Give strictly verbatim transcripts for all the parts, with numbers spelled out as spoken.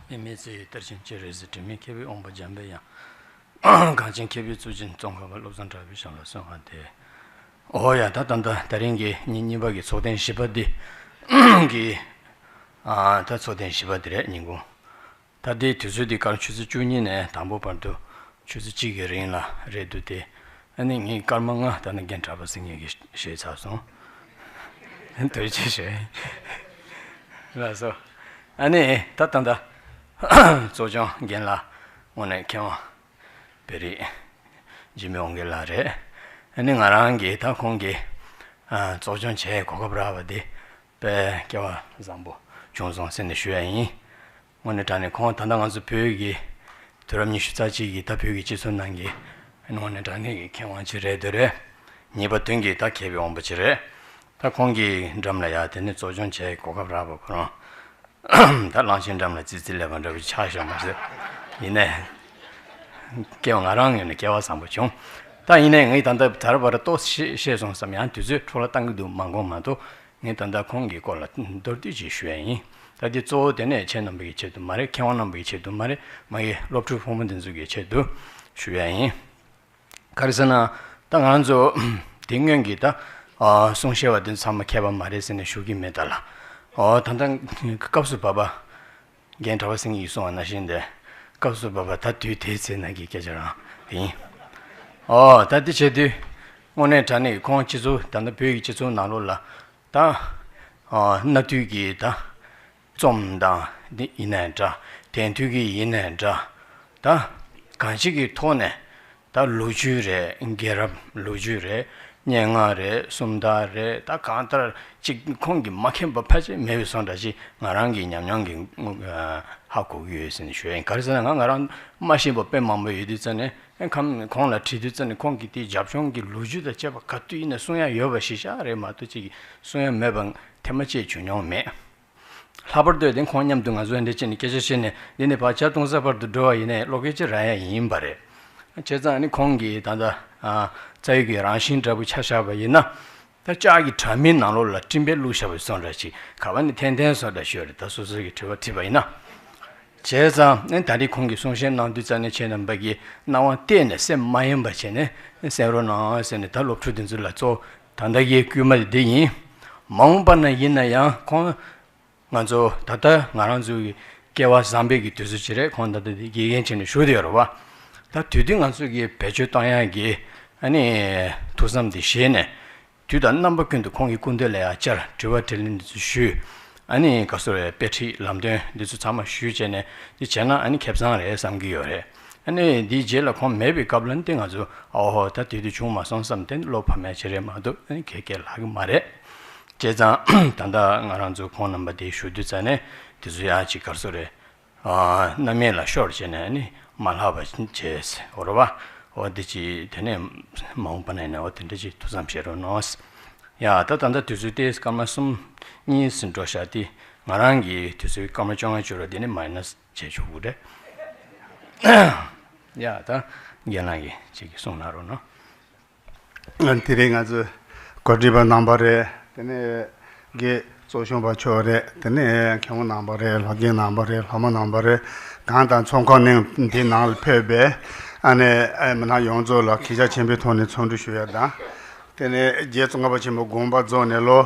མི་མེད་ཚེ་ཡི་གཏེར་ཆེན་ཅི་རིགས་སུ། དྲི་མེད་མཁས་པའི་དབང་པོ་འཇམ་པའི་དབྱངས། གངས་ཅན་མཁས་པའི་གཙུག་རྒྱན་ཙོང་ཁ་པ། བློ་བཟང་གྲགས་པའི་ཞབས་ལ་གསོལ་བ་འདེབས། འོ་ཡ། ད་ད་ད་ད་རིང་གི་ཉིན་གཉིས་པ་གི་ཚོགས་ཐེངས་བཞི་པ་འདི་གི། ཨ་ད་ཚོགས་ཐེངས་བཞི་པ་འདི་རེད། ཉིན་གུང་། ད་ལྟའི་དུས་ཚོད་འདི་སྐར་ཆུ་ཚོད་བཅུ་གཉིས་ནས་དང་པོ་བར་དུ་ཆུ་ཚོད་གཅིག་གི་རིང་ལ་རེད་འདུག་སྟེ། ཨ་ནི་ངས་སྐར་མ་ལྔ་ད་ནི་རྒན་གྲགས་པ་སེང་གེ་གིས་བཞེས་ཚར་སོང་། ཐུགས་རྗེ་ཆེ་ཞུ། ལགས་སོ། ཨ་ནི་ད་ད་ད་གཙོ་སྐྱོང་རྒན་ལགས། དངོས་གནས་མཁས་དབང་བེ་རི་འཇིགས་མེད་དབང་རྒྱལ་ལགས་རེད། ཨ་ནི་ང་རང་གིས་ད་ཁོང་གིས་ཨ་གཙོ་སྐྱོང་བྱེད་གོ་སྐབས་རག་པ་འདི་དཔེ་སྐལ་བ་བཟང་པོ་བྱུང་སོང་ཟེར་ནས་ཞུ་ཡ་ཡིན། དངོས་གནས་དྲང་གནས་ཁོང་ད་ལྟ་ང་ཚོ་བོད་ཀྱི་དུས་རབས་ཉི་ཤུ་རྩ་གཅིག་གི་ད་བོད་ཀྱི་སྤྱི་ཚོགས་ནང་གི་དངོས་གནས་དྲང་གནས་ཀྱི་མཁས་དབང་ཅིག་རེད་འདོད་རེད། ངེས་པ་དོན་གྱི་ད་མཁས་པའི་དབང་པོ་ཅིག་རེད། ད་ཁོང་གི་འགྲམ་ལ་ཡ་དེ་ནས་གཙོ་སྐྱོང་བྱེད་གོ་སྐབས་རག་པ་ཁོ་རང་ད་གླང་ཆེན་འགྲམ་ལ་ཙི་ཙི་སླེབས་པ་འདྲ་བོ་ཆགས་བཞག་མ་ཟད། ཡིན་ནའི་སྐལ་བ་ང་རང་ངོས་ནས་སྐལ་བ་བཟང་པོ་བྱུང་། ད་ཡིན་ནའི་ངས་ད་ལྟ་ད་ར་བ་ར་ཏོག་ཙམ་བཤད་སོང་བསམ་ཡང་དུས་ཚོད་འཕྲོ་བརླག་བཏང་གི་འདུག་མ་དགོངས་མ་གཏོགས། ངས་ད་ལྟ་ཁོང་གི་སྐོར་ལ་མདོར་བསྡུས་ཅིག་ཞུ་ཡ་ཡིན། ད་འདི་གཙོ་བོ་དེ་ནས་ཁྱེད་རྣམ་པ་གི་ཆེད་དུ་མ་རེད། མཁས་དབང་རྣམ་པ་གི་ཆེད་དུ་མ་རེད། མ་གི་སློབ་ཕྲུག་ཕོ་མོ་འདི་ཚོ་གི་ཆེད་དུ་ཞུ་ཡ་ཡིན། ག་རེ་ཟེར་ན། ད་ང་ཚོ་དེ་སྔོན་གྱི་ད་ཨ་གསུང་བཤད་པ་འདི་ཚང་མ་མཁས་པ་མ་རེད་ཟེར་ནས་ཞུ་གི་མེད་ད་ལ། ཨོ་ད་ལྟ་སྐབས་སུ་བབ་པ། རྒན་གྲགས་པ་སེང་གེ་གིས་གསུངས་པ་ནང་བཞིན་དེ། སྐབས་སུ་བབ་པ་ད་དུས་དེའི་ཚེ་ན་གི་སྐད་ཆ་རང་ཡིན། ཨོ་ད་དེ་བྱེད་དུས། དངོས་གནས་དྲང་གནས་ཁོང་སྤྱི་ཚོགས་ད་ལྟ་བོད་ཀྱི་སྤྱི་ཚོགས་ནང་ལོགས་ལ། ད་ཨ་གནའ་དུས་ཀྱི་ད་རྩོམ་དང་འདི་ཡིན་ནའི་འདྲ། དེང་དུས་ཀྱི་ཡིན་ནའི་འདྲ། ད་གང་ཅི་གི་ཐོག་ནས་ད་ལོ་རྒྱུས་རེད། རྒྱལ་རབས་ལོ་རྒྱུས་རེད། སྙན་ངག་རེད། སུམ་རྟགས་རེད། ད་གང་ལྟར་ཅིག་ཁོང་གིས་མ་མཁྱེན་པ་ཕལ་ཆེར་མེད་པའི་བཟོ་འདྲ་ཞིག་ང་རང་གི་ཉམས་མྱོང་གིས་ཧ་གོ་གི་ཡོད་ཟེར་ནས་ཞུ་ཡ་ཡིན། ག་རེ་ཟེར་ན་ང་ང་རང་མ་ཤེས་པ་དཔེ་མང་པོ་ཡོད་དུས་ཙ་ནས། ཨེ་ཁམ་ཁོང་ལ་དྲིས་དུས་ཙ་ནས་ཁོང་གིས་དེའི་རྒྱབ་ལྗོངས་ཀྱི་ལོ་རྒྱུས་དང་བཅས་པ་ག་དུས་ཡིན་ན་གསུང་ཡ་ཡོད་པ་ཞིག་ཤག་རེད་མ་གཏོགས་ཅིག་གསུང་ཡ་མེད་པ་ཐེངས་མ་གཅིག་བྱུང་མྱོང་མེད། ལྷག་པར་དུ་དེ་ཁོང་མཉམ་དུ་ང་ཚོ་འདི་བྱས་ནས་སྐད་ཆ་བཤད་ནས་འདི་ནས་ཕར་ཇ་འཐུང་ས་བར་དུ་འགྲོ་བ་ཡིན་ནའི་བློ་སྐད་ཅིག་རག་ཡ་ཡིན་པ་རེད། བྱས་ཙང་ནི་ཁོང་གིས་ད་ལྟ་ཨ་རྩ་བའི་གི་རང་བཞིན་འདྲ་པོ་ཆ་བཞག་པ་ཡིན་ན། ད་ལྕགས་ཀྱི་དྲ་མིག་ནང་ལོགས་ལ་སྤྲིན་པས་བླུགས་བཞག་པའི་བཟོ་འདྲ་ཞིག་ག་བ་ནས་འཐེན་འཐེན་བཟོ་འདྲ་ཞིག་ཡོད་རེད། ད་སོ་སོ་གི་དྲི་བ་དྲིས་པ་ཡིན་ན། བྱས་ཙང་ཨེ་ད་རེས་ཁོང་གིས་གསུང་བཤད་གནང་དུས་ཙ་ནས་ཁྱེད་རྣམ་པ་གིས་སྣང་བ་གཏད་ནས་སེམས་མ་ཡེངས་པ་བྱས་ནས་གསན་རོགས་གནང་ཟེར་ནས། ད་སློབ་ཕྲུག་འདི་ཚོ་ལ་གཙོ་ད་ལྟ་གི་སྐུལ་མ་འདི་ཡིན། མ་འོངས་པ་ན་ཡིན་ན་ཡང་ཁོང་ང་ཚོ་ད་ལྟ་ང་རང་ཚོའི་སྐལ་བ་བཟང་པོའི་གི་དུས་ཚོད་ཅིག་རེད། ཁོང་ད་ལྟ་འདི་དགེ་རྒན་བྱས་ནས་བཞུགས་བསྡད་ཡོད་རེད་བ། ད་དུས་དུས་ང་ཚོ་གིས་བེད་སྤྱོད་གཏོང་ཡག་གི་ཨ་ནི་ཐུགས་བསམ་འདི་བཞེས་ནས། དུས་དང་རྣམ་པ་ཀུན་ཏུ་ཁོང་གི་སྐུ་མདུན་ལ་ཡང་བཅར། དྲི་བ་དྲིས་ལན་འདི་ཚོ་ཞུས། ཨ་ནི་ག་སོ་རེ་དཔེ་ཁྲིད་ལམ་སྟོན་འདི་ཚོ་ཚང་མ་ཞུས་བྱས་ནས་འདི་བྱས་ན་ཨ་ནི་ཁེ་བཟང་རེད་བསམ་གྱི་ཡོད་རེད། ཨ་ནི་འདིའི་རྗེས་ལ་ཁོང་མེད་པའི་སྐབས་ལ་ནི་ང་ཚོ་ཨོ་ཧོ་ད་དེ་དུས་བྱུང་མ་སོང་བསམ་སྟེ་བློ་ཕམ་ཡ་ཅིག་རེད་མ་གཏོགས་ཨ་ནི་ག་གེ་ལྷག་གི་མ་རེད། བྱས་ཙང་ད་ལྟ་ང་རང་ཚོ་ཁོང་རྣམ་པ་དེ་ཞུ་དུས་ཙ་ནས་དེ་ཚོ་ཡང་ཅིག་ག་སོ་རེ། ཨ་རྣམ་མེད་ལ་ཤོར་བྱས་ནས་ནི་མ་ལྷག་པ་བྱས་འོ་རེད་བ། འོ་འདི་ཅི་དེ་ནས་མ་འོངས་པ་ན་ཡིན་ན་འོ་དེ་འདྲ་ཅིག་ཐུགས་བསམ་བཞེས་རོགས་གནང་། ཡ་ད་ད་ལྟ་དུས་ཚོད་དེ་སྐར་མ་གསུམ་གཉིས་ཟིན་འགྲོ་ཤག་དེ་ང་རང་གི་དུས་ཚོད་སྐར་མ་བཅོ་ལྔ་བཅུ་རེ་དེ་ནི་མའི་ནས་བྱས་ཆོག་གི་རེད། ཡ་ད་རྒན་ལགས་ཀྱིས་ཅིག་གསུང་གནང་རོགས་གནང་། དེ་རིང་ང་ཚོའི་གོ་སྒྲིག་པ་རྣམ་པ་རེད། དེ་ནས་དགེ་གཙོ་སྐྱོང་པ་མཆོག་རེད། དེ་ནས་མཁན་པོ་རྣམ་པ་རེད། ལྷ་རྒན་རྣམ་པ་རེད། ལྷ་མོ་རྣམ་པ་རེད། གང་དང་ཚོགས་ཁང་ནང་འདི་ནང་ལ་ཕེབས་པའི་ཨ་ནེ་ཨེ་མི་སྣ་ཡོངས་རྫོགས་ལ་གུས་ཞབས་ཆེན་པོའི་ཐོག་ནས་འཚམས་འདྲི་ཞུ་ཡ་དང་། དེ་ནས་རྗེ་ཙོང་ཁ་པ་ཆེན་པོ་དགོངས་པ་རྫོགས་ནས་ལོ་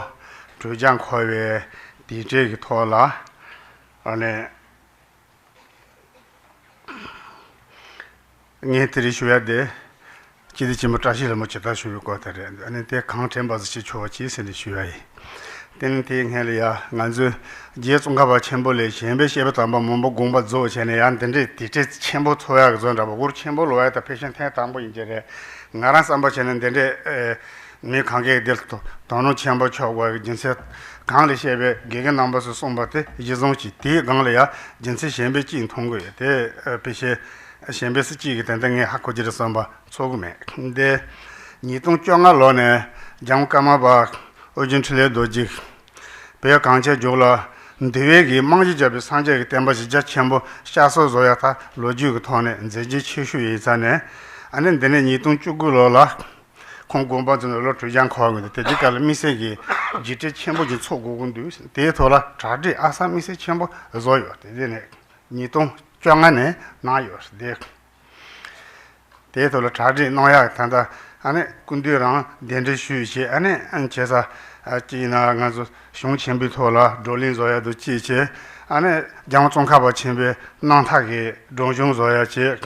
དྲུག་བརྒྱ་འཁོར་བའི་དུས་དྲན་གྱི་ཐོག་ལ་ཨ་ནེ། ངས་དེ་རིང་ཞུ་ཡ་དེ། སྤྱི་འཐུས་ཆེན་པོ་བཀྲ་ཤིས་ལྷ་མོ་ཇི་ལྟར་ཞུ་བའི་སྐོར་དེ་རེད། ཨ་ནི་དེ་གང་དྲན་པ་ཟིག་བྱེད་ཆོག་པ་གྱིས་ཟེར་ནས་ཞུ་ཡ་ཡིན། དེ་ནི་དེའི་སྔོན་ལ་ཡ་ང་ཚོས་རྗེ་ཙོང་ཁ་པ་ཆེན་པོ་ལས་གཞན་པའི་བཤད་པ་དམ་པ་མང་པོ་དགོངས་པ་རྫོགས་བྱས་ནས་ཡང་འདི་འདྲའི་དུས་དྲན་ཆེན་པོ་ཚོགས་ཡག་གི་བཟོ་འདྲ་པོ་འུར་ཆེན་པོ་ལོག་ཡ་ད་ཕལ་ཆེར་ཐེངས་དང་པོ་ཡིན་གྱི་རེད། ང་རང་བསམ་པ་བྱས་ན་འདི་འདྲའི་ཨེ། མི་གང་གས་འདིར་དོ་དོ་སྣང་ཆེན་པོ་ཆོག་པའི་རྒྱུ་མཚན་གང་ལ་བཤད་པའི་དགེ་རྒན་རྣམ་པ་ཚོས་གསུངས་པ་དེ་གཞི་བཟུང་གྱིས་དེའི་སྒང་ལ་ཡང་རྒྱུ་མཚན་གཞན་པའི་གཅིག་མཐོང་གི་ཡོད་དེ། ཨ་ཕལ་ཆེར་གཞན་པའི་སུ་གཅིག་གིས་དེ་འདྲ་ངས་ཧ་གོ་གི་རེད་བསམ་པ་ཚོར་གི་མེད། འདི་ཉིས་སྟོང་བཅོ་ལྔ་ལོ་ནས་རྒྱལ་བ་ཀརྨ་པ་ཨོ་རྒྱན་འཕྲིན་ལས་རྡོ་རྗེ་བོད་གངས་ཅན་ལྗོངས་ལ་འདུལ་བའི་གི་རྨང་གཞི་བརྒྱབ་པའི་སངས་རྒྱས་ཀྱི་བསྟན་པ་ཞིག་རྒྱ་ཆེན་པོ་བསྐྱར་གསོ་བཟོ་ཡ་ད་ལོ་རྒྱུས་ཀྱི་ཐོག་ནས་མཛད་རྗེས་ཆེ་ཤོས་ཡིན་ས་ནས། ཨ་ནི་འདི་ནས་ཉིས་སྟོང་བཅུ་དགུ་ལོ་ལ། ཁོང་དགོངས་པ་རྫོགས་ནས་ལོ་དྲུག་བརྒྱ་འཁོར་བ་ཡིན། དེ་དུས་སྐབས་ལ་དམིགས་བསལ་གྱི་རྒྱུགས་སྤྲོད་ཆེན་པོ་ཅིག་ཚོགས་དགོས་ཀྱི་འདུག་དེའི་ཐོག་ལ་གྲ་སྒྲིག་ཨ་ས་དམིགས་བསལ་ཆེན་པོ་བཟོ་ཡོད། དེ་དེ་ནས་ ཉིས་སྟོང་བཅོ་ལྔ་ནས་གནང་ཡོད་རེད། དེའི་ཐོག་ལ་གྲ་སྒྲིག་གནང་ཡག་ད་ལྟ་ཨ་ནི་སྐུ་མདུན་རང་གདན་འདྲེན་ཞུས་བྱས། ཨ་ནི་ཨ་ནི་བྱས་ཙང་ཨ་ཅིག་ཡིན་ན་ང་ཚོ་གཞུང་ཆེན་པོའི་ཐོག་ལ་བགྲོ་གླེང་བཟོ་ཡག་དང་གཅིག་བྱས། ཨ་ནི་རྒྱལ་དབང་ཙོང་ཁ་པ་ཆེན་པོའི་རྣམ་ཐར་གྱི་སྒྲོམ་གཞུང་བཟོ་ཡག་བྱས།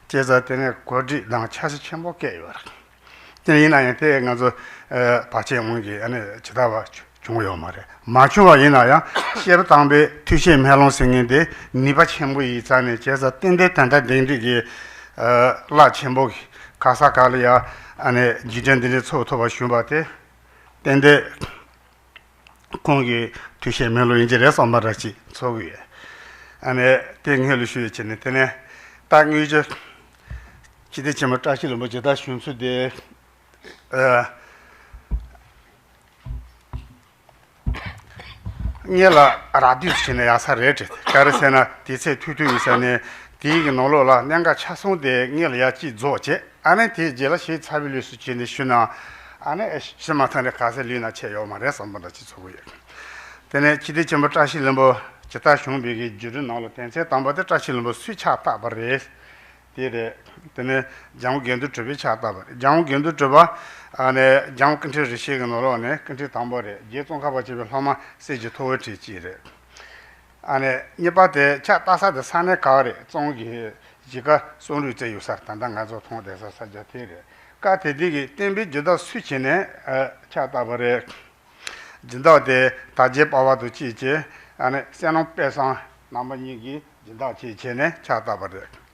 བྱས་ཙང་དེ་ནས་གོ་སྒྲིག་དང་འཆར་གཞི་ཆེན་པོ་བཀལ་ཡོད་རེད། དེ་ཡིན་ན་ཡང་དེ་ང་ཚོ་ཨ་བར་ཆད་སྔོན་གྱི་ཨ་ནི་ཇི་ལྟ་བ་བྱུང་ཡོད་མ་རེད། མ་བྱུང་བ་ཡིན་ན་ཡང་བཤད་པ་དང་པོའི་ཐུགས་བསྐྱེད་སྨོན་ལམ་ཟེར་མཁན་དེ་ནུས་པ་ཆེན་པོ་ཡིན་ཙང་ནས། བྱས་ཙང་ཏན་ཏན་ད་ལྟ་གདན་འདྲེན་གྱི་ཨ་བླ་ཆེན་པོ་གི་ག་ས་ག་ལ་ཡང་ཨ་ནི་རྗེས་དྲན་འདི་འདྲའི་ཚོགས་ཐུབ་པ་བྱུང་བ་དེ་ཏན་ཏན་ཁོང་གི་ཐུགས་བསྐྱེད་སྨོན་ལམ་ཡིན་གྱི་རེད་བསམ་པ་འདྲ་ཅིག་ཚོར་གི་ཡོད། ཨ་ནི་དེ་སྔོན་ལ་ཞུས་བྱས་ནས། དེ་ནས་ད་དངོས་ཆུ་སྤྱི་བདེ་ཆེན་པོ་བཀྲ་ཤིས་ལྷུན་པོ་ཇི་ལྟར་བྱུང་ཚུལ་དེ། ཨ། ངེད་ལ་རག་དུས་སུ་བྱས་ན་ཡག་ས་རེད་དྲན། ག་རེ་ཟེར་ན་དུས་ཚོད་ཐུང་ཐུང་ཡིན་ས་ནས། དེའི་གི་ནང་ལོགས་ལ་གནད་འགག་ཆ་ཚང་དེ་ངེད་ལ་ཡག་ཅིག་རྫོགས་བྱས། ཨ་ནི་དེའི་རྗེས་ལ་ཞིབ་ཚགས་པའི་ལུས་སུ་བྱས་ནས་ཞུ་ན། ཨ་ནི་ཨེ་ཤི་མ་ཐང་རེ་ག་ཚད་ལུས་ན་ཆད་ཡོད་མ་རེད་བསམ་པ་འདྲ་ཅིག་ཚོར་གི་ཡོད། དེ་ནས་སྤྱི་བདེ་ཆེན་པོ་བཀྲ་ཤིས་ལྷུན་པོ་ཇི་ལྟར་བྱུང་བའི་གི་བརྒྱུད་རིམ་ནང་ལ་དོན་ཚན་དང་པོ་དེ་བཀྲ་ཤིས་ལྷུན་པོ་སུས་ཕྱག་བཏབ་པ་རེད། དེ་རེད། དེ་ནས་རྒྱལ་དབང་དགེ་འདུན་གྲུབ་པས་ཕྱག་བཏབ་པ་རེད། རྒྱལ་དབང་དགེ་འདུན་གྲུབ་པ་ཨ་ནི་རྒྱལ་དབང་ཀུན་ཁྲན་རིན་ཆེན་གྱི་ནང་ལོགས་ནས་ཀུན་ཁྲན་དང་པོ་རེད། རྗེ་ཙོང་ཁ་པ་ཆེན་པོའི་སློབ་མ་སྲས་ཀྱི་ཐུ་བོ་བྲིས་གཅིག་རེད། ཨ་ནི་གཉིས་པ་དེ་ཕྱག་བཏབ་ས་དེ་ས་གནས་ག་རེད། གཙང་གི་གཞིས་ཀ་བསམ་གྲུབ་རྩེ་ཡོད་སར་ད་ལྟ་ང་ཚོ་མཐོང་བསྡད་ས་ས་ཆ་དེ་རེད། སྐབས་དེ་དུས་ཀྱི་བསྟན་པའི་སྒྱུ་ཟླ་སུ་བྱས་ནས་ཨ་ཕྱག་བཏབ་པ་རེད། སྦྱིན་བདག་དེ་དར་རྒྱས་དཔལ་བ་དང་གཅིག་བྱས། ཨ་ནི་བསོད་ནམས་དཔལ་བཟང་རྣམ་པ་གཉིས་ཀྱིས་སྦྱིན་བདག་ཅིག་བྱས་ནས་ཕྱག་བཏབ་པ་རེད།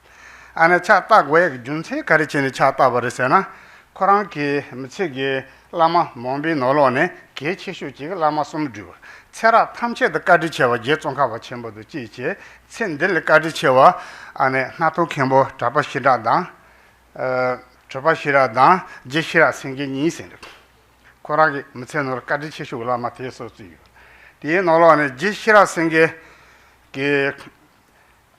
ཨ་ནི་ཕྱག་བཏབ་དགོས་ཡག་གི་རྒྱུ་མཚན་ག་རེ་བྱས་ནས་ཕྱག་བཏབ་པ་རེད་ཟེར་ན། ཁོ་རང་གི་མི་ཚེ་གི་བླ་མ་མང་པོའི་ནང་ལོགས་ནས་གལ་ཆེ་ཤོས་གཅིག་བླ་མ་གསུམ་བསྒྲུབས། ཚེ་རབས་ཐམས་ཅད་དུ་བཀའ་དྲིན་ཆེ་བ་རྗེ་ཙོང་ཁ་པ་ཆེན་པོ་དང་གཅིག་བྱས། ཚེ་འདི་ལ་བཀའ་དྲིན་ཆེ་བ་ཨ་ནི་སྣར་ཐང་མཁན་པོ་གྲགས་པ་ཤེས་རབ་དང་། ཨ། གྲགས་པ་ཤེས་རབ་དང་རྗེ་ཤེས་རབ་སེང་གེ་གཉིས་ཟེར་འདུག་ཁོ་རང་གི་མི་ཚེ་ནང་ལ་བཀའ་དྲིན་ཆེ་ཤོས་བླ་མ་དེ་སོ་སོ་ཡོད། དེའི་ནང་ལོགས་ནས་རྗེ་ཤེས་རབ་སེང་གེ་གིས་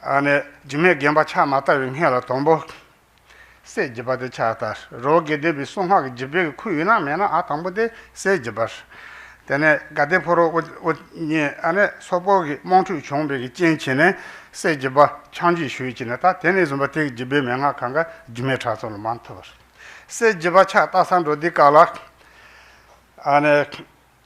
ཨ་ནི་རྒྱུད་སྨད་དགོན་པ་ཕྱག་མ་བཏབ་པའི་སྔོན་ལ་དང་པོ་སྲས་བརྒྱད་པ་དེ་ཕྱག་བཏབ། རི་བོ་དགེ་ལྡན་པའི་གསང་སྔགས་ཀྱི་རྒྱུད་སྦས་ཀྱི་ཁུར་ཡོད་ན་མེད་ན་ཨ་དང་པོ་དེ་སྲས་བརྒྱད་པ་རེད། དེ་ནས་དགའ་ལྡན་ཕ་རོལ་པོ་པོ་གཉིས་ཨ་ནི་སོག་པོ་གི་དམག་འཁྲུག་བྱུང་བའི་གི་རྐྱེན་བྱས་ནས་སྲས་བརྒྱད་པ་ཆགས་འཇིག་ཞུས་བྱས་ནས། ད་དེ་ནས་བཟུང་པ་དེ་གི་རྒྱུད་སྦས་མན་ངག་གང་ག་རྒྱུད་སྨད་གྲྭ་ཚང་ལ་མར་ཐོབ་པ་རེད། སྲས་བརྒྱད་པ་ཕྱག་བཏབ་ས་འགྲོ་དུས་སྐབས་ལ་ཨ་ནི་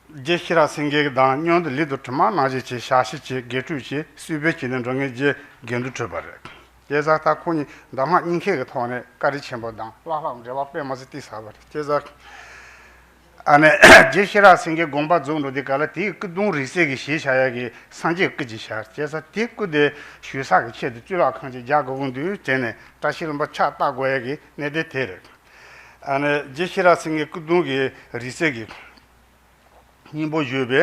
རྗེ་ཤེས་རབ་སེང་གེ་དང་མཉམ་དུ་ལུས་དང་གྲིབ་མ་ནང་བཞིན་བྱས། ཞབས་ཕྱི་བྱས། དགེ་ཕྲུག་བྱས། གསོལ་སྤེལ་བྱས་ནས་འགྲོ་མཁན་རྗེ་དགེ་འདུན་གྲུབ་པ་རེད། དེ་ཙང་ད་ཁོང་གཉིས་གདམས་ངག་གཉིས་ཀའི་གི་ཐོག་ནས་བཀའ་དྲིན་ཆེན་པོ་དང་བླ་ལྷག་འབྲེལ་བ་དཔེ་མི་སྲིད་བརྟན་ས་བ་རེད། དེ་ཙང་ཨ་ནི་རྗེ་ཤེས་རབ་སེང་གེ་དགོངས་པ་རྫོགས་འགྲོ་དུས་སྐབས་ལ་དེའི་སྐུ་གདུང་རིང་བསྲེལ་གྱི་ཞལ་བཞག་ཡག་གི་སངས་རྒྱས་སྐུ་ཅིག་བཞག་དེ་ཙང་དེའི་སྐུ་དེ་ཞུ་ས་གི་ཆེད་དུ་གཙུག་ལག་ཁང་ཅིག་རྒྱག་དགོས་ཀྱི་འདུག་དྲན་ནས་བཀྲ་ཤིས་ལྷུན་པོ་ཕྱག་བཏབ་དགོས་ཡག་གི་གནད་དོན་དེ་རེད། ཨ་ནི་རྗེ་ཤེས་རབ་སེང་གེ་སྐུ་གདུང་གི་རིང་བསྲེལ་གྱི་སྙིང་པོ་བཞུགས་པའི་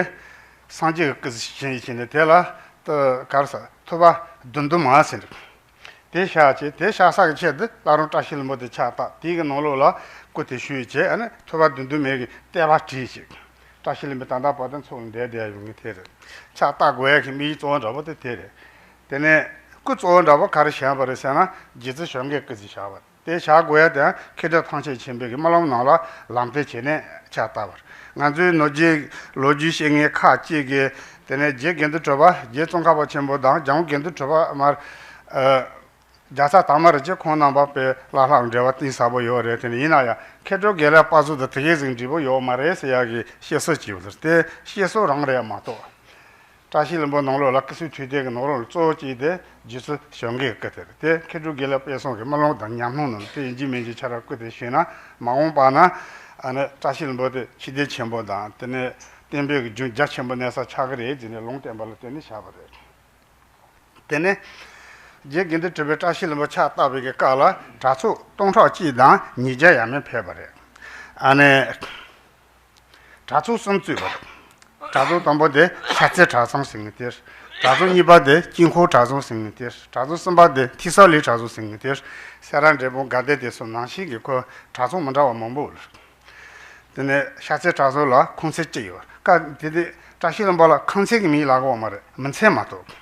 སངས་རྒྱས་ཀྱི་སྐུ་བཞེངས་བྱས་ནས། དེ་ལ་ཏུ་གར་ས་ཐུབ་པ་བདུད་འདུལ་མ་ཟེར་འདུག་དེ་བཞག་བྱས། དེ་བཞག་ས་གི་ཆེད་དུ་བླ་རུང་བཀྲ་ཤིས་ལྷུན་པོ་དེ་ཕྱག་བཏབ། དེའི་གི་ནང་ལོགས་ལ་སྐུ་དེ་ཞུས་བྱས། ཨ་ནི་ཐུབ་པ་བདུད་འདུལ་མའི་གི་བསྟོད་པ་བྲིས་བྱས། བཀྲ་ཤིས་ལྷུན་པོ་ད་ལྟ་བར་དུ་ཚོགས་ལ་བསྡད་བསྡད་ཡོང་གི་དེ་རེད། ཕྱག་བཏབ་དགོས་ཡག་གི་དམིགས་ཡུལ་གཙོ་བོ་འདྲ་པོ་དེ་དེ་རེད། དེ་ནས་སྐུ་གཙོ་བོ་འདྲ་པོ་ག་རེ་བཞག་པ་རེད་ཟེར་ན། རྗེ་བཙུན་བྱམས་མགོན་སྐུ་ཅིག་བཞག་པ་དེ་བཞག་དགོས་ཡག་དེ་ཡང་མཁས་གྲུབ་ཐམས་ཅད་མཁྱེན་པའི་གི་སྨོན་ལམ་ནང་ལ་ལམ་སྟོན་བྱས་ནས་ཕྱག་བཏབ་པ་རེད། ང་ཚོའི་ནོར་རྒྱུན་ལོ་རྒྱུས་བཤད་མཁན་ཁག་ཅིག་གིས་དེ་ནས་རྗེ་དགེ་འདུན་གྲུབ་པ། རྗེ་ཙོང་ཁ་པ་ཆེན་པོ་དང་རྒྱལ་དབང་དགེ་འདུན་གྲུབ་པ་མར་ཨ་རྒྱལ་ཚབ་དར་མ་རིན་ཆེན་ཁོང་རྣམ་པ་དཔེ་བླ་ལྷག་འབྲེལ་བ་གཏིང་ཟབ་པོ་ཡོད་རེད། དེ་ནས་ཡིན་ན་ཡང་མཁས་གྲུབ་དགེ་ལེགས་དཔལ་བཟང་དང་དེ་གའི་ཟིག་འབྲེལ་བ་ཡོད་མ་རེད་ཟེར་ཡག་གི་བཤད་སྲོལ་ཅིག་ཡོད་རེད། དེ་བཤད་སྲོལ་རང་རེད་མ་གཏོགས། བཀྲ་ཤིས་ལྷུན་པོ་ནང་ལོགས་ལ་སྐུ་གསུང་ཐུགས་རྟེན་གྱི་ནང་ལོགས་ལ་གཙོ་བོ་གཅིག་དེ་རྗེ་བཙུན་བྱམས་མགོན་གྱི་སྐུ་དེ་རེད། དེ་མཁས་གྲུབ་དགེ་ལེགས་དཔལ་བཟང་གི་སྨོན་ལམ་དང་ཉམས་སྣང་ནང་ལ་དེ་ཡིན་གཅིག་མིན་གཅིག་ཆ་ར་སྐུ་དེ་བཞེངས་ན། མ་འོངས་པ་ན་ཨ་ནི་བཀྲ་ཤིས་ལྷུན་པོ་དེ་ཕྱི་སྡེ་ཆེན་པོ་དང་། དེ་ནས་བསྟན་པའི་གི་འབྱུང་རྒྱ་ཆེན་པོ་གནས་ས་ཆགས་ཀྱི་རེད་ཟེར་ནས་ལུང་བསྟན་པ་ལ་བརྟེན་ནས་བཞག་པ་རེད། དེ་ནས་རྗེ་དགེ་འདུན་གྲུབ་པས་བཀྲ་ཤིས་ལྷུན་པོ་ཕྱག་བཏབ་པའི་གི་སྐབས་ལ་གྲྭ་ཚང་སྟོང་ཕྲག་གཅིག་དང་ཉིས་བརྒྱ་ཡས་མས་ཕེབས་པ་རེད། ཨ་ནི་གྲྭ་ཚང་གསུམ་བཙུགས་པ་རེད། གྲྭ་ཚང་དང་པོ་དེ་ཤར་རྩེ་གྲྭ་ཚང་ཟེར་མཁན་དེ་རེད། གྲྭ་ཚང་གཉིས་པ་དེ་དཀྱིལ་འཁོར་གྲྭ་ཚང་ཟེར་མཁན་དེ་རེད། གྲྭ་ཚང་གསུམ་པ་དེ་ཐེག་གསར་གླིང་གྲྭ་ཚང་ཟེར་མཁན་དེ་རེད། སེ་ར་འབྲས་སྤུངས་དགའ་ལྡན་དེ་ཚོ་ནང་བཞིན་གྱི་ཁོ་གྲྭ་ཚང་མི་འདྲ་བ་མང་པོ་ཡོད་རེད། དེ་ནས་ཤར་རྩེ་གྲྭ་ཚང་ལ་ཁུངས་ཚན་གཅིག་ཡོད། སྐབས་དེ་དུས་བཀྲ་ཤིས་ལྷུན་པོ་ལ་ཁུངས་ཚན་གྱི་མིང་ལབ་ཀྱི་ཡོད་མ་རེད། མིང་ཚན་མ་གཏོགས།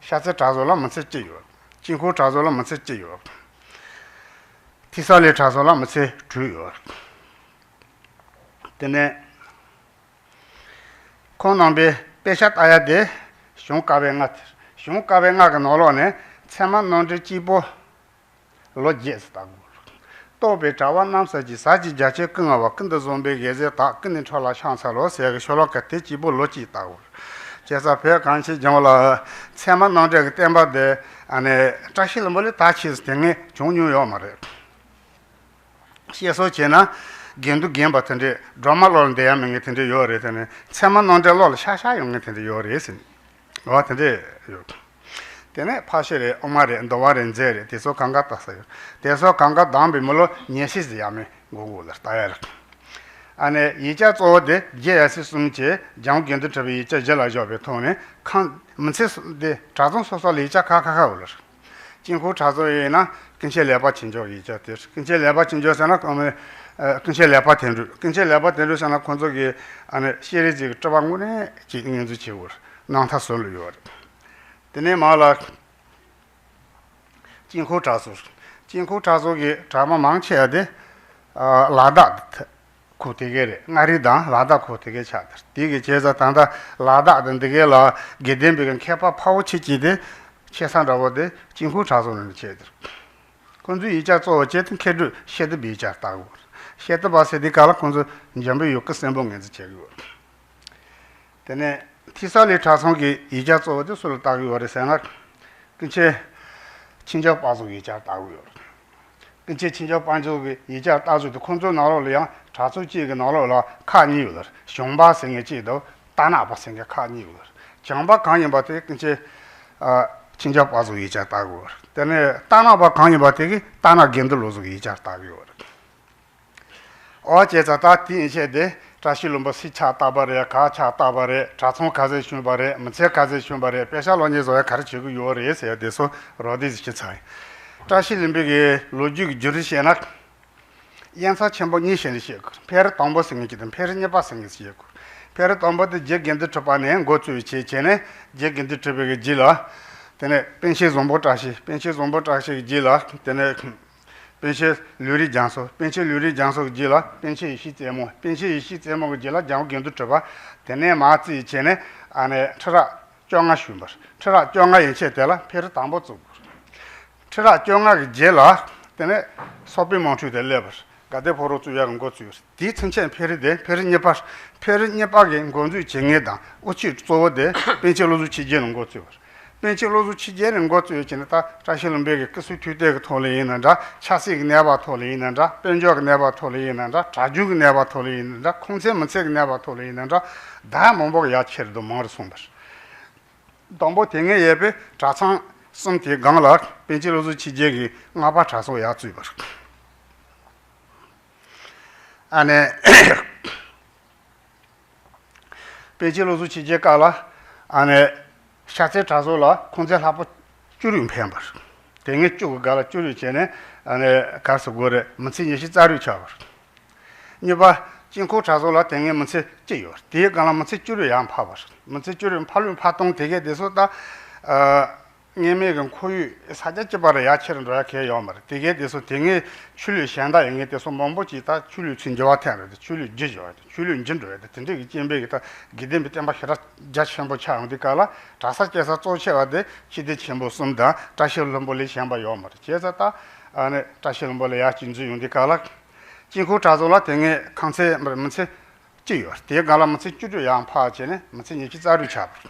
ཤར་རྩེ་གྲྭ་ཚང་ལ་མིང་ཚན་གཅིག་ཡོད། དཀྱིལ་འཁོར་གྲྭ་ཚང་ལ་མིང་ཚན་གཅིག་ཡོད། ཐེག་གསར་གླིང་གྲྭ་ཚང་ལ་མིང་ཚན་དྲུག་ཡོད། དེ་ནས་ཁོང་རྣམ་པའི་དཔེ་ཆ་ལྟ་ཡག་དེ་གཞུང་བཀའ་པོད་ལྔ་དེ། གཞུང་བཀའ་པོད་ལྔ་གི་ནང་ལོགས་ནས་ཚད་མ་རྣམ་འགྲེལ་གཅིག་པོ་ལོ་བརྒྱད་ཙམ་བལྟ་དགོས། རྟོགས་པའི་དྲ་བ་རྣམ་གསལ་གྱི། ཟབ་ཅིང་རྒྱ་ཆེར་ཀུན་མངའ་བ། ཀུན་ཏུ་བཟང་པོའི་དགེ་རྩའི་བདག་ཀུན་ནས་འཕྲོག་ལ་ཕྱག་འཚལ་ལོ་ཟེར་གི་ཤོ་ལོ་ཀ་དེ་གཅིག་པོ་ལོ་གཅིག་བལྟ་དགོས། བྱས་ཙང་བོད་གངས་ཅན་ལྗོངས་ལ་ཚད་མ་རྣམ་འགྲེལ་གྱི་བསྟན་པ་དེ་ཨ་ནི་བཀྲ་ཤིས་ལྷུན་པོ་ལས་ད་ཆེས་སུ་དེ་སྔ་བྱུང་མྱོང་ཡོད་མ་རེད། བཤད་སྲོལ་བྱས་ན་དགེ་འདུན་རྒན་པ་དེ་འདྲས་སྒྲོལ་མ་བློ་ལ་འདས་ཡ་མེད་མཁན་དེ་འདྲས་ཡོད་རེད། དེ་ནས་ཚད་མ་རྣམ་འགྲེལ་བློ་ལ་ཤར་ཤར་ཡོང་མཁན་དེ་འདྲས་ཡོད་རེད་ཟེར། འོ་དེ་འདྲས་ཡོད། དེ་ནས་ཕག་ཤི་རེད། ཨོ་མ་རེད། འདུལ་བ་རེད། མཛད་རེད། དེ་ཚོ་གང་ག་ལྟ་ས་ཡོད། དེ་ཚོ་གང་ག་བདམས་པའི་མི་ལོ་ཉི་ཤུ་ཙམ་ཡས་མས་འགོར་འགོར་ལ་ལྟ་ཡ་རེད། ཨ་ནི་ཡིག་ཆ་གཙོ་བོ་དེ་རྗེ་ཡབ་སྲས་གསུམ་གྱིས་འཇམ་དགོན་དུ་གྲུབ་པའི་ཡིག་ཆ་གཞི་ལ་བཞག་པའི་ཐོག་ནས་ཁང་མི་ཚེ་སོ་དེ་གྲྭ་ཚང་སོ་སོ་ལ་ཡིག་ཆ་ཁག་ཁག་ཁག་ཡོད་ལ། དཀྱིལ་འཁོར་གྲྭ་ཚང་ཡིན་ན་ཀུན་མཁྱེན་ལེགས་པ་ཆོས་འབྱུང་ཡིག་ཆ་དེ། ཀུན་མཁྱེན་ལེགས་པ་ཆོས་འབྱུང་ཟེར་ན་ཨ་ནི་ཀུན་མཁྱེན་ལེགས་པ་དོན་གྲུབ། ཀུན་མཁྱེན་ལེགས་པ་དོན་གྲུབ་ཟེར་ན་ཁོང་ཚོ་གི་ཨ་ནི་ཤེས་རིག་ཅིག་གི་སྤྲུལ་པ་དངོས་གནས་ཅིག་ངོས་འཛིན་བྱེད་དགོས་རེད། རྣམ་ཐར་ཟུར་ལ་ཡོད་རེད། དེ་ནས་མར་ལ་དཀྱིལ་འཁོར་གྲྭ་ཚང་། དཀྱིལ་འཁོར་གྲྭ་ཚང་གི་གྲྭ་པ་མང་ཆེ་བ་དེ་ཨ་ལ་དྭགས་ཁུལ་དེ་གའི་རེད། མངའ་རིས་དང་ལ་དྭགས་ཁུལ་དེ་གའི་ཆགས་དེ་རེད། དེ་གི་བྱས་ཙང་ད་ལྟ་ལ་དྭགས་དང་འདི་གའི་ལ་དགེ་ལྡན་པའི་མཁས་པ་དཔའ་བོ་ཆེ་གཅིག་དེ་ཆེ་ས་འདྲ་བོ་དེ་དཀྱིལ་འཁོར་གྲྭ་ཚང་ནང་ནས་བྱས་དེ་རེད། ཁོང་ཚོའི་ཡིག་ཆ་གཙོ་བོ་བྱས་ཏེ་མཁས་གྲུབ་ཤེས་ཐུབ་པའི་ཡིག་ཆ་ལྟ་དགོས། ཤེས་ཐུབ་པ་ཟེར་དུས་སྐབས་ལ་ཁོང་ཚོ་འཇམ་པའི་ཡུལ་སྐུ་གསོན་པོ་ངོས་འཛིན་བྱེད་ཀྱི་ཡོད། དེ་ནས་ཐེ་ས་ལའི་གྲྭ་ཚང་གི་ཡིག་ཆ་གཙོ་བོ་དེ་སུ་ལ་ལྟ་གི་ཡོད་རེད་ཟེར་ན། ཀུན་མཁྱེན་ཆོས་འབྱུང་དཔལ་འཛོམས་ཡིག་ཆ་ལྟ་གི་ཡོད་རེད། ཀུན་མཁྱེན་ཆོས་འབྱུང་དཔལ་འཛོམས་ཀྱི་ཡིག་ཆ་ལྟ་ཚུལ་དེ་ཁོང་ཚོའི་ནང་ལོགས་ལ་ཡང་གྲྭ་ཚང་གཅིག་གི་ནང་ལོགས་ལ་ཁག་གཉིས་ཡོད་རེད། བྱང་པ་ཟེར་མཁན་གཅིག་དང་རྟ་ནག་པ་ཟེར་མཁན་ཁག་གཉིས་ཡོད་རེད། བྱང་པ་གང་ཡིན་པ་དེ་ཀུན་མཁྱེན་ཨ་ཆོས་འབྱུང་དཔལ་འཛོམས་ཡིག་ཆ་ལྟ་གི་ཡོད་རེད། དེ་ནས་རྟ་ནག་པ་གང་ཡིན་པ་དེ་གིས་རྟ་ནག་དགེ་འདུན་བློ་བཟང་གི་ཡིག་ཆ་ལྟ་གི་ཡོད་རེད། འོ་བྱས་ཙང་ད་དེ་ཡན་ཆད་དེ་བཀྲ་ཤིས་ལྷུན་པོ་སུས་ཕྱག་བཏབ་པ་རེད། ག་ཕྱག་བཏབ་པ་རེད། གྲྭ་ཚང་ག་ཚོད་བྱུང་བ་རེད། མི་ཚེ་ག་ཚོད་བྱུང་བ་རེད། དཔེ་ཆ་ཀློག་མཁན་ཚོ་ཡང་ག་རེ་བྱེད་ཀྱི་ཡོད་རེད་ཟེར་ཡ་དེ་ཚོ་རོབ་རྡེབ་ཅིག་ཞུས་ཚར་ཡིན། བཀྲ་ཤིས་ལྷུན་པོ་གི་ལོ་རྒྱུས་ཀྱི་བརྒྱུད་རིམ་བཤད་ན། དབྱེ་མཚམས་ཆེན་པོ་གཉིས་བྱས་ནས་བཤད་དགོས། འཕེལ་རིམ་དང་པོ་ཟེར་མཁན་གཅིག་དང་འཕེལ་རིམ་གཉིས་པ་ཟེར་མཁན་ཅིག་ཡོད། འཕེལ་རིམ་དང་པོ་དེ་རྗེ་དགེ་འདུན་གྲུབ་པ་ནས་འགོ་བཙུགས་བྱས་བྱས་ནས་རྗེ་དགེ་འདུན་གྲུབ་པའི་གི་རྗེས་ལ། དེ་ནས་པཎ་ཆེན་བཟང་པོ་བཀྲ་ཤིས། པཎ་ཆེན་བཟང་པོ་བཀྲ་ཤིས་ཀྱི་རྗེས་ལ་དེ་ནས། པཎ་ཆེན་ལུས་རིགས་རྒྱ་མཚོ། པཎ་ཆེན་ལུས་རིགས་རྒྱ་མཚོ་གི་རྗེས་ལ་པཎ་ཆེན་ཡེ་ཤེས་རྩེ་མོ། པཎ་ཆེན་ཡེ་ཤེས་རྩེ་མོ་གི་རྗེས་ལ་འཇམ་དགོན་དུ་གྲུབ་པ། དེ་ནས་མར་རྩིས་བྱས་ནས་ཨ་ནི་ཁྲི་རབས་བཅོ་ལྔ་བྱོན་པ་རེད། ཁྲི་རབས་བཅོ་ལྔ་ཡན་ཆད་དེ་ལ་འཕེལ་རིམ་དང་པོ་བཙུགས་པ་རེད། ཁྲི་རབས་བཅོ་ལྔ་གི་རྗེས་ལ་དེ་ནས་སོག་པོའི་དམག་འཁྲུག་དེ་སླེབས་པ་རེད། དགའ་ལྡན་ཕོ་བྲང་བཙུགས་ཡག་གི་འགོ་བཙུགས་པ་རེད། དེའི་ཚུན་ཆད་འཕེལ་རིམ་དེ་འཕེལ་རིམ་གཉིས་པ། འཕེལ་རིམ་གཉིས་པ་གི་འགོ་འཛུགས་བྱེད་མཁན་དང་དབུ་ཁྱུད་གཙོ་བོ་དེ་པཎ་ཆེན་བློ་བཟང་ཆོས་རྒྱན་ནས་འགོ་བཙུགས་པ་རེད། པཎ་ཆེན་བློ་བཟང་ཆོས་རྒྱན་ནས་འགོ་བཙུགས་ཡོད་ཀྱི་ནི་ད་བཀྲ་ཤིས་ལྷུན་པོ་གི་སྐུ་གསུང་ཐུགས་རྟེན་གྱི་ཐོག་ལ་ཡིན་ན་འདྲ། ཆབ་སྲིད་ཀྱི་གནས་བབ་ཐོག་ལ་ཡིན་ན་འདྲ། དཔལ་འབྱོར་གྱི་གནས་བབ་ཐོག་ལ་ཡིན་ན་འདྲ། གྲྭ་རྒྱུན་གྱི་གནས་བབ་ཐོག་ལ་ཡིན་ན་འདྲ། ཁུངས་བཙན་མི་ཚད་ཀྱི་གནས་བབ་ཐོག་ལ་ཡིན་ན་འདྲ། ད་མང་པོ་ཡར་ཁྱེར་དུ་མང་རུ་སོང་བ་རེད། དང་པོ་དེ་སྔའི་ཡོད་པའི་གྲྭ་ཚང་གསུམ་དེའི་སྒང་ལ་པཎ་ཆེན་བློ་བཟང་ཆོས་རྒྱན་གྱིས་སྔགས་པ་གྲྭ་ཚང་ཡར་བཙུགས་པ་རེད། ཨ་ནི། པཎ་ཆེན་བློ་བཟང་ཆོས་རྒྱན་སྐབས་ལ་ཨ་ནི་ཤར་རྩེ་གྲྭ་ཚང་ལ་ཁུངས་བཙན་ལྷག་པ་བཅུ་དྲུག་འཕེན་པ་རེད། དེ་སྔའི་བཅུ་གི་སྒང་ལ་བཅུ་དྲུག་བྱས་ནས་ཨ་ནི་ག་རེ་ཟེར་དགོས་རེད། མི་ཚེ་ཉི་ཤུ་རྩ་དྲུག་ཆགས་པ་རེད། གཉིས་པ། དཀྱིལ་འཁོར་གྲྭ་ཚང་ལ་དེ་སྔའི་མི་ཚེ་གཅིག་ཡོད་རེད། དེའི་སྒང་ལ་མི་ཚེ་བཅུ་དྲུག་ཡར་འཕར་བ་རེད། མི་ཚེ་བཅུ་དྲུག་འཕར་ལུགས་འཕར་སྟངས་དེ་གས་དེ་ཚོ་ད་ཨ། སྔོན་མའི་གི་ཁོར་ཡུག་ས་ཆ་གཅིག་པ་རེ་ཡར་ཁྱེར་འགྲོ་ཡ་གང་ཡང་ཡོད་མ་རེད། དེ་གས་དེ་ཚོ་དེ་སྔའི་ཆོས་ལུགས་གཞན་དག་ཡིན་མཁན་དེ་ཚོ་མང་པོ་ཅིག་ད་ཆོས་ལུགས་ཚུར་འགྱུར་བ་ཐེབས་རེད། ཆོས་ལུགས་བརྗེ་འགྲོ་ཡ་དང་ཆོས་ལུགས་འགྱུར་འགྲོ་ཡ་དང་དེ་འདྲས་ཀྱི་རྐྱེན་པས་གི་ད་དགེ་ལྡན་པའི་བསྟན་པ་ཞེ་དྲག་རྒྱ་ཆེན་པོ་ཆགས་ཡོང་དུས་སྐབས་ལ་གྲྭ་ས་སྐྱེལ་ས་གཙོ་ཆེ་བ་དེ་ཆོས་སྡེ་ཆེན་པོ་གསུམ་དང་བཀྲ་ཤིས་ལྷུན་པོ་ལས་གཞན་པ་ཡོད་མ་རེད། བྱས་ཙང་ད་ཨ་ནི་བཀྲ་ཤིས་ལྷུན་པོ་ལས་ཡར་གཅིག་འཛུལ་ཡོང་དུས་སྐབས་ལ་དཀྱིལ་འཁོར་གྲྭ་ཚང་ལ་དེ་སྔའི་ཁང་ཚན་མི་ཚེ་གཅིག་ཡོད། དེའི་སྒང་ལ་མི་ཚེ་བཅུ་དྲུག་ཡར་འཕར་བྱས་ནས་མི་ཚེ་ཉི་ཤུ་རྩ་དྲུག་ཆགས་པ་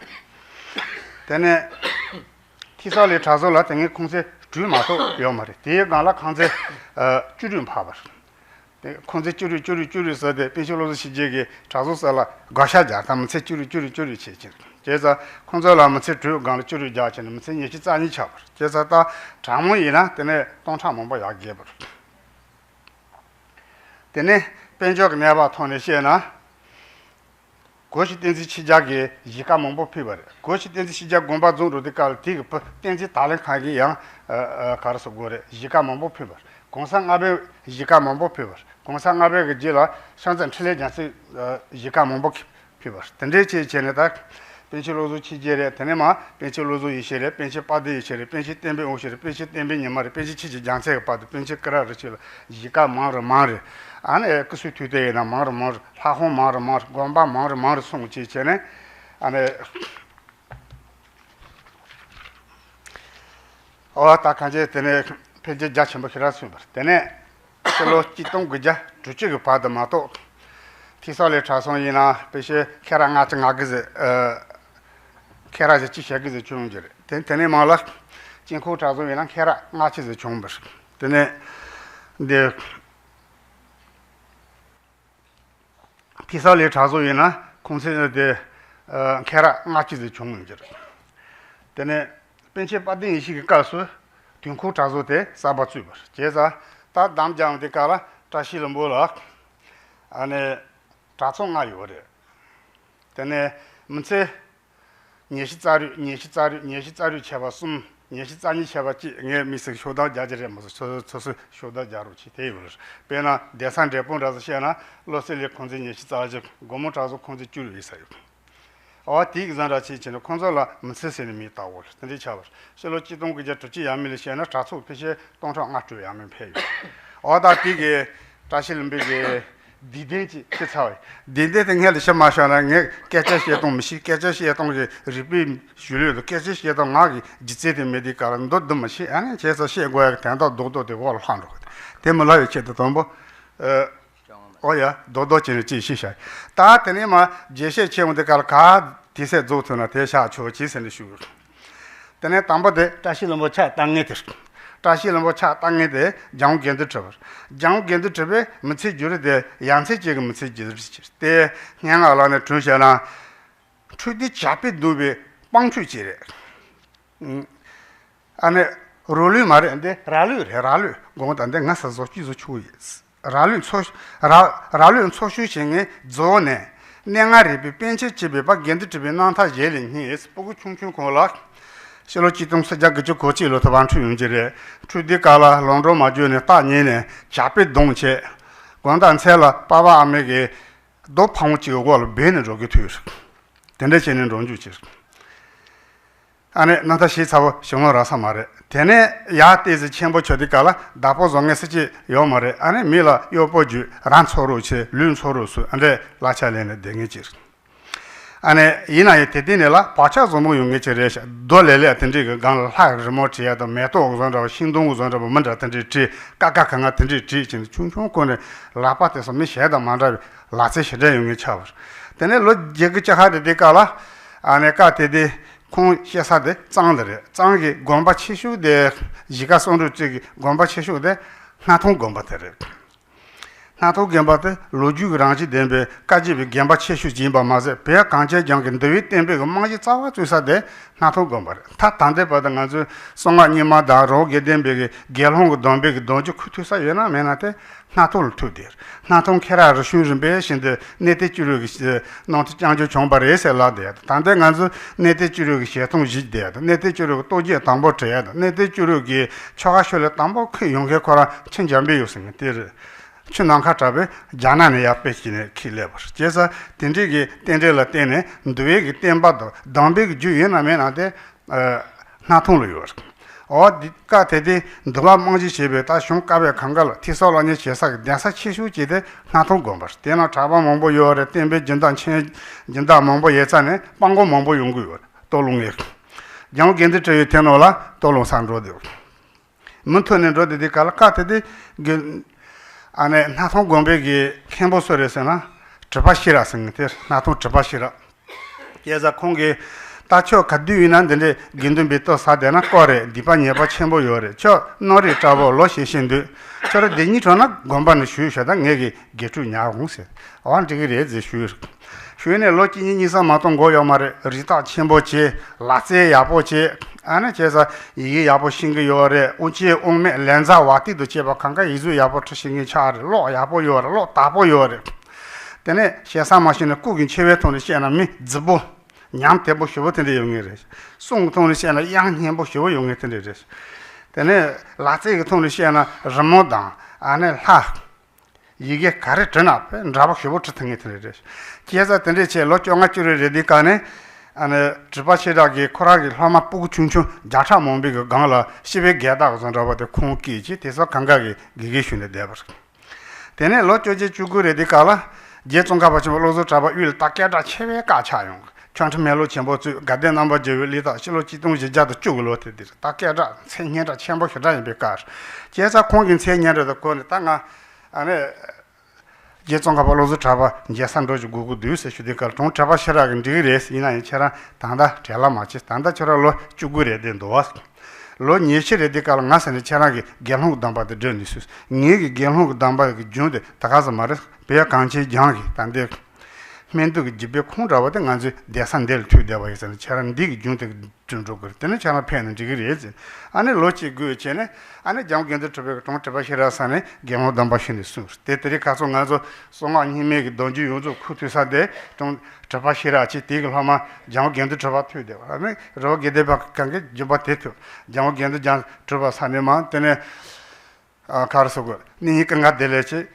རེད། དེ་ནས་ཐེ་ས་ལའི་གྲྭ་ཚང་ལ་དེ་སྔའི་ཁང་ཚན་དྲུག་མ་གཏོགས་ཡོད་མ་རེད། དེའི་སྒང་ལ་ཁང་ཚན་ཨ་བཅུ་དྲུག་འཕར་བ་རེད། དེ་ཁང་ཚན་བཅུ་དྲུག་བཅུ་དྲུག་བཅུ་དྲུག་ཟེར་ཏེ་པཎ་ཆེན་བློ་བཟང་ཆོས་རྒྱན་གྱིས་གྲྭ་ཚང་སོགས་ལ་བགོ་བཤའ་རྒྱག་སྟངས་མི་ཚེ་བཅུ་དྲུག་བཅུ་དྲུག་བཅུ་དྲུག་བྱས་ཕྱིན། བྱས་ཙང་ཁང་ཚན་ལ་མི་ཚེ་དྲུག་སྒང་ལ་བཅུ་དྲུག་རྒྱག་བྱས་ནས་མི་ཚེ་ཉི་ཤུ་རྩ་གཉིས་ཆགས་པ་རེད། བྱས་ཙང་ད་གྲངས་མང་ཡིན་ན་དེ་ནས་སྟོང་ཕྲག་མང་པོ་ཡར་རྒྱས་པ་རེད། དེ་ནས་དཔལ་འབྱོར་གྱི་གནས་བབ་ཐོག་ནས་བཤད་ན། གོ་ཤྲི་བསྟན་འཛིན་ཆོས་རྒྱལ་གྱིས་གཞིས་ཀ་མང་པོ་ཕུལ་བ་རེད། གོ་ཤྲི་བསྟན་འཛིན་ཆོས་རྒྱལ་དགོངས་པ་རྫོགས་འགྲོ་དུས་སྐབས་ལ་དེ་གི་བུ་བསྟན་འཛིན་དར་ལེན་ཁང་གིས་ཡང་ཨ་ཨ་ག་རེ་ཟེར་དགོས་རེད། གཞིས་ཀ་མང་པོ་ཕུལ་བ་རེད། གོང་ས་ལྔ་པས་གཞིས་ཀ་མང་པོ་ཕུལ་བ་རེད། གོང་ས་ལྔ་པའི་གི་རྗེས་ལ་ཤང་ཙན་འཕྲིན་ལས་རྒྱལ་མཚན་གཞིས་ཀ་མང་པོ་ཕུལ་བ་རེད། དེ་འདྲའི་ཆེད་བྱས་ནས་ད། པཎ་ཆེན་བློ་བཟང་ཆོས་རྒྱན་རེད། དེ་ནས་མར་པཎ་ཆེན་བློ་བཟང་ཡེ་ཤེས་རེད། པཎ་ཆེན་དཔལ་ལྡན་ཡེ་ཤེས་རེད། པཎ་ཆེན་བསྟན་པའི་དབང་ཕྱུག་རེད། པཎ་ཆེན་བསྟན་པའི་ཉི་མ་རེད། པཎ་ཆེན་ཆོས་ཀྱི་རྒྱལ་མཚན་གྱི་བར་དུ་པཎ་ཆེན་ཀུ་ར་རིན་ཆེན་ལ་གཞིས་ཀ་མང་རུ་མང་རུ། ཨ་ནི་སྐུ་གསུང་ཐུགས་རྟེན་ཡིན་ན་མང་རུ་མང་རུ། ལྷ་ཁང་མང་རུ་མང་རུ། དགོན་པ་མང་རུ་མང་རུ་སོང་བྱས་བྱས་ནས་ཨ་ནི། ཨོ་ད་གང་ཅི་དེ་ནས་འཕེལ་རྒྱས་རྒྱ་ཆེན་པོ་ཞེ་དྲག་སོང་བར། དེ་ནས་ཕྱི་ལོ་གཅིག་སྟོང་དགུ་བརྒྱ་དྲུག་ཅུ་གི་བར་དུ་མ་གཏོགས། ཐེ་ས་ལི་གྲྭ་ཚང་ཡིན་ན་དཔེ་ཆ་ཁེ་ར་ལྔ་བཅུ་ང་དགུ་ཟིག་ཨ། ཁེ་ར་བཞི་བཅུ་ཞེ་དགུ་ཟིག་བྱུང་རྒྱུ་རེད། དེ་དེ་ནས་མང་ལ་དཀྱིལ་འཁོར་གྲྭ་ཚང་ཡིན་ན་ཁེ་ར་ལྔ་བཅུ་ཟིག་བྱུང་བར། དེ་ནས་འདི། ཐེ་ས་ལི་གྲྭ་ཚང་ཡིན་ན་ཁོང་ཚོས་དེ་ཨ། ཁེ་ར་ལྔ་བཅུ་ཟིག་བྱུང་ཡོད་རྒྱུ་རེད། དེ་ནས་པཎ་ཆེན་དཔལ་ལྡན་ཡེ་ཤེས་ཀྱི་སྐབས་སུ་དུས་འཁོར་གྲྭ་ཚང་དེ་གསར་པ་བཙུགས་པ་རེད། བྱས་ཙང་ད་དམ་བཅའ་འདི་ག་ལ་བཀྲ་ཤིས་ལྷུན་པོ་ལ་ཨ་ནི་གྲྭ་ཚང་ལྔ་ཡོད་རེད། དེ་ནས་མི་ཚེ་ཉི་ཤུ་རྩ་དྲུག་ཉི་ཤུ་རྩ་དྲུག་ཉི་ཤུ་རྩ་དྲུག་བྱས་པ་གསུམ། ཉི་ཤུ་རྩ་གཉིས་བྱས་པ་གཅིག་ངས་མི་ཟིག་ཤོག་ལྡེབ་རྒྱག་རྒྱུ་རེད་མ་གཏོགས་སོ་སོ་སོ་སོས་ཤོག་ལྡེབ་རྒྱག་རོགས་གྱིས་དེ་ཡོད་རེད། དཔེར་ན་གདན་ས་འབྲས་སྤུངས་འདྲ་ཟིག་བཤད་ན་བློ་གསལ་ལས་ཁོང་ཚོས་ཉི་ཤུ་རྩ་བཞི། སྒོ་མོ་གྲྭ་ཚང་ཁོང་ཚོས་བཅུ་ཡོད་ས་ཡོད། ཨོ་དེའི་གི་བཟང་འདྲ་ཆེ་ཆེ་ནས་ཁོང་ཚོ་ལ་མི་ཚེ་ཟེར་ནས་མི་ལྟ་བོ་དེ་འདྲའི་ཆགས་པར། ཕྱི་ལོ་གཅིག་སྟོང་དགུ་བརྒྱ་དྲུག་ཅུ་ཡས་མས་ལ་བཤད་ན་གྲྭ་ཚང་ཕལ་ཆེར་སྟོང་ཕྲག་ལྔ་དྲུག་ཡས་མས་ཕེབས་ཡོད། ཨོ་ད་དེ་གི་བཀྲ་ཤིས་ལྷུན་པོ་གི་བདེ་ལྡན་གྱི་ཆེ་ཚ་བའི་བདེ་ལྡན་དེ་སྔ་ལ་ཤི་མ་ཤོར་ན་ངས་སྐད་ཆ་བཤད་སྟངས་མི་ཤེས། སྐད་ཆ་བཤད་སྟངས་ཀྱི་རིག་པའི་གཞུང་ལུགས་དང་སྐད་ཆ་བཤད་སྟངས་ངག་གི་སྒྱུ་རྩལ་དེ་མེད་དུས་ག་ལ་མདོ་བསྡུ་མི་ཤེས། ཨ་ནི་བྱས་ཙང་བཤད་དགོས་ཡག་གི་དོན་དག་རྡོག་རྡོག་དེ་འོག་ལ་ལྷག་འགྲོ་གི། དེ་མི་ལྷག་ཡོད་ཆེད་དུ་དང་པོ། ཨོ་ཡ་རྡོག་རྡོག་བྱས་ནས་ཅིག་ཤེས་བྱ། ད་དེ་ནས་མ་རྒྱས་བཤད་བྱས་འོང་དུས་ག་ལ་ག་དེ་སེ་རྫོགས་ཐུབ་ན་དེ་བཞག་ཆོག་ཅིག་ཟེར་ནས་ཞུ། དེ་ནས་དང་པོ་དེ་བཀྲ་ཤིས་ལྷུན་པོ་ཕྱག་བཏབ་མཁན་དེ། བཀྲ་ཤིས་ལྷུན་པོ་ཕྱག་བཏབ་མཁན་དེ་ལྗང་དགེ་འདུན་གྲུབ་པ། ལྗང་དགེ་འདུན་གྲུབ་པའི་མི་ཚེའི་བརྒྱུད་རིམ་དེ་ཡ་མཚན་ཅན་གྱི་མི་ཚེའི་བརྒྱུད་རིམ་ཞིག་སྟེ། སྙན་ངག་ལ་ནས་དྲངས་བཤད་ན། འཕྲུལ་དེ་བྱ་དཔེ་འདོན་པའི་དཔང་ཆོས་ཅིག་རེད། ཨ་ནི་རོ་ལུས་མ་རེད། འདི་ར་ལུས་རེད། ར་ལུས་དགོངས་དག་འདི་ང་ས་བཟོ་སྤྱི་བཟོ་ཆུ་ཡིན། ར་ལུས་འཚོ། ར་ར་ལུས་འཚོ་བཞུད་བྱེད་མཁན་རྫོགས་ནས་གནས་ལྔ་རིག་པའི་པཎ་ཆེན་བྱེད་པའི་པ་དགེ་འདུན་གྲུབ་པའི་རྣམ་ཐར་ཞལ་ལས་རྙེད། སྤུ་གུ་ཆུང་ཆུང་ཁོང་ལ་ཕྱི་ལོ་གཅིག་སྟོང་སུམ་བརྒྱ་དགུ་བཅུ་གོ་གཅིག་ལོ་ཐོ་བ་འཕྲོད་ཡོང་གི་རེད། འཕྲོད་དུས་སྐབས་ལ་ལོ་འགྲོ་མ་བརྗོད་ནས་རྟགས་ཉིད་ནས་བྱ་དཔེ་གདོང་བྱས། དགོང་དག་མཚན་ལ་པ་ཕ་ཨ་མའི་གི་རྡོ་ཕང་བོ་གཅིག་གི་འོག་ལ་སྦས་ནས་འགྲོ་གི་དུས་དེ་འདྲ་བྱས་ནས་འགྲོ་འཇུག་བྱས། ཨ་ནི་རྣམ་ཐར་ཞིབ་ཚགས་པོ་ཞུ་ལོང་རག་ས་མ་རེད། དེ་ནས་ཡར་ཏོག་ཙམ་ཆེན་པོ་ཆགས་དུས་སྐབས་ལ་བདག་པོ་བཟོ་མཁན་སུ་གཅིག་ཡོད་མ་རེད། ཨ་ནི་མི་ལ་གཡོག་པོ་བརྒྱུད་ར་འཚོ་རོགས་བྱས་ལུད་འཚོ་རོགས་སུ་ཨ་འདྲས་གླ་ཆ་ལེན་ནས་བསྡད་མཁན་ཅིག་ཨ་ནི་ཡིན་ན་ཡང་དེ་དུས་ནས་ལ་བག་ཆགས་བཟང་པོ་ཡོད་མཁན་ཅིག་རེད་ཤག་རྡོ་ལེབ་ལེབ་དེ་འདྲས་ཀྱི་སྒང་ལ་ལྷ་རི་མོ་བྲིས་ཡ་དང་མེ་ཏོག་བཟོ་འདྲ་བ་ཤིང་སྡོང་བཟོ་འདྲ་བ་མི་འདྲ་དེ་འདྲས་བྲིས། ཀ་ཀ་ག་ང་དེ་འདྲས་བྲིས་བྱས་ནས་ཆུང་ཆུང་ཁོ་ནས་ལག་པ་དེ་ཚོ་མི་གཞན་དང་མ་འདྲ་བའི་ལག་རྩལ་ཞེ་དྲག་ཡོད་མཁན་ཆགས་པ་རེད། དེ་ནས་ལོ་བརྒྱད་དགུ་བཅུ་ཁ་རེ་དེ་སྐབས་ལ་ཨ་ནི་སྐབས་དེ་དེ། ཁོང་སྐྱེས་ས་དེ་གཙང་དེ་རེད། གཙང་གི་དགོན་པ་ཆེ་ཤོས་དེ། གཞིས་ཀ་གསང་འབྲུག་གཅིག་གི་དགོན་པ་ཆེ་ཤོས་དེ་སྣར་ཐང་དགོན་པ་དེ་རེད། སྣར་ཐང་དགོན་པ་དེ་ལོ་རྒྱུས་ཀྱི་རང་བཞིན་ལྡན་པའི་བཀའ་བརྒྱུད་པའི་དགོན་པ་ཆེ་ཤོས་ཅིག་ཡིན་པ་མ་ཟད། བོད་གངས་ཅན་ལྗོངས་ཀྱི་འདུལ་བའི་བསྟན་པའི་རྨང་གཞི་རྩ་བ་བཙུགས་ས་དེ་སྣར་ཐང་དགོན་པ་རེད། ད་ད་ལྟའི་བར་དུ་ང་ཚོའི་གསང་སྔགས་རྙིང་མ་དང་རི་བོ་དགེ་ལྡན་པའི་དགེ་སློང་གི་སྡོམ་པའི་གི་སྡོམ་རྒྱུན་ཁུར་ཐུབ་ས་ཡོད་ན་མེད་ན་དེ། སྣར་ཐང་ལ་ཐུག་དེར། སྣར་ཐང་ཁེ་ར་རི་ཤུན་རིམ་པས་བཞིན་དུ་གནས་བརྟན་བཅུ་དྲུག་གི་ནང་དུ་བསྐྱང་རྒྱུ་བྱུང་བ་རེད་ཟེར་ལབ་བསྡད་ཡ་དང་། ད་ལྟའི་ང་ཚོ་གནས་བརྟན་བཅུ་དྲུག་གི་ཞལ་མཐོང་བཞེས་བསྡད་ཡ་དང་། གནས་བརྟན་བཅུ་དྲུག་གི་རྟོགས་བརྗོད་དང་པོ་བྲི་ཡ་དང་། གནས་བརྟན་བཅུ་དྲུག་གི་ཆོ་ག་ཤོ་ལོ་ཀ་དང་པོ་ཁོས་ཡོང་མཁན་ཁོ་རང་ཆུ་འཇམ་པའི་ཡུལ་ཟེར་མཁན་དེ་རེད། ཆུ་ནམ་མཁའ་གྲགས་པས་རྒྱ་ནག་ནས་ཡར་དཔེ་བྱས་ནས་ཁྱེར་སླེབས་པ་རེད། བྱས་ཙང་དེ་འདྲའི་གི་རྟེན་འབྲེལ་ལ་བརྟེན་ནས་འདུལ་བའི་གི་བསྟན་པ་དང་སྡོམ་པའི་གི་རྒྱུན་ཡོད་ན་མེད་ན་དེ། ཨ། སྣར་ཐང་ལ་ཡོད་རེད། འོ་འདི་སྐབས་དེ་དུས་འདུལ་བ་རྨང་གཞི་བྱས་པའི་ད་གཞུང་བཀའ་པོད་གང་ག་ལ་ཐོས་བསམ་སློབ་གཉེར་བྱེད་ས་གི་གདན་ས་ཆེ་ཤོས་ཅིག་དེ་སྣར་ཐང་དགོན་པ་རེད། དེ་ན་གྲྭ་པ་མང་པོ་ཡོད་རེད། བསྟན་པའི་སྦྱིན་བདག་མཁན་སྦྱིན་བདག་མང་པོ་ཡོད་ཙང་ནས་སྤྲང་པོ་མང་པོ་ཡོང་གི་ཡོད་རེད། སྟོད་ལུང་ངེ་ལྗང་དགེ་འདུན་གྲུབ་པའི་དེ་ནང་ལ་སྟོད་ལུང་སར་འགྲོ་བསྡད། མུ་མཐུད་ནས་འགྲོ་བསྡད་དུས་སྐབས་ལ་སྐབས་དེ་དུས་དགེ་ཨ་ནི་སྣར་ཐང་དགོན་པའི་གི་མཁན་པོ་སུ་རེད་ཟེར་ན། གྲུབ་པ་ཤེས་རབ་ཟེར་མཁན་དེ། སྣར་ཐང་གྲུབ་པ་ཤེས་རབ། བྱས་ཙང་ཁོང་གིས་ད་ཁྱོད་ག་དུས་ཡིན་ན་འདི་འདྲའི་དགེ་འདུན་པའི་ལྟོ་ཟ་བསྡད་ན་དཀའ་རེད། སྡིག་པ་ཉེས་པ་ཆེན་པོ་ཡོད་རེད། ཁྱོད་སྣ་རིགས་དྲག་པོ་ལོ་ཤས་ཤིག་འདུག་ཁྱོད་རང་འདི་ཉིད་གྲོངས་ན་དགོན་པ་ནས་ཞུས་ཤོག་ད་ངས་གི་དགེ་ཕྲུག་ཉར་འོང་ཟེར། འོ་འགྲིག་གི་རེད་ཟེར་ཞུས། ཞུས་ནས་ལོ་གཅིག་གཉིས་གཉིས་གསུམ་མ་གཏོགས་འགོར་ཡོད་མ་རེད། རིགས་རྟགས་ཆེན་པོ་བྱས། ལག་རྩལ་ཡག་པོ་བྱས། ཨ་ནི་བྱས་ཙང་ཡི་གེ་ཡག་པོ་ཤེས་ཀྱི་ཡོད་རེད། དབུ་ཅན་དབུ་མེད་ལན་ཚ་བ་ཏི་དང་བཅས་པ་གང་ག་ཡིག་གཟུགས་ཡག་པོ་འབྲི་ཤེས་མཁན་ཆགས་རེད། ཀློག་ཡག་པོ་ཡོད་རེད། ཀློག་དག་པོ་ཡོད་རེད། དེ་ནས་ཞེ་ས་མ་ཤེས་ན་སྐུ་གི་མཆེ་བའི་ཐོག་ནས་བཤད་ན་མི་རྫིག་པོ། ཉམས་དོད་པོ་ཞེ་པོ་དེ་འདྲ་ཡོད་ངེས་རེད། གསུང་གི་ཐོག་ནས་བཤད་ན་དབྱངས་སྙན་པོ་ཞེ་པོ་ཡོད་ངེས་དེ་འདྲ་རེད། དེ་ནས་ལག་རྩལ་གྱི་ཐོག་ནས་བཤད་ན་རི་མོ་དང་ཨ་ནི་ལྷ། ཡི་གེ་ག་རེ་བྲིས་ན་དཔེ་འདྲ་པོ་ཞེ་པོ་བྲིས་ཐུབ་ངེས་དེ་འདྲ་རེད། བྱས་ཙང་དེ་འདྲ་བྱས་ལོ་བཅོ་ལྔ་བཅུ་རེ་རེ་དུས་སྐབས་ནས་ཨ་ནི་གྲུབ་པ་ཆེ་དྲགས་ཀྱིས་ཁོ་རང་གི་སློབ་མ་སྤུ་གུ་ཆུང་ཆུང་བརྒྱ་ཕྲག་མང་པོའི་གི་སྒང་ལ་སྤྱི་པའི་རྒྱལ་དར་བཟོ་འདྲ་པོ་དེ་ཁོང་བཀལ་བྱས་དེ་ཚོ་གང་ག་གི་དགེ་རྒན་ཞུས་ནས་བསྡད་པ་རེད། དེ་ནས་ལོ་བཅོ་བརྒྱད་བཅུ་དགུ་རེ་དུས་སྐབས་ལ་རྗེ་ཙོང་ཁ་པ་ཆེན་པོ་བློ་བཟང་གྲགས་པ་དབུས་ལ་ད་སྐད་གྲགས་ཆེ་བའི་བཀའ་ཆགས་ཡོང་། ཆོས་ཁྲི་མེ་ལོང་ཆེན་པོ་གཙོས་དགའ་ལྡན་རྣམ་པར་རྒྱལ་བའི་གླེགས་རྟགས་ཕྱི་ལོ་ཆིག་སྟོང་བཞི་བརྒྱ་དང་བཅུ་གི་ལོ་དེ་དེར་ད་སྐད་གྲགས་མཚན་སྙན་གྲགས་ཆེན་པོ་ཞེ་དྲག་ཡིན་པའི་སྐབས། བྱས་ཙང་ཁོང་གི་མཚན་སྙན་གྲགས་དེ་གོ་ནས་ད་ང་ཨ་ནི། རྗེ་ཙོང་ཁ་པ་བློ་བཟང་གྲགས་པ་མཇལ་ས་འགྲོ་ཞིག་དགོས་ཀྱི་འདུག་ཟེར་ཞུ་དུས་སྐབས་དྲུང་ཁྲི་པ་ཤེས་རབ་ཀྱིས་འགྲིག་གི་རེད། ཡིན་ན་ཡང་ཁྱེད་རང་ད་ལྟ་བྲེལ་བ་མ་བྱེད། ད་ལྟ་ཁྱོད་རང་ལོ་བཅུ་དགུ་རེད་དེ་འདུག་བ། ལོ་ཉི་ཤུ་རེད་དུས་སྐབས་ལ་ང་ཟེར་ནས་ཁྱེད་རང་གི་དགེ་སློང་གི་སྡོམ་པ་དེ་སྒྲུབ་ནས་སུས། ངེད་ཀྱི་དགེ་སློང་གི་སྡོམ་པ་གི་རྒྱུན་དེ་ད་ག་ཟེ་མ་རེད། བོད་གངས་ཅན་ལྗོངས་ཀྱི་ད་འདི་སྨན་དུག་གི་རྒྱུད་པའི་ཁུངས་འདྲ་བོ་དེ་ང་ཚོའི་གདན་ས་འདི་ལ་ཐུག་བསྡད་པ་ཡིན་ཟེར་ནས་ཁྱེད་རང་འདི་གི་རྒྱུན་དེ་བསྐྲུན་འགྲོ་དགོས་རེད། དེ་ནས་ཁྱེད་རང་ཕེབས་ན་འགྲིག་གི་རེད་ཟེར། ཨ་ནི་ལོ་གཅིག་སྒུག་བྱས་ནས་ཨ་ནི་རྒྱལ་དབང་དགེ་འདུན་གྲུབ་པའི་དྲུང་ཁྲི་པ་ཤེས་རབ་ས་ནས་དགེ་སློང་སྡོམ་པ་ཞུས་ནས་གསུངས། དེ་དེ་རིང་ཁ་སང་ང་ཚོ་གསང་སྔགས་རྙིང་མའི་གི་སྡོམ་རྒྱུན་ཡོངས་རྫོགས་ཁུར་ཐུག་ས་དེ་དྲུང་ཁྲི་པ་ཤེས་རབ་ཅེས་དེ་གི་སློབ་མ་རྒྱལ་དབང་དགེ་འདུན་གྲུབ་པ་ཐུག་བསྡད་པ། ཨ་ནི་རི་བོ་དགེ་ལྡན་པ་གང་གི་རྒྱུད་པ་དེ་ཐུག་རྒྱལ་དབང་དགེ་འདུན་རྒྱ་གྲུབ་པ་ས་ནས་མ་དེ་ནས། ཨ། ག་རེ་ཟེར་དགོས། གནས་རྙིང་ཀུན་དགའ་བདེ་ལེགས་བྱས།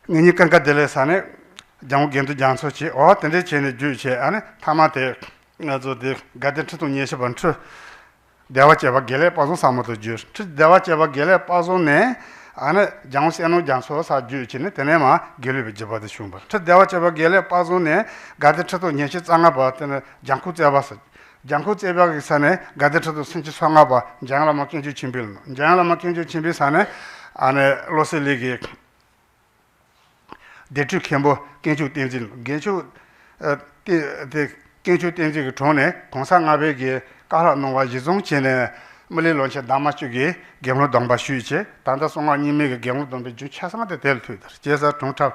གནས་རྙིང་ཀུན་དགའ་བདེ་ལེགས་ས་ནས་རྒྱལ་དབང་དགེ་འདུན་རྒྱ་མཚོ་བྱས། འོ་དེ་འདྲས་བྱས་ནས་བརྒྱུད་བྱས། ཨ་ནི་མཐའ་མ་དེ་ང་ཚོ་དེ་དགའ་ལྡན་ཁྲི་སྟོང་ཉི་ཤུ་པ་ཁྲི་བདེ་བ་སྤྱོད་པ་དགེ་ལེགས་དཔལ་བཟང་ཟབ་མོ་དུ་བརྒྱུད། ཁྲི་བདེ་བ་སྤྱོད་པ་དགེ་ལེགས་དཔལ་བཟང་ནས་ཨ་ནི་རྒྱལ་དབང་བསོད་ནམས་རྒྱ་མཚོ་ས་བརྒྱུད་བྱས་ནས་དེ་ནས་མར་དགེ་ལུགས་པའི་བརྒྱུད་པ་དེ་བྱུང་བ། ཁྲི་བདེ་བ་སྤྱོད་པ་དགེ་ལེགས་དཔལ་བཟང་ནས་དགའ་ལྡན་ཁྲི་སྟོང་ཉི་ཤུ་རྩ་ལྔ་པ་དེ་ནི་འཇམ་མགོན་རྩེ་པ་ཟེར། འཇམ་མགོན་རྩེ་པ་གི་ས་ནས་དགའ་ལྡན་ཁྲི་སྟོང་སུམ་ཅུ་སོ་ལྔ་པ་འཇམ་དབྱངས་བླ་མ་དཀོན་མཆོག་ཆེན་པོའི་ལ། འཇམ་དབྱངས་བླ་མ་དཀོན་མཆོག་ཆེན་པོའི་ས་ནས་ཨ་ནི་བློ་གསལ་གླིང་གི་སྡེ་ཁྲི་མཁན་པོ་དཀོན་མཆོག་བསྟན་འཛིན། དཀོན་མཆོག་ཨ། དེ་དེ་དཀོན་མཆོག་བསྟན་འཛིན་གྱི་དྲུང་ནས་གོང་ས་ལྔ་པའི་གི་བཀའ་སློབ་གནང་བ་གཞིར་བཟུང་བྱས་ནས་སྨིན་གླིང་ལོ་ཆེན་ཟླ་མ་བཅུ་གི་དགེ་སློང་སྡོམ་པ་ཞུས་བྱས། ད་ལྟ་གསང་སྔགས་རྙིང་མའི་གི་དགེ་སློང་སྡོམ་པའི་རྒྱུན་ཆ་ཚང་དེ་དེ་ལ་ཐུག་དར། བྱས་ཙང་དྲུང་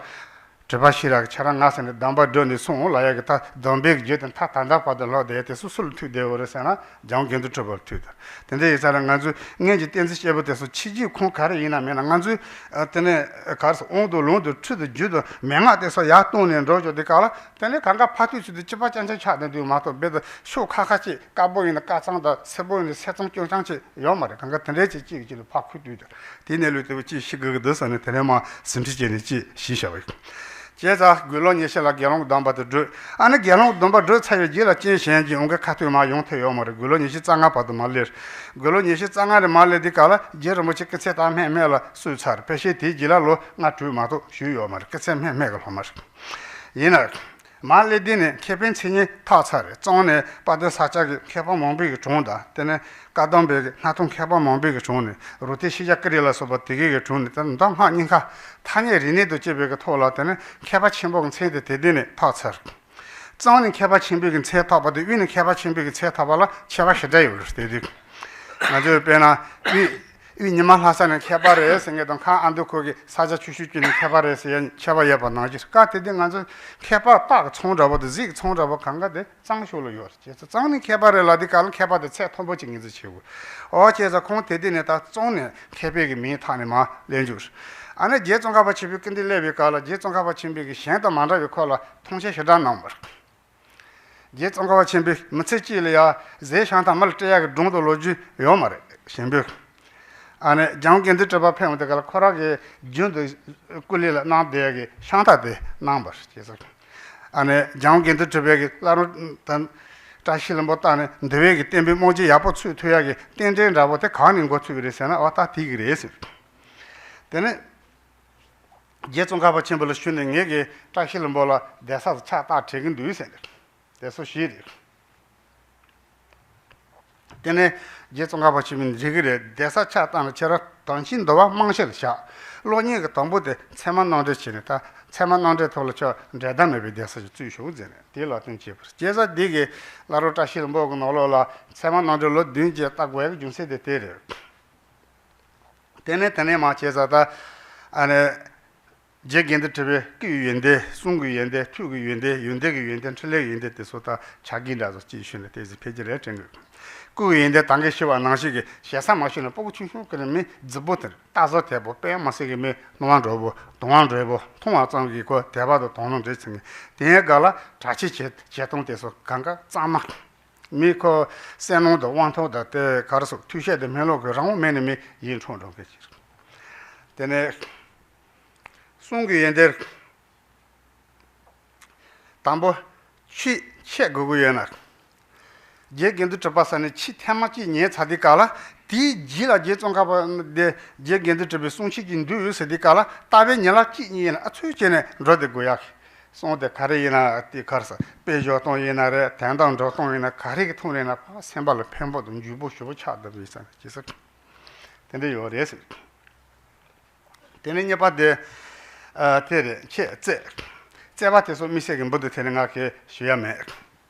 ཁྲི་པ་ཤེས་རབ་ཀྱིས་ཁྱེད་རང་ང་ས་ནས་སྡོམ་པ་སྒྲུབ་ནས་སོང་ལབ་ཡག་གི་ད་སྡོམ་པའི་རྒྱུན་དེ་མཐའ་ད་ལྟ་བར་དུ་ལྷོད་བསྡད་དེ་སུ་སུ་ལ་ཐུག་བསྡད་ཡོད་རེད་ཟེར་ན་རྒྱལ་དབང་དགེ་འདུན་གྲུབ་པ་ལ་ཐུག་དར། དེ་འདྲ་ཡིན་ཙང་ང་ཚོས་སྔོན་གྱི་བསྟན་འཛིན་སྐྱེས་བུ་དེ་ཚོ་ཕྱི་རྒྱུད་ཁུངས་ག་རེ་ཡིན་ན་མིན་ན་ང་ཚོས་ཨ། དེ་ནས་ག་རེ་ཟེར། དབང་དང་ལུང་དང་ཁྲིད་དང་རྒྱུད་དང་མན་ངག་དེ་ཚོ་ཡར་བཏོན་ནས་འགྲོ་རྒྱུ་དེ་ག་ལ་དེ་ནས་གང་ག་ཕ་ཐུག་ཚུལ་དུ་སྐྱིད་པ་ཅན་ཅན་ཆགས་བསྡད་འདུག་མ་གཏོགས་རྦད་དེ་ཕྱོགས་ཁ་ཁ་ཅིག་དཀར་པོ་ཡིན་ན་དཀར་གཙང་དང་སེར་པོ་ཡིན་ན་སེར་གཙང་སྐྱོན་ཅན་ཅིག་ཡོད་མ་རེད། གང་ག་དེ་འདྲའི་ཅིག་གཅིག་གིས་གཅིག་ལ་ཕར་ཁུར་དུས་དེར་དེའི་གནས་ལུགས་དེ་བ་ཅིག་ཤེས་དགོས་ཀྱི་འདུག་ཟེར་ནས་དེ་ནས་མར་ཟིན་བྲིས་བྱས་ནས་ཅིག་ཞུས་བཞག་པ་ཡིན། བྱས་ཙང་དགུང་ལོ་ཉི་ཤུ་ལ་དགེ་སློང་སྡོམ་པ་དེ་སྒྲུབ། ཨ་ནི་དགེ་སློང་སྡོམ་པ་སྒྲུབ་ཚར་བའི་རྗེས་ལ་རྐྱེན་གཞན་གྱིས་འོང་གི་ཁ་ཐུག་མར་ཡོང་ཐུབ་ཡོད་མ་རེད། དགུང་ལོ་ཉི་ཤུ་རྩ་ལྔ་བར་དུ་མར་སླེབས། དགུང་ལོ་ཉི་ཤུ་རྩ་ལྔ་རེ་མར་སླེབས་དུས་སྐབས་ལ་རྗེ་རིན་པོ་ཆེ་སྐུ་ཚེ་ད་སྨད་སྨད་ལ་བསུས་ཚར། ཕལ་ཆེར་དེའི་རྗེས་ལ་ལོ་ལྔ་དྲུག་མ་གཏོགས་བཞུགས་ཡོད་མ་རེད། སྐུ་ཚེ་སྨད་སྨད་ཀྱི་སློབ་མ་རེད། ཡིན་ན། མར་སླེབས་དུས་ནས་མཁས་པའི་མཚན་ཉིད་ཐོབ་ཚར་རེད། གཙོ་བོ་ནས་དཔལ་ལྡན་ས་སྐྱ་གི་མཁས་པ་མང་པོའི་གི་དྲུང་དང་དེ་ནས་བཀའ་གདམས་པའི་གི་སྣར་ཐང་མཁས་པ་མང་པོའི་གི་དྲུང་ནས་རུ་སྟོད་ཤེས་བྱ་ཀུ་རེ་ལ་སོགས་པ་དེ་གའི་གི་དྲུང་ནས་དེ་མདོ་སྔགས་རྙིང་ཁ་ཐ་སྙད་རིག་གནས་དང་བཅས་པའི་གི་ཐོག་ལ་དེ་ནས་མཁས་པ་ཆེན་པོ་གི་མཚན་དེ་དེ་དུས་ནས་ཐོབ་ཚར། གཙང་ནས་མཁས་པ་ཆེན་པོའི་གི་མཚན་ཐོབ་པ་དང་དབུས་ནས་མཁས་པ་ཆེན་པོའི་གི་མཚན་ཐོབ་པ་ལ་ཁྱད་པར་ཞེ་དྲག་ཡོད་རེད། དེ་དུས་ང་ཚོས་དཔེར་ན་དབུས་དབུས་ཉི་མ་ལྷ་ས་ནས་མཁས་པ་རེད་ཟེར་མཁན་དང་ཁམས་ཨ་མདོ་ཁུལ་གྱི་ས་སྐྱ་ཆུ་ཤུར་དཀྱིལ་ནས་མཁས་པ་རེད་ཟེར་ཡ་ཁྱད་པར་ཡོད་པ་ནང་བཞིན། སྐབས་དེ་དུས་ང་ཚོས་མཁས་པ་སྟག་གི་ཚང་འདྲ་པོ་དང་གཟིག་གི་ཚང་འདྲ་པོ་གང་ག་དེ་གཙང་ཕྱོགས་ལ་ཡོད་རེད། བྱས་ཙང་གཙང་ནས་མཁས་པ་རེད་ལབ་དུས་སྐབས་ལ་མཁས་པ་དེ་ཚད་མཐོན་པོ་ཅིག་ངོས་འཛིན་བྱེད་དགོས། འོ་བྱས་ཙང་ཁོང་དེ་དུས་ནས་ད་གཙང་ནས་མཁས་པའི་གི་མིང་ཐོག་ནས་མར་སླེབས་འཇུག་ཨ་ནི་རྗེ་ཙོང་ཁ་པ་ཆེན་པོའི་སྐུ་མདུན་སླེབས་པའི་སྐབས་ལ་རྗེ་ཙོང་ཁ་པ་ཆེན་པོའི་གི་གཞན་དང་མ་འདྲ་བའི་ཁོ་ལ་མཐོང་ཆེན་ཞེ་དྲག་གནང་བ་རེད། རྗེ་ཙོང་ཁ་པ་ཆེན་པོས་མི་ཚེ་གཅིག་ལ་ཡ་ཟས་ཤམ་ཐབས་མི་ལ་སྤྲད་ཡག་གི་སྒྲུང་དང་ལོ་རྒྱུས་ཡོད་མ་རེད། གཞན་པོས། ཨ་ནི་རྒྱལ་དབང་དགེ་འདུན་གྲུབ་པ་ཕེབས་འོང་དུས་སྐབས་ལ་ཁོ་རང་གི་རྒྱུན་དུ་སྐུ་ལུས་ལ་གནང་བསྡད་ཡག་གི་ཤམ་ཐབས་དེ་གནང་བ་རེད། བྱས་ཙང་། ཨ་ནི་རྒྱལ་དབང་དགེ་འདུན་གྲུབ་པའི་གི་བླ་རུང་དང་བཀྲ་ཤིས་ལྷུན་པོ་བཏང་ནས་འདུལ་བའི་གི་བསྟན་པའི་རྨང་གཞི་ཡག་པོ་ཚུགས་ཐུབ་ཡག་གི་རྟེན་འབྲེལ་འདྲ་པོ་དེ་གང་ནས་འགོ་ཚུགས་ཀྱི་རེད་ཟེར་ན། འོ་ད་དེ་གི་རེད་ཟེར། དེ་ནས། རྗེ་ཙོང་ཁ་པ་ཆེན་པོ་ལ་ཞུས་ནས་ངེད་ཀྱིས་བཀྲ་ཤིས་ལྷུན་པོ་ལ་གདན་ས་ཆགས་རྟགས་བྲིས་ཀྱི་འདུག་ཟེར་ནས་དེ་ཚོ་བཤད་རེད། དེ་ནས་རྗེ་ཙོང་ཁ་པ་ཆེན་པོས་འགྲིག་གི་རེད། གདན་ས་ཆགས་རྟགས་ནི་ཁྱེད་རང་དོན་ཆེན་འདུལ་བ་རྨང་གཞི་ལ་བཞག་གློག་བརྙན་གྱི་དང་པོ་དེ་ཚད་མ་རྣམ་འགྲེལ་བྱས་ནས་ད་ཚད་མ་རྣམ་འགྲེལ་ཐོག་ལ་ཁྱོད་འགྲན་ཟླ་མེད་པའི་གདན་ས་ཞིག་བཙུགས་ཤོག་ཟེར་ནས་དེ་ལ་དོན་བྱས་པ་རེད། བྱས་ཙང་འདི་གི་བླ་རུང་བཀྲ་ཤིས་ལྷུན་པོ་གི་ནང་ལོགས་ལ་ཚད་མ་རྣམ་འགྲེལ་ལོ་བདུན་བརྒྱད་བལྟ་དགོས་ཡག་གི་རྒྱུ་མཚན་དེ་དེ་རེད། དེ་ནས་དེ་ནས་མར་བྱས་ཙང་ད་ཨ་ནི་རྗེ་དགེ་འདུན་གྲུབ་པའི་སྐུའི་ཡོན་ཏན། གསུང་གི་ཡོན་ཏན། ཐུགས་ཀྱི་ཡོན་ཏན། ཡོན་ཏན་གྱི་ཡོན་ཏན། འཕྲིན་ལས་ཀྱི་ཡོན་ཏན་དེ་ཚོ་ད་ཕྱག་རྒྱའི་འདྲ་བཟོ་ཅིག་ཞུས་ནས་དེ་ཚོ་ཕལ་ཆེར་ལས་དྲན་དགོས། སྐུ་གི་ཡོན་ཏན་ད་གིན་ཞུས་པ་ནང་བཞིན་གྱི་ཞེ་ས་མ་ཞུས་ན་སྤུ་གུ་ཆུང་ཆུང་ཀུན་ནས་མི་རྫིག་པོ་དེར་རྟ་བཟོ་དལ་པོ། དཔེ་མ་སྲིད་ཀྱི་མི་སྣང་བ་འགྲོ་པོ་གདོང་བ་འགྲོ་པོ་མཐོང་བ་ཙམ་གྱིས་ཁོ་དད་པ་དང་དོ་སྣང་འདྲེས་ཚིག་ངེས། དེའི་སྒང་ལ་གྲྭ་ཆས་བྱེད་བྱེད་སྟངས་དེ་ཚོ་གང་ག་གཙང་མ། མི་ཁོ་སེམས་ནང་དུ་དབང་ཐང་དང་དེ་ག་རེ་ཟེར་ཐུགས་བཞེད་དེ་སྨོན་ལམ་གྱི་རང་དབང་མེད་ནས་མི་ཡིད་འཕྲོག་འགྲོ་མཁན་ཞིག་རེད། དེ་ནས་གསུང་གི་ཡོན་ཏན་དང་པོ་ཆོས་འཆད་དགོས་ཀྱི་ཡོད་ན། རྗེ་དགེ་འདུན་གྲུབ་པ་ས་ནས་ཆོས་ཐེངས་མ་གཅིག་ཉན་ཚར་དུས་སྐབས་ལ་དེའི་རྗེས་ལ་རྗེ་ཙོང་ཁ་པ་འདི་རྗེ་དགེ་འདུན་གྲུབ་པའི་གསུང་ཆོས་ཀྱི་འདུལ་ཡོད་ཟེར་དུས་སྐབས་ལ་བལྟ་བའི་ཉིན་ལ་གཅིག་གཉིས་ཡིན་ན་ཨ་ཚུལ་བྱས་ནས་འགྲོ་བསྡད་དགོས་ཡག་གསུངས་ཏེ་ག་རེ་ཡིན་ན་དེ་གར་ས་དཔེ་བཞག་སྟངས་ཡིན་ན་རེད། དོན་དག་འགྲོ་སྟངས་ཡིན་ན་ག་རེ་གི་ཐོག་ནས་ན་ཕར་སེམས་པ་ལ་ཕན་པོ་དང་འཇུག་པོ་ཞེ་པོ་ཆགས་བསྡད་པ་ཡིན་ས་ནས་ཅི་ཟེར། དེ་འདྲ་ཡོད་རེད་ཟེར། དེ་ནས་གཉིས་པ་དེ། ཨ། དེ་རེད། ཁྱེད་བཙས། བཙས་པ་དེ་ཚོ་དམིགས་བསལ་གྱི་འབུར་དུ་དེ་ནས་ང་གིས་ཞུ་ཡ་མེད།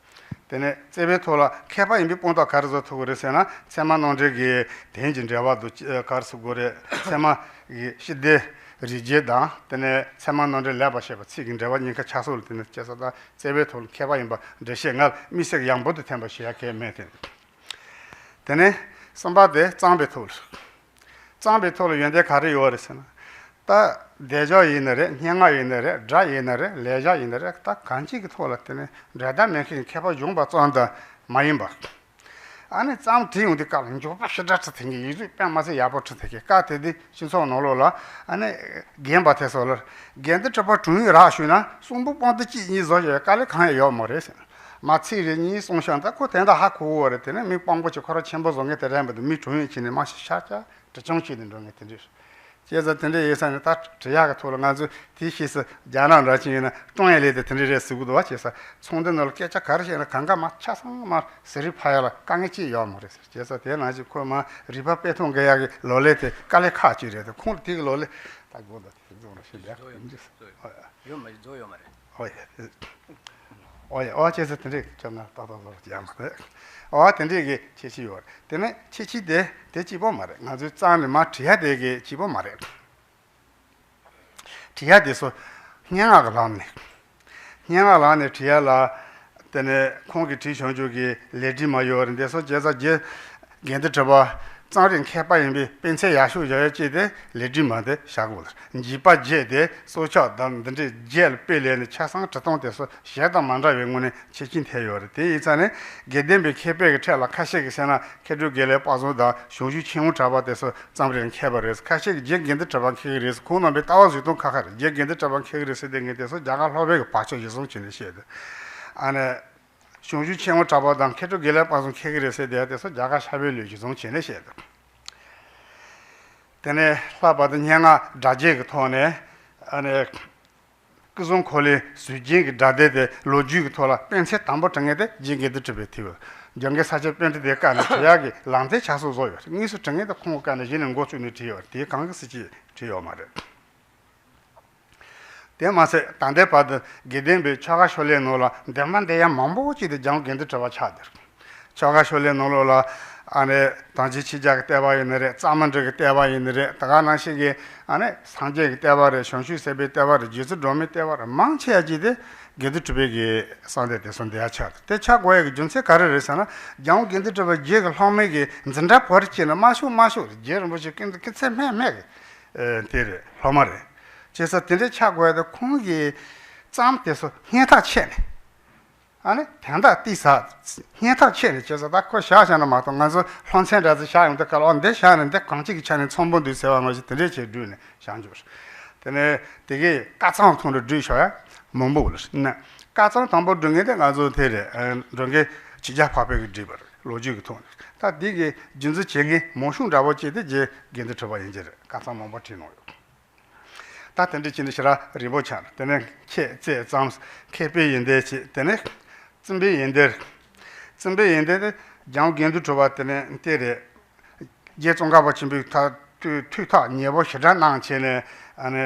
དེ་ནས་བཙས་པའི་ཐོག་ལ་མཁས་པ་ཡིན་པའི་དཔང་རྟགས་ག་རེ་བཟོ་ཐུབ་ཀྱི་རེད་ཟེར་ན། ཚད་མ་རྣམ་འགྲེལ་གྱི་དོན་གྱི་འགྲེལ་པ་དང་ག་རེ་ཟེར་དགོས་རེད། ཚད་མ་གི་སྤྱི་དོན་རིགས་རྒྱུད་དང་། དེ་ནས་ཚད་མ་རྣམ་འགྲེལ་ལེགས་པར་བཤད་པ་ཚིག་གི་འགྲེལ་པ་གཉིས་ཀ་ཆ་ཚང་ལ། དེ་ནས་བྱས་ཙང་ད་བཙས་པའི་ཐོག་ལ་མཁས་པ་ཡིན་པ་འགྲེལ་བཤད་ང་ལ་དམིགས་བསལ་གྱི་ཡང་འབུར་དུ་ཐོན་པ་ཞུ་ཡ་གང་ཡང་མེད་དེ། དེ་ནས་གསུམ་པ་དེ་རྩོམ་པའི་ཐོག་ལ། རྩོམ་པའི་ཐོག་ལ་ཡོན་ཏན་ག་རེ་ཡོད་རེད་ཟེར་ན། ད་སྡེབ་སྦྱོར་ཡིན་ནི་རེད། སྙན་ངག་ཡིན་ནི་རེད། སྒྲ་ཡིན་ནི་རེད། ལེགས་སྦྱར་ཡིན་ནི་རེད། ད་གང་ཅིའི་ཐོག་ལ་དེ་ནས་འགྲན་ཟླ་མེད་མཁན་མཁས་པ་གཞོན་པ་ཙམ་དུ་མ་ཡིན་པ། ཨ་ནི་རྩོམ་བྲིས་ཡོང་དུས་སྐབས་ལ་མགྱོགས་པོ་ཞེ་དྲག་བྲིས་ཐུབ་མཁན། ཡིག་གཟུགས་དཔེ་མ་སྲིད་ཡག་པོ་བྲིས་ཐུབ་མཁན། སྐབས་དེ་དུས་སྤྱི་ཚོགས་ནང་ལོགས་ལ་ཨ་ནི་རྒན་པ་དེ་ཚོ་ལ་དགེ་འདུན་གྲུབ་པ་དྲུང་ཡིག་རག་ཞུས་ན་གསུང་འབུམ་པང་དུ་གཅིག་གཉིས་བཟོ་བྱས་དཀའ་ལས་གང་ཡང་ཡོད་མ་རེད་ཟེར། མ་ཚིག་རེ་གཉིས་གསུངས་ཤག་ད་ཁོ་དེ་འདྲ་ཧ་གོ་གི་ཡོད་རེད། དེ་ནས་མི་དཔང་པོ་ཅིག་ཁོ་རང་ཆེན་པོ་བཟོ་མཁན་དེ་རེད་པ། དེ་མི་དྲུང་ཡིག་བྱས་ནས་མ་ཤི་ཤར་ཤར་དྲི་བཅོམ་བྱས་ནས་འགྲོ་མཁན་དེ་འདྲ་རེད། བྱས་ཙང་དེ་འདྲ་ཡིན་ཙང་ནས་ད་འབྲི་ཡག་གི་ཐོག་ལ་ང་ཚོས་དེའི་ཕྱིས་སུ་རྒྱ་ནག་འདྲ་ཅིག་ཡིན་ན་ཀྲུང་ཡན་ལེགས་དེ་དེ་འདྲ་རེད་ཟེར་གི་འདུག་བ། བྱས་ཙང་ཚོང་འདུས་ནང་ལ་སྐད་ཆ་ག་རེ་བཤད་ན་གང་ག་མ་ཆ་ཚང་མ་ཟེར་རིགས་ཕར་ཡ་ལ་དཀའ་ངལ་ཅི་ཡོད་མ་རེད་ཟེར། བྱས་ཙང་དེ་ནང་བཞིན་ཁོས་མ་རིག་པ་དཔེ་ཐུང་འགེལ་ཡག་གི་ལོ་ལེགས་དེ་དཀའ་ལས་ཁག་ཅིག་རེད་དེ། ཁོང་ལ་དེ་གི་ལོ་ལེགས་ད་དགོངས་དག་དེ་རྫོགས་རོགས་ཞེས་ལས་ཡོད་མ་རེད། ཡོད་མ་རེད། ཨོ་ཡ། ཨོ་ཡ། ཨོ་བྱས་ཙང་དེ་འདྲས་ཁྱོད་ང་ཏག་ཏག་ཏག་ཏག་ཡང་མ་རེད། ཨོ་དེ་འདྲས་ཀྱི་ཁྱད་ཆོས་ཡོད་རེད། དེ་ནས་ཁྱད་ཆོས་དེ་དེ་གཅིག་པོ་མ་རེད། ང་ཚོའི་རྩོམ་ནི་མ་བྲིས་ཡ་དེ་གི་གཅིག་པོ་མ་རེད། བྲིས་ཡ་དེ་ཚོ་སྙན་ངག་གི་ལམ་ནས། སྙན་ངག་ལམ་ནས་བྲིས་ཡ་ལ། དེ་ནས་ཁོང་གིས་བྲིས་བྱུང་ཆོག་གི་ལེགས་བྲིས་མ་ཡོད་རེད། འདི་ཚོ་བྱས་ཙང་རྗེ་དགེ་འདུན་གྲུབ་པ་རྩོམ་རིག་མཁས་པ་ཡིན་པའི་དཔེ་མཚོན་ཡག་ཤོས་བཞག་ཡ་ཅིག་དེ་ལེགས་བྲིས་མ་དེ་བཞག་དགོས་རེད། འཇིགས་པ་བརྒྱད་དེ་སྲོག་ཆགས་དང་འདི་འདྲའི་བརྒྱད་ལ་དཔེ་ལེན་ནས་ཆ་ཚང་བྲིས་སྟངས་དེ་ཚོ་གཞན་དང་མ་འདྲ་བའི་ངོས་ནས་ཁྱད་ཆོས་ཐེབས་ཡོད་རེད། དེ་ཡིན་ཙང་ནས་དགེ་ལྡན་པའི་མཁས་པའི་གི་ཁྲོད་ལ་ཁ་ཤས་ཀྱིས་བཤད་ན་མཁས་གྲུབ་དགེ་ལེགས་དཔལ་བཟང་དང་ཞང་ཞུང་ཆོས་དབང་གྲགས་པ་དེ་ཚོ་རྩོམ་རིག་མཁས་པ་རེད། ཁ་ཤས་ཀྱིས་རྗེ་དགེ་འདུན་གྲུབ་པ་མཁས་ཀྱི་རེད། ཁོང་རྣམ་པའི་ལྟ་བ་བཟོ་སྟངས་ཁ་ཁ་རེད། རྗེ་དགེ་འདུན་གྲུབ་པ་མཁས་ཀྱི་རེད་ཟེར་དེ་ངས་དེ་ཚོ་རྒྱ་གར་ལྷོ་པའི་གི་བག་ཆགས་ཤིག་བཟུང་བྱས་ནས་བཤད་དེ། ཨ་ནི། ཞང་ཞུང་ཆོས་དབང་གྲགས་པ་དང་མཁས་གྲུབ་དགེ་ལེགས་དཔལ་བཟང་མཁས་ཀྱི་རེད་ཟེར་དེ་དེ་ཚོ་རྒྱ་གར་ཤར་པའི་ལུགས་ཀྱིས་བཟུང་བྱས་ནས་བཤད་དེ། དེ་ནས་ལྷག་པར་དུ་སྙན་ངག་སྒྲ་བརྒྱད་ཀྱི་ཐོག་ནས། ཨ་ནི། སྐུ་གསུམ་འཁོར་ལོའི་གཟུགས་ཅན་གྱི་སྒྲ་སྡེ་དེ་ལོ་རྒྱུས་ཀྱི་ཐོག་ལ་དཔེ་མཚོན་དང་པོ་བྲིས་མཁན་དེ་རྗེ་དགེ་འདུན་གྲུབ་པས་བྲིས་ཡོད། འཇམ་མགོན་ས་སྐྱ་པཎྜི་ཏའི་སྐབས་ནས་བྲིས་ཡག་གི་ལམ་སྟོན་ཆ་ཚང་བཟོ་ཡོད། དངོས་སུ་བྲིས་མཁན་དེ་ཁོང་གི་སྐབས་ནས་གཞི་ནས་འགོ་བཙུགས་ནས་བྲིས་ཡོད། དེ་གང་གི་སྲིད་ཀྱིས་བྲིས་ཡོད་མ་རེད། དེ་མ་ཟད་ད་ལྟའི་བར་དུ་དགེ་ལྡན་པའི་ཆོ་ག་ཤོ་ལོའི་ནང་ལ་འདོན་པ་འདོན་ཡ་མང་པོ་ཅིག་དེ་རྗེ་དགེ་འདུན་གྲུབ་པ་ཆགས་བསྡད། ཆོ་ག་ཤོ་ལོའི་ནང་ལོགས་ལ་ཨ་ནི་དམ་ཅན་ཆོས་རྒྱལ་གྱི་བསྟོད་པ་ཡིན་ནི་རེད། རྩ་མང་འབྲིང་གི་བསྟོད་པ་ཡིན་ནི་རེད། ད་ག་ནང་བཞིན་གྱི་ཨ་ནི་སངས་རྒྱས་ཀྱི་བསྟོད་པ་རེད། བྱང་ཆུབ་སེམས་དཔའི་བསྟོད་པ་རེད། རྗེ་བཙུན་སྒྲོལ་མའི་བསྟོད་པ་རེད། མང་ཆེ་བ་ཅིག་དེ་དགེ་འདུན་གྲུབ་པའི་གི་གསང་སྟེ་དེ་ཚོ་འདི་ཡ་ཆགས་འདུག་དེ་ཆགས་དགོས་ཡ་གི་རྒྱུ་མཚན་ག་རེ་རེད་ཟེར་ན། རྗེ་དགེ་འདུན་གྲུབ་པ་རྗེ་གི་སློབ་མའི་གི་འཛིན་གྲྭ་བར་བྱས་ན་མ་ཤོག་མ་ཤོག་རེད། རྗེ་རིན་པོ་ཆེ་སྐུ་མདུན་སྐུ་ཚེ་སྨད་སྨད་གི་དེ་རེད། སློབ་མ་རེད། བྱས་ཙང་དེ་འདྲའི་ཆགས་དགོས་ཡ་དེ་ཁོང་གི་རྩོམ་དེ་ཚོ་སྙན་ཐག་ཆད་ནས། ཨ་ནི་དན་རྟགས་ཏིག་ཙམ་སྙན་ཐག་ཆད་ནས། བྱས་ཙང་ད་ཁོ་བཞག་བཞག་ན་མ་གཏོགས། ང་ཚོ་སློབ་ཚན་འདྲ་ཚོ་བཞག་ཡོང་དུས་སྐབས་ལ་འདི་བཞག་ནས་འདི་གང་ཅིའི་ཆ་ནས་ཚང་པོ་འདུག་ཟེར་བ་ནང་བཞིན་དེ་འདྲས་བྱས་བསྒྲུགས་ནས་བཞག་འཇུག་དེ་ནས་དེ་གའི་ཀ་ཚང་ཐོག་ནས་བསྒྲིགས་ཆོག་ཡ་མང་པོ་ལ་ན། ཀ་ཚང་དང་པོ་བསྒྲིགས་མཁན་དེ་ང་ཚོ་དེ་རེད། འགྲོ་མཁན་ཆོས་རྒྱལ་འཕགས་པས་བསྒྲིགས་པ་རེད། ལོ་རྒྱུས་ཀྱི་ཐོག་ནས། ད་འདི་གི་རྒྱུན་འཛིན་བྱེད་མཁན་མང་ཤོས་འདྲ་པོ་ཅིག་དེ་རྗེ་དགེ་འདུན་གྲུབ་པ་ཡིན་གྱི་རེད། ཀ་ཚང་མང་པོ་བྲིས་གནང་ཡོད། ད་དེ་འདྲ་བྱས་ནས་ཞེ་དྲག་རིང་པོ་ཆགས། དེ་ནས་ཁྱེད་བཙས་རྩོམ། མཁས་པའི་ཡོན་ཏན་བྱས། དེ་ནས་རྩོམ་པའི་ཡོན་ཏན། རྩོམ་པའི་ཡོན་ཏན་དེ་རྗེ་དགེ་འདུན་གྲུབ་པ་དེ་ནས་དེ་རེད། རྗེ་ཙོང་ཁ་པ་ཆེན་པོས་ཐུགས་ཐུགས་ཐག་ཉེ་པོ་ཞེ་དྲག་གནང་བྱས་ནས་ཨ་ནི་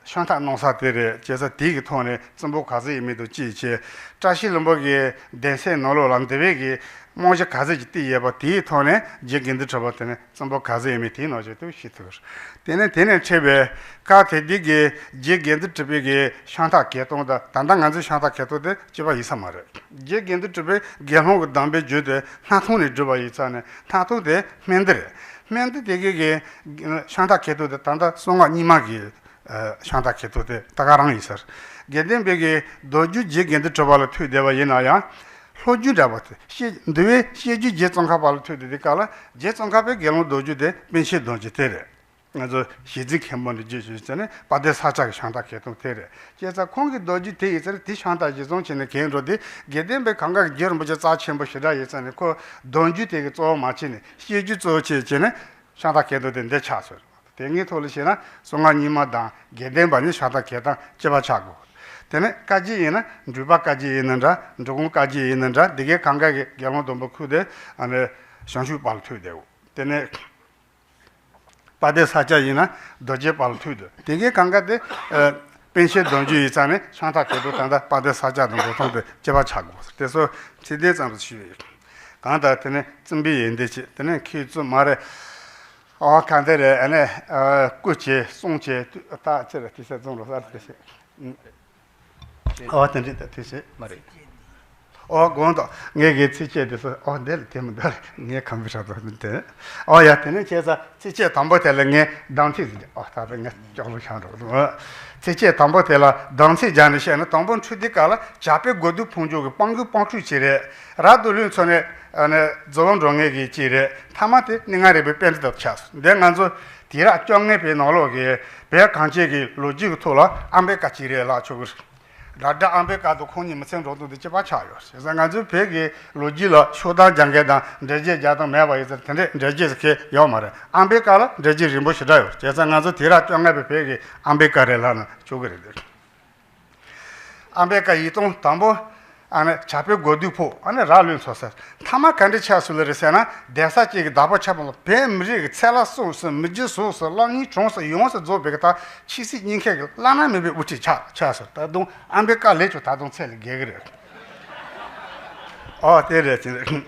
ཤམ་ཐབས་གནང་ས་དེ་རེད། བྱས་ཙང་དེ་གི་ཐོག་ནས་རྩོམ་པོ་ག་ཚོད་ཡོད་མེད་དང་བཅས་བྱས། བཀྲ་ཤིས་ལྷུན་པོ་གི་གདན་སའི་ནང་ལོགས་ལ་འདི་བས་ཀྱི་རྨང་གཞི་ག་ཚོད་ཅིག་བཏིང་ཡོད་པ་དེའི་ཐོག་ནས་རྗེ་དགེ་འདུན་གྲུབ་པ་དེ་ནས་རྩོམ་པོ་ག་ཚོད་ཡོད་མེད་དེའི་ནང་བཞིན་དུ་ཤེས་ཐུབ། དེ་ནས་དེ་ནས་འཕྲད་པའི་སྐབས་དེ་དུས་ཀྱི་རྗེ་དགེ་འདུན་གྲུབ་པའི་གི་ཤམ་ཐབས་གྱེར་སྟངས་དང་ད་ལྟ་ང་ཚོའི་ཤམ་ཐབས་གྱེར་སྟངས་དེ་གཅིག་པ་ཡིན་ས་མ་རེད། རྗེ་དགེ་འདུན་གྲུབ་པའི་དགེ་སློང་གི་གདམས་པའི་རྒྱུད་དེ་སྣང་སྟོང་ནས་བསྒྲུབས་པ་ཡིན་ཙང་ནས། སྣང་སྟོང་དེ་སྨན་སྡེ་རེད། སྨན་སྡེ་དེ་གི་གི་ཤམ་ཐབས་གྱེར་སྟངས་དེ་ད་ལྟ་གསང་སྔགས་རྙིང་མ་གི་ཤམ་ཐབས་གྱེར་སྟངས་དེ་ད་ག་རང་ཡིན་ས་རེད། དགེ་ལྡན་པའི་གི་མདོ་རྒྱུད་རྗེ་དགེ་འདུན་གྲུབ་པ་ལ་ཐུག་བསྡད་པ་ཡིན་ན་ཡང་། ལྷོ་རྒྱུད་འདྲ་པོ་དེ་བཤད་འདུལ་བའི་བཤད་རྒྱུད་རྗེ་ཙོང་ཁ་པ་ལ་ཐུག་བསྡད་དུས་སྐབས་ལ་རྗེ་ཙོང་ཁ་པའི་དགེ་སློང་མདོ་རྒྱུད་དེ་པཎ་ཆེན་རྡོ་རྗེ་དེ་རེད། ང་ཚོ་ཞེ་འཛིན་མཁན་པོ་འདི་རྗེས་ཞུས་ཟེར་ནས་དཔལ་ལྡན་ས་སྐྱ་གི་ཤམ་ཐབས་གྱེར་སྟངས་དེ་རེད། བྱས་ཙང་ཁོང་གི་མདོ་རྒྱུད་དེ་ཡིན་ཙང་དེ་ཤམ་ཐབས་གཞིར་བཟུང་བྱས་ནས་གྱེར་འགྲོ་དུས་དགེ་ལྡན་པའི་གང་ག་གི་རྗེ་རིན་པོ་ཆེ་རྩ་ཆེན་པོ་ཞེ་དྲག་ཡིན་ཙང་ནས་ཁོ་མདོ་རྒྱུད་དེ་གི་གཙོ་བོ་མ་བྱས་ནས་བཤད་རྒྱུད་གཙོ་བོ་བྱས་བྱས་ནས་ཤམ་ཐབས་གྱེར་སྟངས་དེ་འདི་ཆགས་སོང་། དེ་སྔའི་ཐོག་ལ་བཤད་ན་གསང་སྔགས་རྙིང་མ་དང་དགེ་ལྡན་པ་གཉིས་ཤམ་ཐབས་གྱེར་སྟངས་གཅིག་པ་ཆགས་དགོས། དེ་ནས་བཀའ་བརྒྱུད་ཡིན་ན་འབྲུག་པ་བཀའ་བརྒྱུད་ཡིན་ན་འདྲ། འབྲི་གུང་བཀའ་བརྒྱུད་ཡིན་ན་འདྲ། འདི་གའི་གང་ག་གི་དགེ་སློང་སྡོང་པོ་ཁུག་དེ་ཨ་ནི་བྱང་ཆུབ་བར་ལ་ཐུག་བསྡད་ཡོད། དེ་ནས་དཔལ་ལྡན་ས་སྐྱ་ཡིན་ན་རྡོ་རྗེ་བར་ལ་ཐུག་འདུག་དེ་གའི་གང་ག་དེ་ཨ་པཎ་ཆེན་སྡོམ་རྒྱུན་ཡིག་ཚང་ནས་ཤང་ཐང་གོས་དྲུག་ད་ལྟ་དཔལ་ལྡན་ས་སྐྱ་དང་འགྲོ་སྟངས་དེ་གཅིག་པ་ཆགས་དགོས། དེ་ཚོ་ཚིག་དོན་ཙམ་དུ་ཞུས་ཡོད། གང་ལྟར་དེ་ནས་བཙུན་པའི་ཡོན་ཏན་ཆེ། དེ་ནས་མཁས་བཙུན་མ་རེད། ཨོ་གང་དེ་རེད། ཨ་ནི་ཨ་སྐུ་ཆེ་གསུང་ཆེ་ད་ཅི་རེད། དེ་ཚོ་རྫོང་རོ་གསར་དེ་ཞེས། ཨོ་དེ་འདྲ་ད་དེ་ཞེས་མ་རེད། ཨོ་དགོངས་དག་ངས་གི་ཚིགས་བཅད་དེ་ཚོ་ཨོ་འདི་ལ་དེ་མི་འདུག་ངས་གང་པའི་ཧྲ་ཐོག་ནས་དེ། ཨོ་ཡ་དེ་ནས་བྱས་ཙང་ཚིགས་བཅད་དང་པོ་དེ་ལ་ངས་གདམས་ཚིག་ཟིག་ཨོ་ད་ད་ངས་ཅོག་ལུ་ཤང་རོགས་འདུག་ཚིགས་བཅད་དང་པོ་དེ་ལ་གདམས་ཚིག་སྦྱར་ནས་བཤད་ན། དང་པོ་འཕྲོས་དུས་སྐབས་ལ་བྱ་ཕོའི་དགོས་འདོད་ཕུང་འཇོག་གི་སྤང་བཀོད་སྤང་འཁྲུག་ཅིག་རེད། ར་རྡོ་ལུང་ཚོ་ནས་ཨ་ནི་རྫི་བོ་འགྲོ་ངེས་ཀྱི་ཅིག་རེད། མཐའ་མ་དེ་གནས་ལྔ་རིག་པའི་པཎྜི་ཏ་ཆགས་སོང་། འདི་ང་ཚོ་དུས་རབས་བཅོ་ལྔ་པའི་ནང་ལོགས་ཀྱི་བོད་གངས་ཅན་གྱི་ལོ་རྒྱུས་ཀྱི་ཐོག་ལ་ཨམ་བེ་ཀ་ཅིག་རེད་ལབ་ཆོག་གི་རེད། དགྲ་དགྲ་ཨམ་བེ་ཀ་དང་ཁོང་གཉིས་མི་ཚེ་འགྲོ་སྟངས་དེ་གཅིག་པ་ཆགས་ཡོད། བྱས་ཙང་ང་ཚོའི་བོད་ཀྱི་ལོ་རྒྱུས་ལ་ཤོག་ཐང་རྒྱག་མཁན་དང་འགྲེལ་བརྗོད་རྒྱག་སྟངས་མེད་པ་ཡིན་ཙང་དེ་འདྲའི་འགྲེལ་བརྗོད་ཟེར་མཁན་ཡོད་མ་རེད། ཨམ་བེ་ཀ་ལ་འགྲེལ་བརྗོད་རིང་པོ་ཞེ་དྲག་ཡོད། བྱས་ཙང་ང་ཚོ་དུས་རབས་བཅོ་ལྔ་པའི་བོད་ཀྱི་ཨམ་བེ་ཀ་རེད་ལབ་ན་ཆོག་གི་རེད། ཨམ་བེ་ཀ་ཡིག་ཐོག་དང་པོ་ཨ་ནི་བྱ་ཕོའི་དགོས་འདོད་ཕུང་ཨ་ནི་ར་ལུང་ཚོ་ཟེར། མཐའ་མ་ག་འདྲ་ཆགས་སོང་ལ་རེད་ཟེར་ན། གདན་ས་གཅིག་གི་བདག་པོ་ཆགས་པ་ལ་བོད་མི་རིགས་ཀྱི་ཚེ་བླ་གསུམ་སོགས་མི་རྗེ་གཟུགས་སོགས་བླ་གཉན་གྲོང་སོགས་ཡོངས་སུ་རྫོགས་པའི་གི་ད་ཆོས་སྲིད་གཉིས་ཀའི་གི་བླ་ན་མེད་པའི་དབུ་ཁྲིད་ཆགས་ཆགས་སོང་། ད་དུང་ཨམ་བེ་ཀ་ལས་ཀྱང་ད་དུང་ཚད་ལས་བརྒལ་གི་རེད། ཨོ་དེ་རེད་ཅིང་རེད།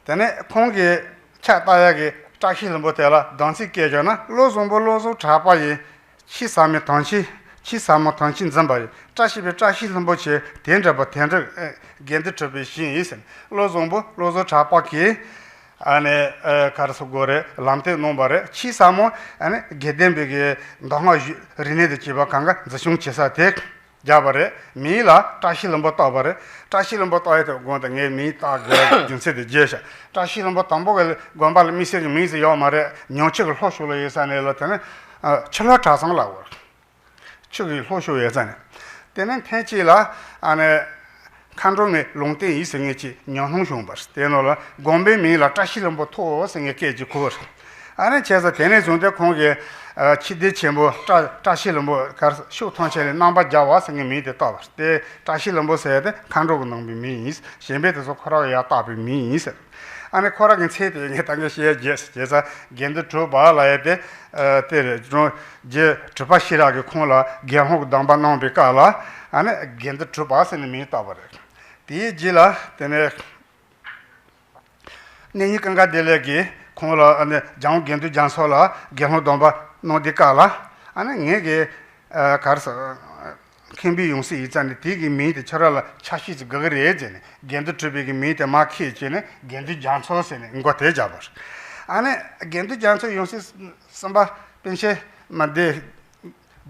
དེ་ནས་ཁོང་གི་ཕྱག་བཏབ་ཡག་གི་བཀྲ་ཤིས་ལྷུན་པོ་དེ་ལ་གདམས་ཚིག་བཀོད་བྱུང་ན། བློ་བཟང་པོ་བློ་བཟང་གྲགས་པ་ཡིས། ཆོས་ཟབ་མོ་དམ་ཆོས། ཆོས་ཟབ་མོ་དམ་ཆོས་འཛིན་པ་ཡིས། བཀྲ་ཤིས་པའི་བཀྲ་ཤིས་ལྷུན་པོ་ཆེ། དེ་འདྲ་བ་དེ་འདྲ་ཨེ་དགེ་འདུན་གྲུབ་པའི་ཞིང་ཡིན་ཟེར། བློ་བཟང་པོ་བློ་བཟང་གྲགས་པ་གིས་ཨ་ནི་ཨེ་ག་རེ་ཟེར་དགོས་རེད། ལམ་སྟོན་གནང་བ་རེད། ཆོས་ཟབ་མོ་ཨ་ནི་དགེ་ལྡན་པའི་གི་མདོ་སྔགས་རིག་གནས་དང་བཅས་པ་གང་ག་འཛིན་སྐྱོང་བྱེད་ས་དེ། བརྒྱབ་པ་རེད། མིང་ལ་བཀྲ་ཤིས་ལྷུན་པོ་བཏགས་པ་རེད། བཀྲ་ཤིས་ལྷུན་པོ་བཏགས་ཡས་དེ་དགོངས་དག་ངས་མིང་བཏགས་དགོས་རྒྱུ་མཚན་དེ་བརྗོད་བྱ། བཀྲ་ཤིས་ལྷུན་པོ་དང་པོ་གི་དགོན་པ་ལ་དམིགས་བསལ་གྱི་མིང་ཟེར་ཡོད་མ་རེད། ཉང་ཆུ་གི་ལྷོ་ཕྱོགས་ལ་ཡོད་ས་ནས་ལ་དེ་ནི་ཨ་ཆུ་ལྷོ་གྲྭ་ཚང་ལ་བར། ཆུ་གི་ལྷོ་ཕྱོགས་ཡོད་ས་ནས། དེ་ནས་ཐེངས་གཅིག་ལ་ཨ་ནི་མཁའ་འགྲོ་མའི་ལུང་བསྟན་ཡིན་ཟེར་མཁན་གྱི་ཉམས་སྣང་བྱུང་བ་རེད། དེ་ནང་ལ་དགོན་པའི་མིང་ལ་བཀྲ་ཤིས་ལྷུན་པོ་ཐོགས་ཟེར་མཁན་སྐད་ཅིག་གོ་བ་རེད། ཨ་ནི་བྱས་ཙང་དེ་ནས་བཟུང་སྟེ་ཁོང་གིས་ཨ་ཆོས་སྡེ་ཆེན་པོ་བཀྲ་བཀྲ་ཤིས་ལྷུན་པོ་གར་ཕྱོགས་ཐམས་ཅད་ལ་རྣམ་པར་རྒྱལ་བ་ཟེར་མཁན་མིང་དེ་བཏགས་པ་རེད། དེ་བཀྲ་ཤིས་ལྷུན་པོ་ཟེར་ཡ་དེ་མཁའ་འགྲོ་གིས་གནང་བའི་མིང་ཡིན། གཞན་པའི་དེ་ཚོ་ཁོ་རང་གིས་ཡར་བཏགས་པའི་མིང་ཡིན་ཟེར། ཨ་ནི་ཁོ་རང་གི་མཚན་དེ་ངས་ད་གིན་བཤད་རྗེས་བྱས་ཙང་དགེ་འདུན་གྲུབ་པ་ལབ་ཡ་དེ་ཨ་དེ་རེད། རྗེ་གྲུབ་པ་ཤེས་རབ་ཀྱིས་ཁོང་ལ་དགེ་སློང་གི་སྡོམ་པ་གནང་བའི་སྐབས་ལ་ཨ་ནི་དགེ་འདུན་གྲུབ་པ་ཟེར་ནས་མིང་བཏགས་པ་རེད། དེའི་རྗེས་ལ་དེ་ནས། གནས་རྙིང་ཀུན་དགའ་བདེ་ལེགས་ཀྱིས་ཁོང་ལ་ཨ་ནི་རྒྱལ་དབང་དགེ་འདུན་རྒྱ་མཚོ་ལ་དགེ་སློང་སྡོམ་པ་གནང་དུས་སྐབས་ལ་ཨ་ནི་ངེད་ཀྱི་ཨ་ག་རེ་ཟེར། མཁན་པོའི་ཡང་སྲིད་ཡིན་ཙང་ནི་དེ་གི་མིང་དེ་ཁྱོད་རང་ལ་ཆ་ཤས་ཅིག་དགོས་ཀྱི་རེད་ཟེར་ནས་དགེ་འདུན་གྲུབ་པའི་གི་མིང་དེ་མར་ཁྱེར་བྱས་ནས་དགེ་འདུན་རྒྱ་མཚོ་ཟེར་ནས་མགོ་དེ་བརྒྱབ་པ་རེད། ཨ་ནི་དགེ་འདུན་རྒྱ་མཚོའི་ཡང་སྲིད་གསུམ་པ་པཎ་ཆེན་མ་བདེ། རྒྱལ་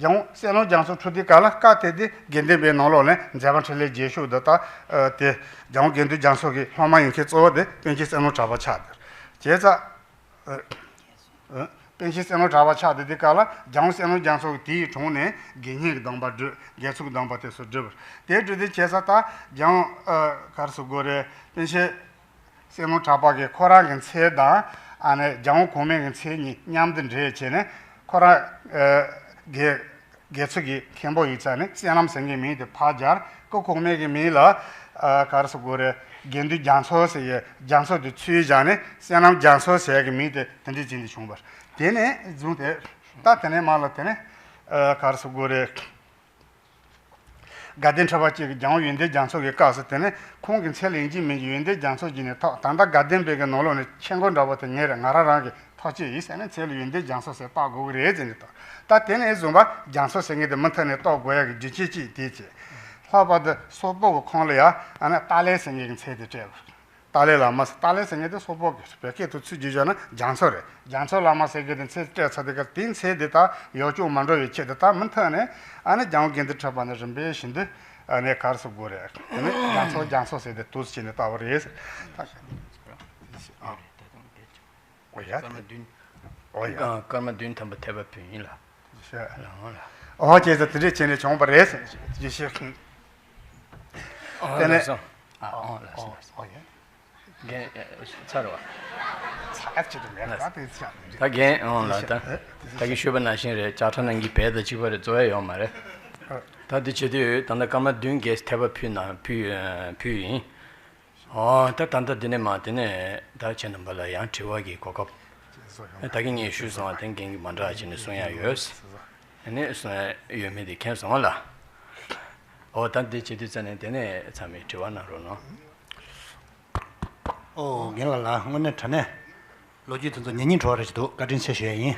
དབང་བསོད་ནམས་རྒྱ་མཚོ་འཁྲུངས་དུས་སྐབས་ལ་སྐབས་དེ་དུས་དགེ་ལྡན་པའི་ནང་ལོགས་ནས་མཛད་པ་འཕྲིན་ལས་རྒྱས་ཤོས་འདི་ད་ཨ་དེ་རྒྱལ་དབང་དགེ་འདུན་རྒྱ་མཚོ་གི་སློབ་མ་ཡིན་མཁན་གཙོ་བོ་དེ་པཎ་ཆེན་བསོད་ནམས་གྲགས་པ་ཆགས་འདུག་བྱས་ཙང་ཨ་ཨ་པཎ་ཆེན་བསོད་ནམས་གྲགས་པ་ཆགས་དུས་དེ་སྐབས་ལ་རྒྱལ་དབང་བསོད་ནམས་རྒྱ་མཚོ་གིས་དེའི་དྲུང་ནས་དགེ་བསྙེན་གྱི་སྡོམ་པ་སྒྲུབ། དགེ་ཚུལ་གྱི་སྡོམ་པ་དེ་ཚོ་སྒྲུབ། དེ་སྒྲུབ་དུས་བྱས་ཙང་ད་རྒྱལ་དབང་ཨ་ག་རེ་ཟེར་དགོས་རེད། པཎ་ཆེན་བསོད་ནམས་གྲགས་པ་གིས་ཁོ་རང་གི་མཚན་དང་ཨ་ནི་རྒྱལ་དབང་གོང་མའི་གི་མཚན་གཉིས་མཉམ་དུ་འདྲེས་བྱས་ནས་ཁོ་རང་ཨ་དགེ་དགེ་ཚུལ་གྱི་མཁན་པོ་ཡིན་ཙང་ནི་བསོད་ནམས་ཟེར་མཁན་མིང་དེ་ཕར་སྦྱར། སྐུ་གོང་མའི་གི་མིང་ལ་ཨ་ག་རེ་ཟེར་དགོས་རེད། དགེ་འདུན་རྒྱ་མཚོ་ཟེར་ཡས་རྒྱ་མཚོ་དེ་ཚུར་བཞག་ནས་བསོད་ནམས་རྒྱ་མཚོ་ཟེར་ཡས་གི་མིང་དེ་དེ་འདྲས་བྱས་ནས་བྱུང་བ་རེད། དེ་ནས་བཟུང་སྟེ་ད་དེ་ནས་མར་ལ་དེ་ནས་ཨ་ག་རེ་ཟེར་དགོས་རེད། དགའ་ལྡན་ཁྲི་པ་གཅིག་གིས་རྒྱལ་དབང་ཡོན་ཏན་རྒྱ་མཚོ་གི་སྐབས་སུ་དེ་ནས་ཁོང་གི་མཚན་ལ་ཡིན་གཅིག་མིན་གཅིག་ཡོན་ཏན་རྒྱ་མཚོ་བརྗོད་ནས་ཐོག་ད་ལྟ་དགའ་ལྡན་པའི་གི་ནང་ལོགས་ནས་ཆེ་མགོ་འདྲ་པོ་དེ་ངེད་རེད། ང་རང་རང་གི་ཐག་གཅོད་ཡིན་ཟེར་ནས་མཚན་ལ་ཡོན་ཏན་རྒྱ་མཚོ་ཟེར་བཏགས་དགོས་ཀྱི་རེད་ཟེར་ནས་ཐོག་ད་དེ་ནས་བཟུང་བ་རྒྱ་མཚོ་ཟེར་མཁན་དེ་མུ་མཐུད་ནས་བཏགས་དགོས་ཡག་གི་རྒྱུ་རྐྱེན་གཅིག་དེ་བྱས། ལྷག་པར་དུ་སོག་པོ་གི་ཁོངས་ལ་ཡ་ཨ་ནི་ཏཱ་ལའི་ཟེར་མཁན་གྱི་མཚན་དེ་སྤྲད་པ། ཏཱ་ལའི་བླ་མ་ཟེར། ཏཱ་ལའི་ཟེར་མཁན་དེ་སོག་པོ་གི་བོད་སྐད་དུ་ཚུར་བསྒྱུར་བྱས་ན་རྒྱ་མཚོ་རེད། རྒྱ་མཚོ་བླ་མ་ཟེར་མཁན་དེ་མཚན་སྤྲད་ཚར་དུས་སྐབས་དེའི་མཚན་དེ་ད་ཡག་བྱུང་མ་འགྲོ་བའི་ཆེད་དུ་ད་མུ་མཐུད་ནས་ཨ་ནི་རྒྱལ་དབང་དགེ་འདུན་གྲུབ་པ་ནས་རིམ་པས་བཞིན་དུ་ཨ་ནི་ག་རེ་ཟེར་དགོས་རེད། དེ་ནས་རྒྱ་མཚོ་རྒྱ་མཚོ་ཟེར་ཏེ་འདུག་སེ་བྱས་ནས་བཏགས་པ་རེད་ཟེར། ཨོ་ཡ། སྐར་མ་བདུན། ཨོ་ཡ། སྐར་མ་བདུན་ཐམ་པ་ཐེག་པ་བུ་ཡིན་ལ། ལགས་འོང་ལགས། ཨོ་བྱས་ཙང་དེ་འདྲས་བྱས་ནས་བྱུང་བ་རེད་ཟེར་ཞེས་ཤེས། ཨོ་དེ་ནས་ལགས་སོ། ཨ་ཨོ་ལགས་སོ་ལགས་སོ། ཨོ་ཡ། རྒན་ཚར་བ། ཚར་ཅི་དུ་མེད་ལགས། ད་དེ་ཚར་ད་རྒན་ཨོ་ལགས། ད་ད་གིན་ཞུས་པ་ནང་བཞིན་རེད། ལྕགས་ཁྲ་ནང་གི་བལ་དང་གཅིག་པ་རེད། རྫོགས་ཡ་ཡོད་མ་རེད། ད་འདི་བྱེད་དུས་ད་ལྟ་སྐར་མ་བདུན་བརྒྱད་ཐེབས་པ་ཕུལ་ན་ཕུལ་ཕུལ་ཡིན། ཨོ་ད་ད་ལྟ་འདི་ནས་མ་དེ་ནས་ད་ཁྱེད་རྣམ་པ་ལ་ཡང་དྲི་བ་གི་གོ་སྐབས། ད་གིན་ངས་ཞུས་སོང་བ་དེ་འགན་གི་མ་འདྲ་བ་བྱས་ནས་གསུང་ཡ་ཡོད། ཨ་ནི་གསུང་ཡ་ཡོད་མེད་དེ་མཁྱེན་སོང་བ་ལ། ཨོ་ད་འདི་བྱེད་དུས་ཙ་ནས་དེ་ནས་ཚང་མས་དྲི་བ་གནང་རོགས་གནང་། ཨོ་རྒན་ལགས་ལ་དངོས་གནས་དྲང་གནས་ལོ་རྒྱུས་དེ་ཚོ་ཉན་སྙིང་བྲོ་བ་རེ་ཞིག་འདུག་བཀའ་དྲིན་ཆེ་ཞུ་ཡ་ཡིན།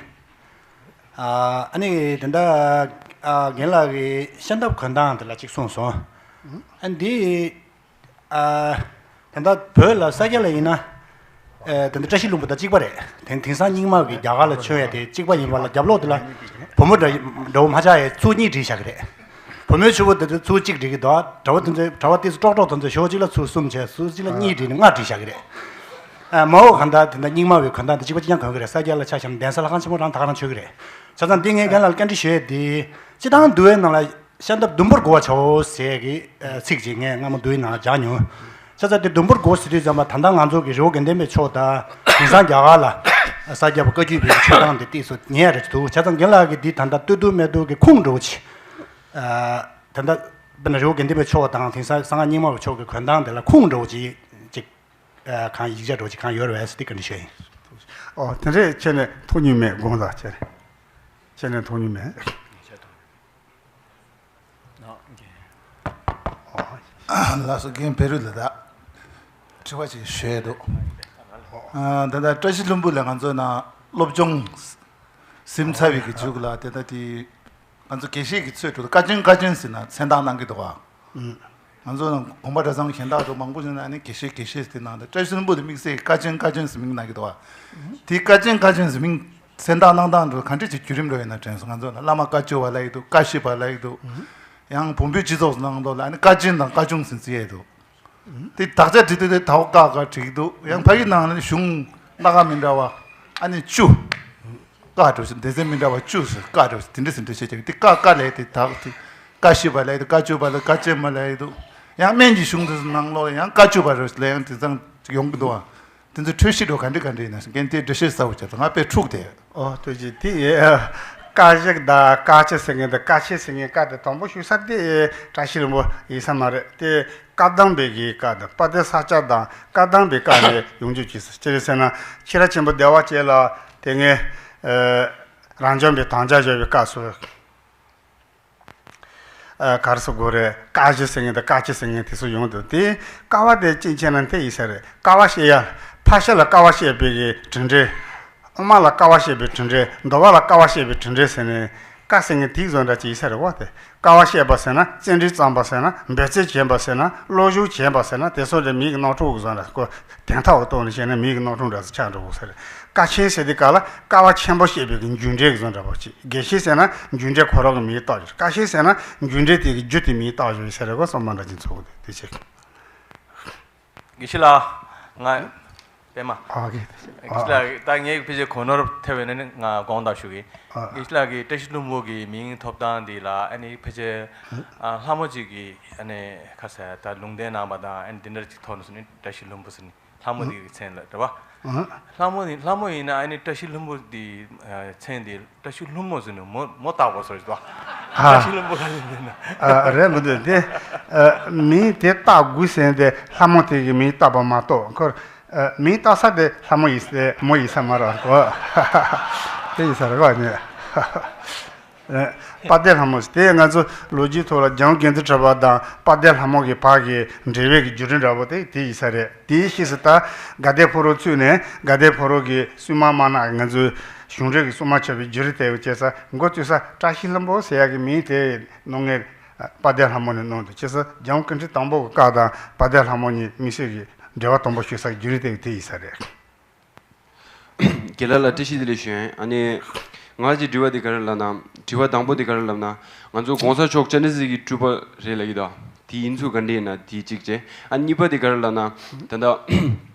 ཨ་ཨ་ནི་དེ་འདྲ་ཨ་རྒན་ལགས་ཀྱིས་ཤམ་ཐབས་གོན་སྟངས་དེ་ལ་གཅིག་གསུངས་སོང་། ཨ་འདི་ཨ་ད་ལྟ་བོད་ལ་ས་སྐྱ་ལ་ཡིན་ན་ཨ་ད་ལྟ་བཀྲ་ཤིས་ལྷུན་པོ་དང་གཅིག་པ་རེད། དེང་དེང་སང་རྙིང་མ་གི་རྒྱ་གར་ལ་མཆོད་ཡ་དེ་གཅིག་པ་ཡིན་པ་ལ་རྒྱབ་ལོགས་དེ་ལ་བུ་མོ་འདྲ་འདྲ་བོ་མ་ཆགས་ཡ་ཚུར་གཉིས་བསྒྲིགས་བཞག་གི་རེད། བུ་མོའི་ཕྱུ་པ་དེ་ཚོ་ཚུར་གཅིག་བསྒྲིགས་ཀྱི་འདུག་གྲྭ་པ་དེ་ཚོའི་གྲྭ་པ་དེ་ཚོ་ཀྲོག་ཀྲོག་དེ་ཚོ་ཞོགས་གཅིག་ལ་ཚུར་གསུམ་བྱས། ཚུར་གཅིག་ལ་གཉིས་བསྒྲིགས་ནས་ལྔ་བསྒྲིགས་བཞག་གི་རེད། ཨ་མ་འོག་གང་ལྟར་དེ་འདྲ་རྙིང་མ་བའི་གོན་སྟངས་དེ་གཅིག་པ་གཅིག་རྐྱང་གོན་གི་རེད། ས་སྐྱ་ལ་ཆ་བཞག་ན་གདན་ས་ལྷ་ཁང་ཆེན་མོ་རང་ད་ག་རང་མཆོད་གི་རེད། བྱས་ཙང་འདི་ངས་རྒན་ལགས་ལ་བཀའ་འདྲི་ཞུ་ཡས་དེ་སྤྱི་བཏང་འདུལ་བའི་ནང་ལ་ཤམ་ཐབས་ཟླུམ་པོར་བགོ་བར་བྱའོ་ཟེར་གི་ཚིག་ཅིག་ངས་སྔ་མོ་འདུལ་བའི་ནང་ལ་སྦྱར་མྱོང་། བྱས་ཙང་དེ་ཟླུམ་པོར་བགོ་ཟེར་དུས་ཙམ་པ་ད་ལྟ་ང་ཚོ་གི་རི་བོ་དགེ་ལྡན་པའི་ཕྱོགས་དང་དེང་སང་རྒྱ་གར་ལ་ས་སྐྱ་པ་བཀའ་བརྒྱུད་པའི་ཆོས་སྟངས་དེ་ཏོག་ཙམ་ཉེ་རེད་འདུག་བྱས་ཙང་རྒན་ལགས་ཀྱིས་འདི་ད་ལྟ་སྟོད་ཐུག་སྨད་ཐུག་གི་ཁུངས་འདྲ་བོ་ཅིག་ཨ། ད་ལྟ་དཔེར་ན་རི་བོ་དགེ་ལྡན་པའི་ཕྱོགས་དང་དེང་སང་གསང་སྔགས་རྙིང་མ་བའི་ཕྱོགས་ཀྱི་གོན་སྟངས་དེ་ལ་ཁུངས་འདྲ་བོ་ཅིག་ཅིག་ཨ། གང་ཡིག་ཆ་འདྲ་བོ་ཅིག་གང་ཡོད་རེད་པས་ཟེར་ཏེ་བཀའ་འདྲི་ཞུ་ཡ་ཡིན། ཨོ་དེ་འདྲས་ཁྱེད་ནས་མཐོང་མྱོང་མེད་དགོངས་དག་ཁྱེད་ཁྱེད་ནས་མཐོང་མྱོང་མེད། ལགས་སོ། རྒན་བེ་རུ་ལ་ད་དྲི་བ་ཅིག་ཞུ་ཡས་འདུག་ཨ། ད་ལྟ་བཀྲ་ཤིས་ལྷུན་པོ་ལ་ང་ཚོ་ནང་སློབ་སྦྱོང་ཟིན་ཚར་བའི་གི་མཇུག་ལ་དེ་ལྟ་དེ་ང་ཚོ་དགེ་བཤེས་ཀྱི་ཚོས་གྲུབ་བཀའ་ཆེན་བཀའ་ཆེན་ཟེར་ན་མཚན་རྟགས་གནང་གི་འདུག་ག་ང་ཚོ་ནང་དགོན་པ་གྲྭ་ཚང་གཞན་དག་ཚོ་མང་པོ་ཞིག་ནང་ནས་དགེ་བཤེས་དགེ་བཤེས་ཟེར་ནང་དུ་བཀྲ་ཤིས་ལྷུན་པོ་དེ་དམིགས་བསལ་བཀའ་ཆེན་བཀའ་ཆེན་ཟེར་མིང་གནང་གི་འདུག་ག་དེ་བཀའ་ཆེན་བཀའ་ཆེན་ཟེར་མིང་མཚན་རྟགས་གནང་སྟངས་འདི་ག་འདྲས་ཅིག་བརྒྱུད་རིམ་འགྲོ་ཡོད་ན་དྲན་སོང་། ང་ཚོ་ནང་བླ་མ་བཀའ་བཅུ་པ་ལབ་ཡི་འདུག་བཀའ་བཞི་པ་ལབ་ཡི་འདུག་ཡང་བོན་པོའི་སྤྱི་ཚོགས་ནང་དུ་ལ་ཨ་ནི་བཀའ་ཆེན་དང་བཀའ་ཆུང་ཟེར་བརྩི་ཡས་འདུག་དེ་དག་ཆ་བྲིས་དུས་དེ་དའོ་ཀ་ཀ་བྲིས་འདུག་ཡང་ཕ་གི་ནང་ལ་གཞུང་སྣ་ཁ་མི་འདྲ་བ་ཨ་ནི་བཅུ། ཀ་འགྲོ་ཞིག་སྡེ་ཚན་མི་འདྲ་བ་བཅུ་ཟེར་ཀ་འགྲོ་ཞིག་དེ་འདྲ་ཟེར་འདྲ་བྱེད་ཀྱི་དེ་ཀ་ཀ་ལས་དེ་དག་དེ་བཀའ་བཞི་པ་ལས་དེ་བཀའ་བཅུ་པ་ལས་བཀའ་ཆེན་པ་ལས་འདུག་ཡང་སྨན་གྱི་གཞུང་དེ་ནང་ལོགས་ཡང་བཀའ་བཅུ་པ་རེ་ལས་ཡང་དེ་ཚང་ཡོང་གི་འདུག་ཨ། དེ་ཚོ་འཁྲུལ་གཞི་འགྲོ་ག་འདྲ་ག་འདྲ་ཡིན་ན་ཞིག་རྒན་དེ་འགྲེལ་བཤད་གསལ་བོ་བྱས་ཙང་ང་དཔེ་འཁྲུག་དེ། ཨོ་ཐུགས་རྗེ་དེ། བཀའ་བཞི་དང་བཀའ་བཅུ་ཟེར་མཁན་དང་བཀའ་ཆེན་ཟེར་མཁན་བཀའ་དེ་དང་པོ་ཞུ་ས་དེ་བཀྲ་ཤིས་ལྷུན་པོ་ཡིན་ས་མ་རེད་དེ། བཀའ་གདམས་པའི་གི་བཀའ་དང་དཔལ་ལྡན་ས་སྐྱ་དང་བཀའ་གདམས་པའི་བཀའ་ནས་ཡོང་རྒྱུ་བྱས་ཟེར་ཅི་རེད་ཟེར་ན་ཕྱི་རབས་ཆེན་པོ་བདེ་བ་ཅན་ལ་དེ་སྔའི་རང་བྱུང་པའི་དམ་བཅའ་བཞག་པའི་སྐབས་སུ། ཨ། ག་རེ་ཟེར་དགོས་རེད། བཀའ་བཞི་ཟེར་མཁན་དང་བཀའ་བཅུ་ཟེར་མཁན་དེ་ཚོ་ཡོང་འདུག་དེ་བཀའ་བ་དེ་ཅིག་བྱས་ན་དེ་ཡིན་ས་རེད། བཀའ་བ་བཤད་ཡ། ཕར་ཕྱི་ལ་བཀའ་བ་བཤད་པའི་གི་གྲུབ་འབྲས། དབུ་མ་ལ་བཀའ་བ་བཤད་པའི་གྲུབ་འབྲས། འདུལ་བ་ལ་བཀའ་བ་བཤད་པའི་གྲུབ་འབྲས་ཟེར་ནས་བཀའ་ཟེར་མཁན་དེ་བཟོ་འདྲ་ཅིག་ཡིན་ས་རེད་བ་དེ། བཀའ་བ་བཤད་པ་ཟེར་ན་བརྩོན་འགྲུས་བརྩམས་པ་ཟེར་ན་འབད་བརྩོན་བྱས་པ་ཟེར་ན་བློ་སྦྱོང་བྱས་པ་ཟེར་ན་དེ་ཚོ་འདྲ་མིའི་གི་རྣམ་གྲངས་བཟོ་འདྲ་ཁོ་དེང་ཐག་གི་ཐོག་ནས་བཤད་ན་མིའི་གི་རྣམ་གྲངས་འདྲ་ཆགས་འགྲོ་གི་ས་རེད། བཀའ་ཆེན་ཟེར་དུས་སྐབས་ལ་བཀའ་བ་ཆེན་པོ་བཤད་པའི་གི་རྒྱུ་འབྲས་གི་བཟོ་འདྲ་བ་ཅིག་དགེ་བཤེས་ཟེར་ན་རྒྱུ་འབྲས་ཁོ་རང་གི་མིང་བཏགས་ཡོད། བཀའ་ཆེན་ཟེར་ན་རྒྱུ་འབྲས་དེ་གི་རྒྱུ་དེ་མིང་བཏགས་ཡོད་ཟེར་རེད་གོ་བསམ་པ་འདྲ་ཅིག་ཚོར་གི་འདུག་དེ་ཆེད། དགེ་བཤེས་ལགས། ང་། པད་མ། ཨ་ཀེ། དགེ་བཤེས་ལགས་ད་ངས་ཕལ་ཆེར་གོ་ནོར་ཐེབས་ཡོད་ན་ནི་ང་དགོངས་དག་ཞུ་གི། ཨ། དགེ་བཤེས་ལགས་ཀྱིས་བཀྲ་ཤིས་ལྷུན་པོ་གི་མིང་ཐོབ་སྟངས་འདི་ལ་ཨ་ནི་ཕལ་ཆེར་ཨ་ལྷ་མོ་གཅིག་གིས་ཨ་ནི་ཁ་ཟེར་ད་ལུང་བསྟན་གནང་བ་དང་ཨ་ནི་འདི་འདྲ་ཅིག་ཐོག་ནས་སུ་ནི་བཀྲ་ཤིས་ལྷུན་པོ་ཟེར་ནི། ལྷ་མོ་དེ་གི་མཚན་ལ་རེད་བ། ཨ། ལྷ་མོ་ནི་ལྷ་མོ་ཡིན་ན་ཨ་ནི་བཀྲ་ཤིས་ལྷུན་པོ་དེ་མཚན་དེ་བཀྲ་ཤིས་ལྷུན་མོ་ཟེར་ནས་མོ་མོ་བཏགས་པ་སོགས་རེད་བ། ཨ། བཀྲ་ཤིས་ལྷུན་པོ་ག་ནས་ཡིན་ན། ཨ། རེད་མི་འདུག་དེ། ཨ། མིང་དེ་བཏགས་དགོས་ཟེར་ཏེ་ལྷ་མོ་དེ་གི་མིང་བཏགས་པ་མ་གཏོགས་ཁོར། ཨ། མིང་བཏགས་ས་དེ་ལྷ་མོ་ཡིན་ས་མོ་ཡིན་ས་མ་རེད་གོ། དེ་ཡིན་ས་རེད་གོ་ནི། དཔལ་ལྡན་ལྷ་མོ་ཟེར་དེ་ང་ཚོ་ལོ་རྒྱུས་ཐོག་ལ་འཇམ་དབྱངས་དགེ་འདུན་གྲགས་པ་དང་དཔལ་ལྡན་ལྷ་མོ་གི་བར་གྱི་འབྲེལ་བའི་གི་བརྒྱུད་རིམ་འདྲ་པོ་དེ་དེ་ཡིན་ས་རེད། དེའི་ཕྱིས་སུ་ད་དགའ་ལྡན་ཕོ་བྲང་བཙུགས་ནས་དགའ་ལྡན་ཕོ་བྲང་གི་སྲུང་མ་དམར་ནག་ང་ཚོའི་གཞུང་འབྲེལ་གྱི་སྲུང་མ་བྱས་པའི་བརྒྱུད་རིམ་དེ་བྱས་ས་འགོ་བཙུགས་ས་བཀྲ་ཤིས་ལྷུན་པོ་ཟེར་ཡག་གི་མིང་དེ་གནང་མཁན་དཔལ་ལྡན་ལྷ་མོ་ནས་གནང་འདུག་བྱས་ས་འཇམ་དབྱངས་དགེ་འདུན་དང་པོ་གི་སྐབས་དང་དཔལ་ལྡན་ལྷ་མོ་གཉིས་དམིགས་བསལ་གྱི་འབྲེལ་བ་དམ་པོ་ཞུ་ས་བརྒྱུད་རིམ་དེ་དེ་ཡིན་ས་རེད། རྒན་ལགས་ལ་བཀྲ་ཤིས་བདེ་ལེགས་ཞུ་ཡིན། ཨ་ནི། ང་ཚོའི་དྲི་བ་འདི་ག་རེ་ལབ་ན། དྲི་བ་དང་པོ་འདི་ག་རེ་ལབ་ན། ང་ཚོ་༸གོང་ས་མཆོག་སྤྱན་རས་གཟིགས་ཀྱི་སྤྲུལ་པ་རེད་ལབ་ཀྱི་འདུག་དེ་ཡིན་ཚུལ་ག་འདྲ་ཡིན་ན་དེ་གཅིག་བྱས། ཨ་གཉིས་པ་འདི་ག་རེ་ལབ་ན། ད་ལྟ།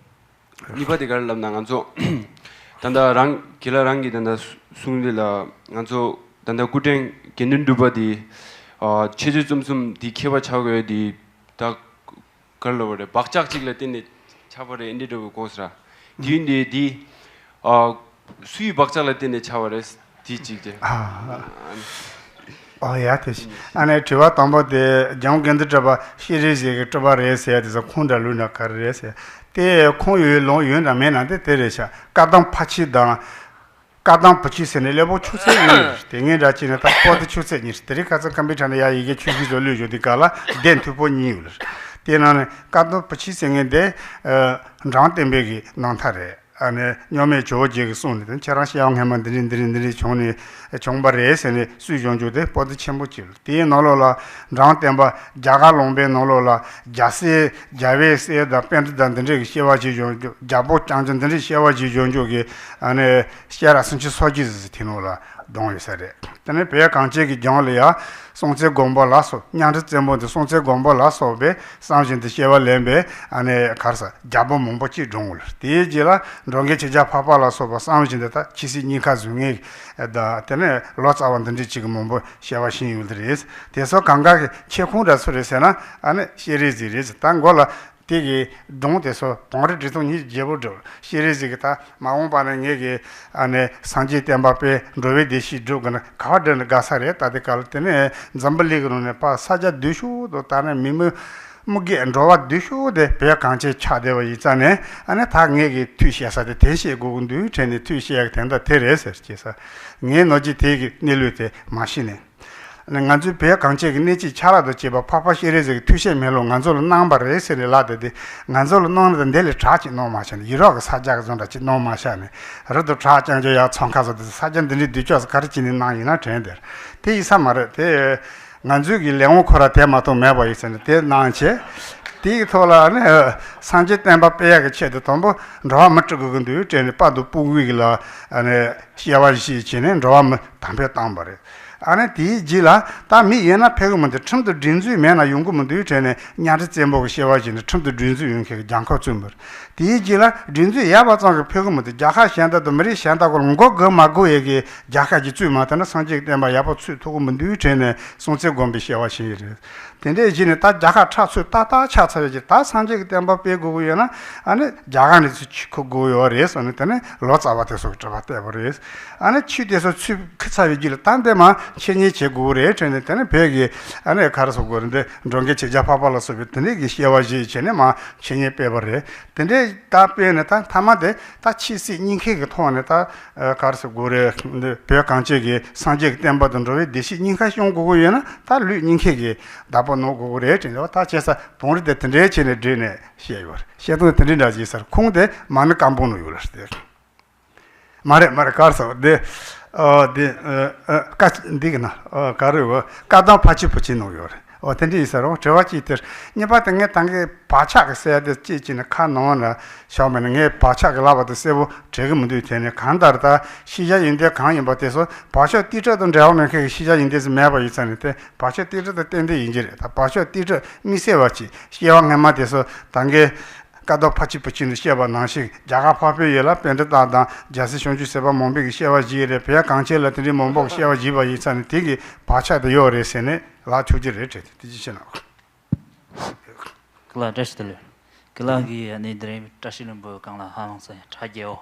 གཉིས་པ་འདི་ག་རེ་ལབ་ན་ང་ཚོ། ད་ལྟ་རང་རྒན་ལགས་རང་གིས་ད་ལྟ་གསུངས་འདི་ལ་ང་ཚོ་ད་ལྟ་སྐུ་ཕྲེང་དགེ་འདུན་གྲུབ་པ་འདི། ཨ་འཆད་རྩོད་རྩོམ་གསུམ་འདི་མཁས་པ་ཆགས་དགོས་འདི། ད། ག་རེ་ལབ་པ་རེད། བག་ཆགས་གཅིག་ལ་བརྟེན་ནས་ཆགས་པ་རེད་འདི་འདྲ་བོ་གོ་སོང་ར། དུས་འདི་འདི། ཨ། སུའི་བག་ཆགས་ལ་བརྟེན་ནས་ཆགས་པ་རེད། དེ་གཅིག་བྱས། ཨ། ཨོ་ཡ་དེ་ཤི། ཨ་ནི་དྲི་བ་དང་པོ་དེ་འཇམ་དགེ་འདུན་གྲུབ་པ་ཤེས་རིག་ཟིག་གི་གྲུབ་པ་རེད་ཟེར་ཡ་དེ་ཚོ་ཁུངས་དང་ལུགས་ན་ག་རེ་རེད་ཟེར། དེ་ཁུངས་ཡོད་ལུང་ཡོད་འདྲ་མེད་ན་དེ་དེ་རེད་ཤག་བཀའ་གདམས་ཕ་ཆོས་དང་། བཀའ་གདམས་བུ་ཆོས་ཟེར་ནས་སླེ་པོ་ཆུ་ཚོད་གཉིས་རེད། དེ་ངས་འདྲ་བྱས་ནས་ད་པོ་ཏི་ཆུ་ཚོད་གཉིས་རེད། དེ་རིང་ཁ་སང་ཀམ་པུ་ཊར་ནས་ཡ་ཡི་གེ་ཆུ་ཤིག་ཚོ་བླུས་བྱུང་དེ་ག་ལ་ལྡན་མཐུ་པོ་གཉིས་ཡོད་ལ། དེ་ནང་ནས་བཀའ་གདམས་བུ་ཆོས་ཟེར་མཁན་དེ་འབྲོམ་སྟོན་པའི་གི་རྣམ་ཐར་རེད། ཨ་ནི་གཉོར་མའི་ཇོ་བོ་རྗེ་གིས་གསུངས་ནས་དེ་ཁྱེད་རང་སྐྱེ་བ་སྔ་མ་འདི་འདྲ་འདི་འདྲ་འདི་འདྲ་བྱུང་ནས་བྱུང་བ་རེད་ཟེར་ནས་སུས་བྱུང་བྱུང་དེ་པོ་ཏི་ཆེན་པོ་གཅིག་ལ། དེའི་ནང་ལོགས་ལ་འབྲོམ་སྟོན་པ་རྒྱ་གར་ལུང་པའི་ནང་ལོགས་ལ་རྒྱལ་སྲས་རྒྱལ་བའི་སྲས་དང་པཎྜི་ཏ་འདི་འདྲ་གི་སྐྱེ་བ་བཞེས་བྱུང་རྒྱལ་པོ་རྐྱང་རྐྱང་འདི་འདྲ་སྐྱེ་བ་བཞེས་བྱུང་རྒྱུ་གི་ཨ་ནི་སྐྱེས་རབས་སུམ་ཅུ་སོ་གཅིག་ཟིག་དེ་ནང་ལ་བསྡོམས་ཡོད་ས་རེད། དེ་ནས་བོད་གངས་ཅན་གྱི་ལྗོངས་ལ་ཡང་སྲོང་བཙན་སྒམ་པོ་ལ་སོགས་གཉའ་ཁྲི་བཙན་པོ་འདི་སྲོང་བཙན་སྒམ་པོ་ལ་སོགས་པས་བསམ་བཞིན་དུ་སྐྱེ་བ་ལེན་པའི་ཨ་ནི་ག་རེ་ཟེར་རྒྱལ་པོ་མང་པོ་གཅིག་བགྲངས་ཡོད་ལ། དེའི་རྗེས་ལ་འབྲོམ་སྐད་ཆོས་རྒྱལ་འཕགས་པ་ལ་སོགས་པ་བསམ་བཞིན་དུ་ད་ཆོས་སྲིད་གཉིས་ཀ་བཟུང་མཁན་དང་དེ་ནས་ལོ་ཙཱ་བ་འདི་འདྲ་གཅིག་གི་མང་པོ་སྐྱེ་བ་བཞེས་ཡོད་ལེ་རེད། དེ་ཚོ་གང་ག་གི་ཁྱབ་ཁོངས་འདྲ་སུ་རེད་ཟེར་ན་ཨ་ནི་ཤེས་རིག་ཟིག་རེད་ཟེར། ད་མགོ་ལ་དེ་གི་སྒྲུང་དེ་ཚོ་བོན་རི་འབྲི་སྟངས་གཉིས་རྒྱལ་པོ་འགྲོ་ཤེས་རིག་ཟིག་གི་ད་མ་འོངས་པ་ནས་ངེད་ཀྱི་ཨ་ནི་སངས་རྒྱས་བསྟན་པ་སྤེལ་འགྲོ་བའི་བདེ་སྐྱིད་སྒྲུབ་དགོས་ན་ག་བ་འགྲོ་ན་དགའ་ས་རེད། ད་དེ་ག་ལ་དེ་ནས་འཛམ་བུ་གླིང་གི་ནང་ནས་ཕར་ས་ཆ་བདེ་ཤོས་དང་ད་ནས་མི་མི་མི་དགེ་འགྲོ་བ་བདེ་ཤོས་དེ་བོད་གངས་ཅན་ཆགས་བསྡད་པ་ཡིན་ཙང་ནས་ཨ་ནི་ད་ངེད་ཀྱི་མཐུ་བཤད་ས་དེ་དེ་བཤད་དགོས་ཀྱི་འདུག་དྲན་ནས་མཐུ་བཤད་ཡག་དེ་འདྲ་དེ་རེད་ཟེར་སྐྱེས་ས། ངས་ནོར་གྱི་དེ་གི་གནས་ལུགས་དེ་མ་ཤེས་ནས། ང་ཚོའི་བོད་གངས་ཅན་གྱི་གནས་སྐྱེས་ཆ་ལག་ཏུ་བྱས་པ་འཕགས་པ་སྤྱན་རས་གཟིགས་ཀྱི་མཐུ་བཤད་མེ་ལོང་ང་ཚོ་ལ་གནང་བ་རེད་ཟེར་ནས་ལབ་བསྡད་དེ། ང་ཚོ་ལ་གནང་ནས་འདི་ལས་དྲག་ཅིག་གནང་མ་བྱུང་ནས། ཡུ་རོབ་ཀྱི་ས་རྒྱག་བཟོ་འདྲ་ཅིག་གནང་མ་བྱུང་ནས། རི་དུ་དྲག་རྐྱང་རྐྱང་ཡག་ཚོང་ཁ་བཟོ་དེ་ས་རྒྱ་འདི་འདྲའི་དུས་ཆོག་སུ་ག་རེ་བྱས་ནས་གནང་ཡིན་ན་དྲན་དེར། དེ་ཡིན་ས་མ་རེད་དེ། ང་ཚོའི་གི་ལས་དབང་ཁོ་ར་དེ་མ་གཏོགས་མེད་པ་ཡིན་ཟེར་ནས་དེ་གནང་བྱས། དེའི་ཐོག་ལ་ནི་སངས་རྒྱས་བསྟན་པ་སྤེལ་ཡག་གི་ཆེད་དུ་དང་པོ་འགྲོ་བ་མི་སྤྲུལ་དགོས་ཀྱི་འདུག་དྲན་ནས་དཔལ་དུ་ཕུག་གུའི་གི་ལ་ནི་སྐྱེ་བ་བཞེས་བྱས་ནས་འགྲོ་བ་མི་དམ་འཕེལ་བཏང་བ་རེད། ཨ་ནི་དེའི་རྗེས་ལ་ད་མི་ཡིན་ན་ཕེབས་གི་མི་འདུག་ཁྲིམས་དང་སྒྲིག་འཛུགས་མེད་ན་ཡོང་གི་མི་འདུག་དྲན་ནས་གཉའ་ཁྲི་བཙན་པོ་གི་སྐྱེ་བ་བཞེས་ནས་ཁྲིམས་དང་སྒྲིག་འཛུགས་ཡོང་མཁན་གི་རྒྱལ་ཁབ་བཙུགས་པ་རེད། དེའི་རྗེས་ལ་སྒྲིག་འཛུགས་ཡག་པ་ཙམ་གྱིས་ཕེབས་གི་མི་འདུག་རྒྱལ་ཁབ་གཞན་དག་དང་མི་རིགས་གཞན་དག་གོ་ལ་མགོ་སྒུར་མ་དགོས་ཡས་ཀྱི་རྒྱལ་ཁབ་ཅིག་བཙུགས་མ་ཐུབ་ན་སངས་རྒྱས་ཀྱི་བསྟན་པ་ཡག་པོ་ཚུགས་ཐུབ་གི་མི་འདུག་དྲན་ནས་སྲོང་བཙན་སྒམ་པོའི་སྐྱེ་བ་བཞེས་ཡོད་རེད། དེ་འདྲའི་གཞི་ནས་ད་རྒྱལ་ཁབ་ཁྲག་ཚུད་ཏག་ཏག་ཆགས་ཚར་བའི་རྗེས་ད་སངས་རྒྱས་ཀྱི་བསྟན་པ་སྤེལ་དགོས་ཀྱི་ཡོད་ན་ཨ་ནི་རྒྱ་གར་ནས་ཚུར་ཆུ་ཁུར་དགོས་ཡོད་རེད་གསུངས་ནས། དེ་ནས་ལོ་ཙཱ་བ་དེ་ཚོ་གི་གྲྭ་པ་བསྟན་པ་རེད། ཨ་ནི་ཆོས་དེ་ཚོ་ཚུར་ཁུར་ཚར་བའི་རྗེས་ལ་ད་འདི་མ་འཆད་ཉན་བྱེད་དགོས་རེད་དྲན་ནས། དེ་ནས་བོད་ཀྱི་ཨ་ནི་ག་རེ་ཟེར་དགོས་རེད། འདི་འགྲོ་མགོན་ཆོས་རྒྱལ་འཕགས་པ་ལ་སོགས་པའི་དེ་འདྲས་ཀྱི་སྐྱེ་བ་བཞེས་བྱས་ནས་མ་འཆད་ཉན་སྤེལ་བ་རེད། དེ་འདྲས་ད་སྤེལ་ནས་ད་མཐའ་མ་དེ་ད་ཆོས་སྲིད་གཉིས་ཀའི་གི་ཐོག་ནས་ད་ག་རེ་ཟེར་དགོས་རེད། འདི་བོད་གངས་ཅན་གྱི་སངས་རྒྱས་ཀྱི་བསྟན་པ་དང་འགྲོ་བའི་བདེ་སྐྱིད་གཉིས་ཀ་སྐྱོང་དགོས་ཀྱི་ཡོད་ན་ད་ལུས་གཉིས་ཀའི་གི་བདག་པོ་གནང་དགོས་ཀྱི་རེད་དྲན་འདུག་ད་བྱས་ཙང་བོན་རི་དེ་དེ་འདྲའི་བྱས་ནས་བསྒྲིལ་ནས་བཤད་ཡོད་རེད། བཤད་སྟངས་དེ་འདྲའི་འདྲ་ཅིག་ཟེར། ཁུངས་དེ་མ་ཎི་བཀའ་འབུམ་ནང་ཡོད་ལ་རེད། མ་རེད་མ་རེད། ག་རེ་ཟེར་དེ་ཨ་དེ་ཨ་ཨ་བཀའ་འདི་གི་ན་ཨ་ག་རེ་བ་བཀའ་གདམས་ཕ་ཆོས་བུ་ཆོས་ནང་ཡོད་རེད། འོ་དེ་འདྲ་ཡིན་ས་རེད། དྲི་བ་གཅིག་དེར་གཉིས་པ་དེ་ངས་ད་གིན་བག་ཆགས་ཀྱི་ཟེར་ཡ་དེ་གཅིག་བྱས་ནས་ཁ་ནང་ན་བཞག་མེད་ན། ངས་བག་ཆགས་ཀྱི་ལབ་པ་དེ་གསལ་པོ་དྲན་གི་མི་འདུག་དེ་ནས་གང་ལྟར་ད་ཤེས་བྱ་ཡོན་ཏན་གང་ཡིན་པ་དེ་ཚོ་བག་ཆགས་ཏིལ་ཁྲག་དང་འབྲེལ་བ་མེད་མཁན་གྱི་ཤེས་བྱ་ཡོན་ཏན་ཟིག་མེད་པ་ཡིན་ཙང་ནས། དེ་བག་ཆགས་ཏིལ་ཁྲག་དང་གཏན་གཏན་ཡིན་གྱི་རེད། ད་བག་ཆགས་ཏིལ་ཁྲག་དམིགས་བསལ་བ་ཅིག་སྐྱེ་བ་སྔ་མ་དེ་ཚོ་ད་གིན་བཀའ་གདམས་ཕ་ཆོས་བུ་ཆོས་ནས་བཤད་པ་ནང་བཞིན་རྒྱ་གར་འཕགས་པའི་ཡུལ་ལ་པཎྜི་ཏ་དང་རྒྱལ་སྲས་བྱང་ཆུབ་སེམས་དཔའ་མང་པོས་ཀྱི་སྐྱེ་བ་བཞེས་རེད། བོད་གངས་ཅན་ལ་དེ་འདྲའི་མང་པོ་གི་སྐྱེ་བ་བཞེས་པ་ཡིན་ཙང་ནས་དེ་གི་བག་ཆགས་དེ་ཡོད་རེད་ཟེར་ནས་ལབ་ཆོག་གི་རེད་དྲན། དེ་ཅི་བྱེད་ན། ཀི་ལ་བཀྲ་ཤིས་བདེ་ལེགས། ཀི་ལ་གི་ཨ་ནི་དེ་རིང་བཀྲ་ཤིས་ལྷུན་པོའི་སྒང་ལ་ཧ་ལམ་ས་ཡ་དྲ་རྒྱའོ།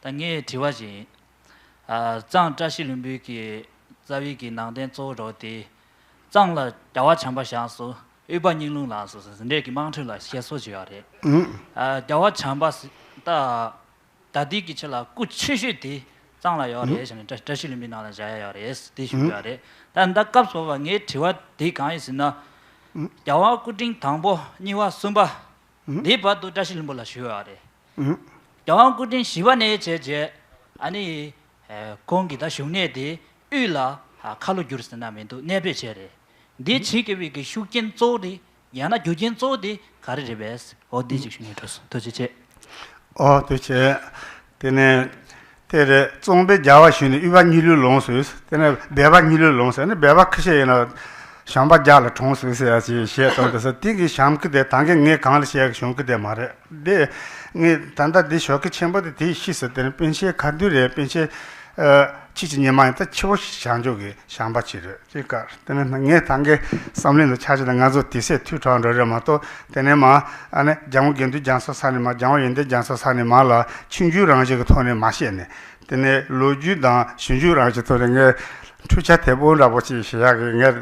ད་ངས་དྲི་བ་ཞིག་ཡིན། ཨ་གཙང་བཀྲ་ཤིས་ལྷུན་པོའི་གི་རྩ་བའི་གི་ནང་དོན་གཙོ་བོ་འདྲ་བོ་དེ། གཙང་ལ་རྒྱལ་བ་བྱམས་པ་བཞག་སོ། དབུས་པ་སྙིང་ལུང་ལ་སོ་སོ་འདྲས་ཀྱི་དམངས་ཁྲོད་ལ་བཤད་སྲོལ་ཅིག་ཡོད་རེད། ཨུ། ཨ་རྒྱལ་བ་བྱམས་པ་ཟེར་ད། ད་ལྟའི་གི་ཆ་ལ་སྐུ་ཆེ་ཤོས་དེ་གཙང་ལ་ཡོད་རེད་ཟེར་ནས་བཀྲ་བཀྲ་ཤིས་ལྷུན་པོའི་ནང་ལ་བཞག་ཡ་ཡོད་རེད་དེ་ཞུ་ཡ་རེད། ད་ད་སྐབས་སུ་བབ་པ་ངའི་དྲི་བ་དེ་གང་ཡིན་ཟེར་ན། རྒྱལ་དབང་སྐུ་ཕྲེང་དང་པོ་གཉིས་པ་གསུམ་པ། འདིའི་བར་དུ་བཀྲ་ཤིས་ལྷུན་པོ་ལ་བཞུགས་ཡོད་རེད། རྒྱལ་དབང་སྐུ་ཕྲེང་བཞི་པ་ནས་བྱས་རྗེས་ཨ་ནི། ཁོང་གི་ད་བཞུགས་གནས་དེ་དབུས་ལ་ཁ་ལོ་བསྒྱུར་ཟེར་ན་མི་འདུག་གནས་སྤོས་བྱས་རེད། འདི་བྱེད་དགོས་པའི་གི་ཤུགས་རྐྱེན་གཙོ་བོ་དེ་ཡང་ན་རྒྱུ་རྐྱེན་གཙོ་བོ་དེ་ག་རེ་རེད་པས། འོ་འདི་ཅིག་ཞུ་སྙིང་འདོད་སོང་། ཐུགས་རྗེ་ཆེ། ཨོ་ཐུགས་རྗེ་ཆེ། དེ་ནས་དེ་རེད། གཙང་པའི་རྒྱལ་བ་བཞུགས་ནས་དབུས་པ་སྙིང་ལུས་ལོངས་སོ། དེ་ནས་སྦལ་པ་སྙིང་ལུས་ལོངས་སོ། ཨ་ནི་སྦལ་པ་ཁ་ཤས་ཡིན་ན་བྱམས་པ་རྒྱ་ལ་གྲོངས་སོ་ཟེར་ཡ་ཅིག་བཤད་སྟངས་དེ་ཚོ་དེ་གི་བྱམས་སྐུ་དེ་ད་གིན་ངས་གང་ལ་བཤད་གི་བྱམས་སྐུ་དེ་མ་རེད། དེ་ངས་ད་ལྟ་འདི་ཞོགས་ཀས་ཆེན་པོ་དེ་དེ་ཤེས་སོང་། དེ་ནས་པཎ་ཆེན་ཁ་བསྡུས་རེད། པཎ་ཆེན་ཨ་ཁྱེད་ཀྱི་ཉི་མ་ཡིན་ད་ཆེ་བོ་ཞིག་བྱང་ཕྱོགས་ཀྱི་བྱམས་པ་ཅིག་རེད་ཅེས་བཀར། དེ་ནས་ངས་ད་གིན་བསམ་བློའི་ནང་ཆ་བཞག་ན་ང་ཚོ་དུས་ཚོད་འཐུས་དྲགས་འགྲོ་རེད་མ་གཏོགས། དེ་ནས་མ་ཨ་ནི་འཇམ་དབྱངས་དགེ་འདུན་རྒྱ་མཚོ་ས་ནས་མ། འཇམ་དབྱངས་ཡོན་ཏན་རྒྱ་མཚོ་ས་ནས་མ་ལ་ཆུང་ཆུང་རང་བཞིན་གྱི་ཐོག་ནས་མ་བཤད་ནས། དེ་ནས་ལོ་རྒྱུས་དང་ཞིབ་འཇུག་རང་བཞིན་ཐོག་ནས་ངས་འཕྲུལ་ཆ་དལ་པོ་འདྲ་པོ་ཅིག་བྱེད་ཡག་གི་ངས་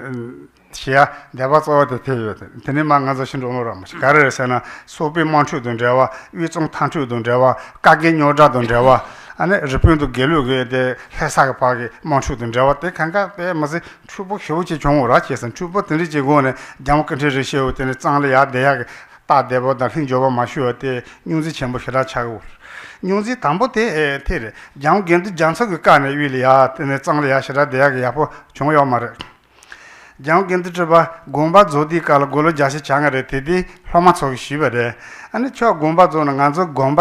བྱེད་ཡག་འདོད་པ་གཙོ་བོ་དེ་དེ་ཡོད། དེ་ནས་མ་ང་ཚོ་ཤིང་འབྲོག་མོ་རང་མ་ཞིག་ག་རེ་རེད་ཟེར་ན། སོག་པོའི་དམག་འཁྲུག་དང་འབྲེལ་བ། དབུས་གཙང་མཐའ་འཁྲུག་དང་འབྲེལ་བ། བཀའ་བརྒྱུད་རྙོག་དྲ་དང་འབྲེལ་བ། ཨ་ནི་རི་པིན་དང་དགེ་ལུགས་ཀྱི་དེ་ལྷ་ས་གི་བར་གྱི་དམག་འཁྲུག་དང་འབྲེལ་བ་དེ་གང་ག་དཔེ་མི་སྲིད་འཁྲུག་པོ་ཞེ་པོ་ཅིག་བྱུང་བ་ར། བྱས་ཙང་འཁྲུག་པོ་དེ་འདྲ་ཅིག་འོག་ནས་རྒྱལ་མོ་སྐུ་ཕྲེང་རིམ་བྱོན་བོ་དེ་ནས་གཙང་ལ་ཡར་བསྡད་ཡག་གི་སྟབས་བདེ་པོ་དང་ལྷིང་འཇགས་པོ་མ་བྱུང་བ་དེ་རྙོག་འཛིང་ཆེན་པོ་ཞེ་དྲག་ཆགས་ཡོད། རྙོག་འཛིང་དང་པོ་དེ་ཨེ་དེ་རེད། རྒྱལ་མོ་དགེ་འདུན་རྒྱ་མཚོ་གི་བཀའ་ནས་དབུས་ལ་ཡར་དེ་ནས་གཙང་ལ་ཡར་ཞེ་དྲག་བསྡད་ཡག་གི་ཡག་པོ་བྱུང་ཡོད་མ་རེད། རྒྱལ་མོ་དགེ་འདུན་གྲུབ་པ་དགོངས་པ་རྫོགས་དུས་སྐབས་ལ་དགུང་ལོ་བརྒྱད་ཅུ་གྱ་ལྔ་རེད། དེ་དུས་སློབ་མ་ཚོ་གིས་ཞུས་པ་རེད། ཨ་ནི་ཁྱོད་དགོངས་པ་རྫོགས་ན་ང་ཚོ་དགོན་པ་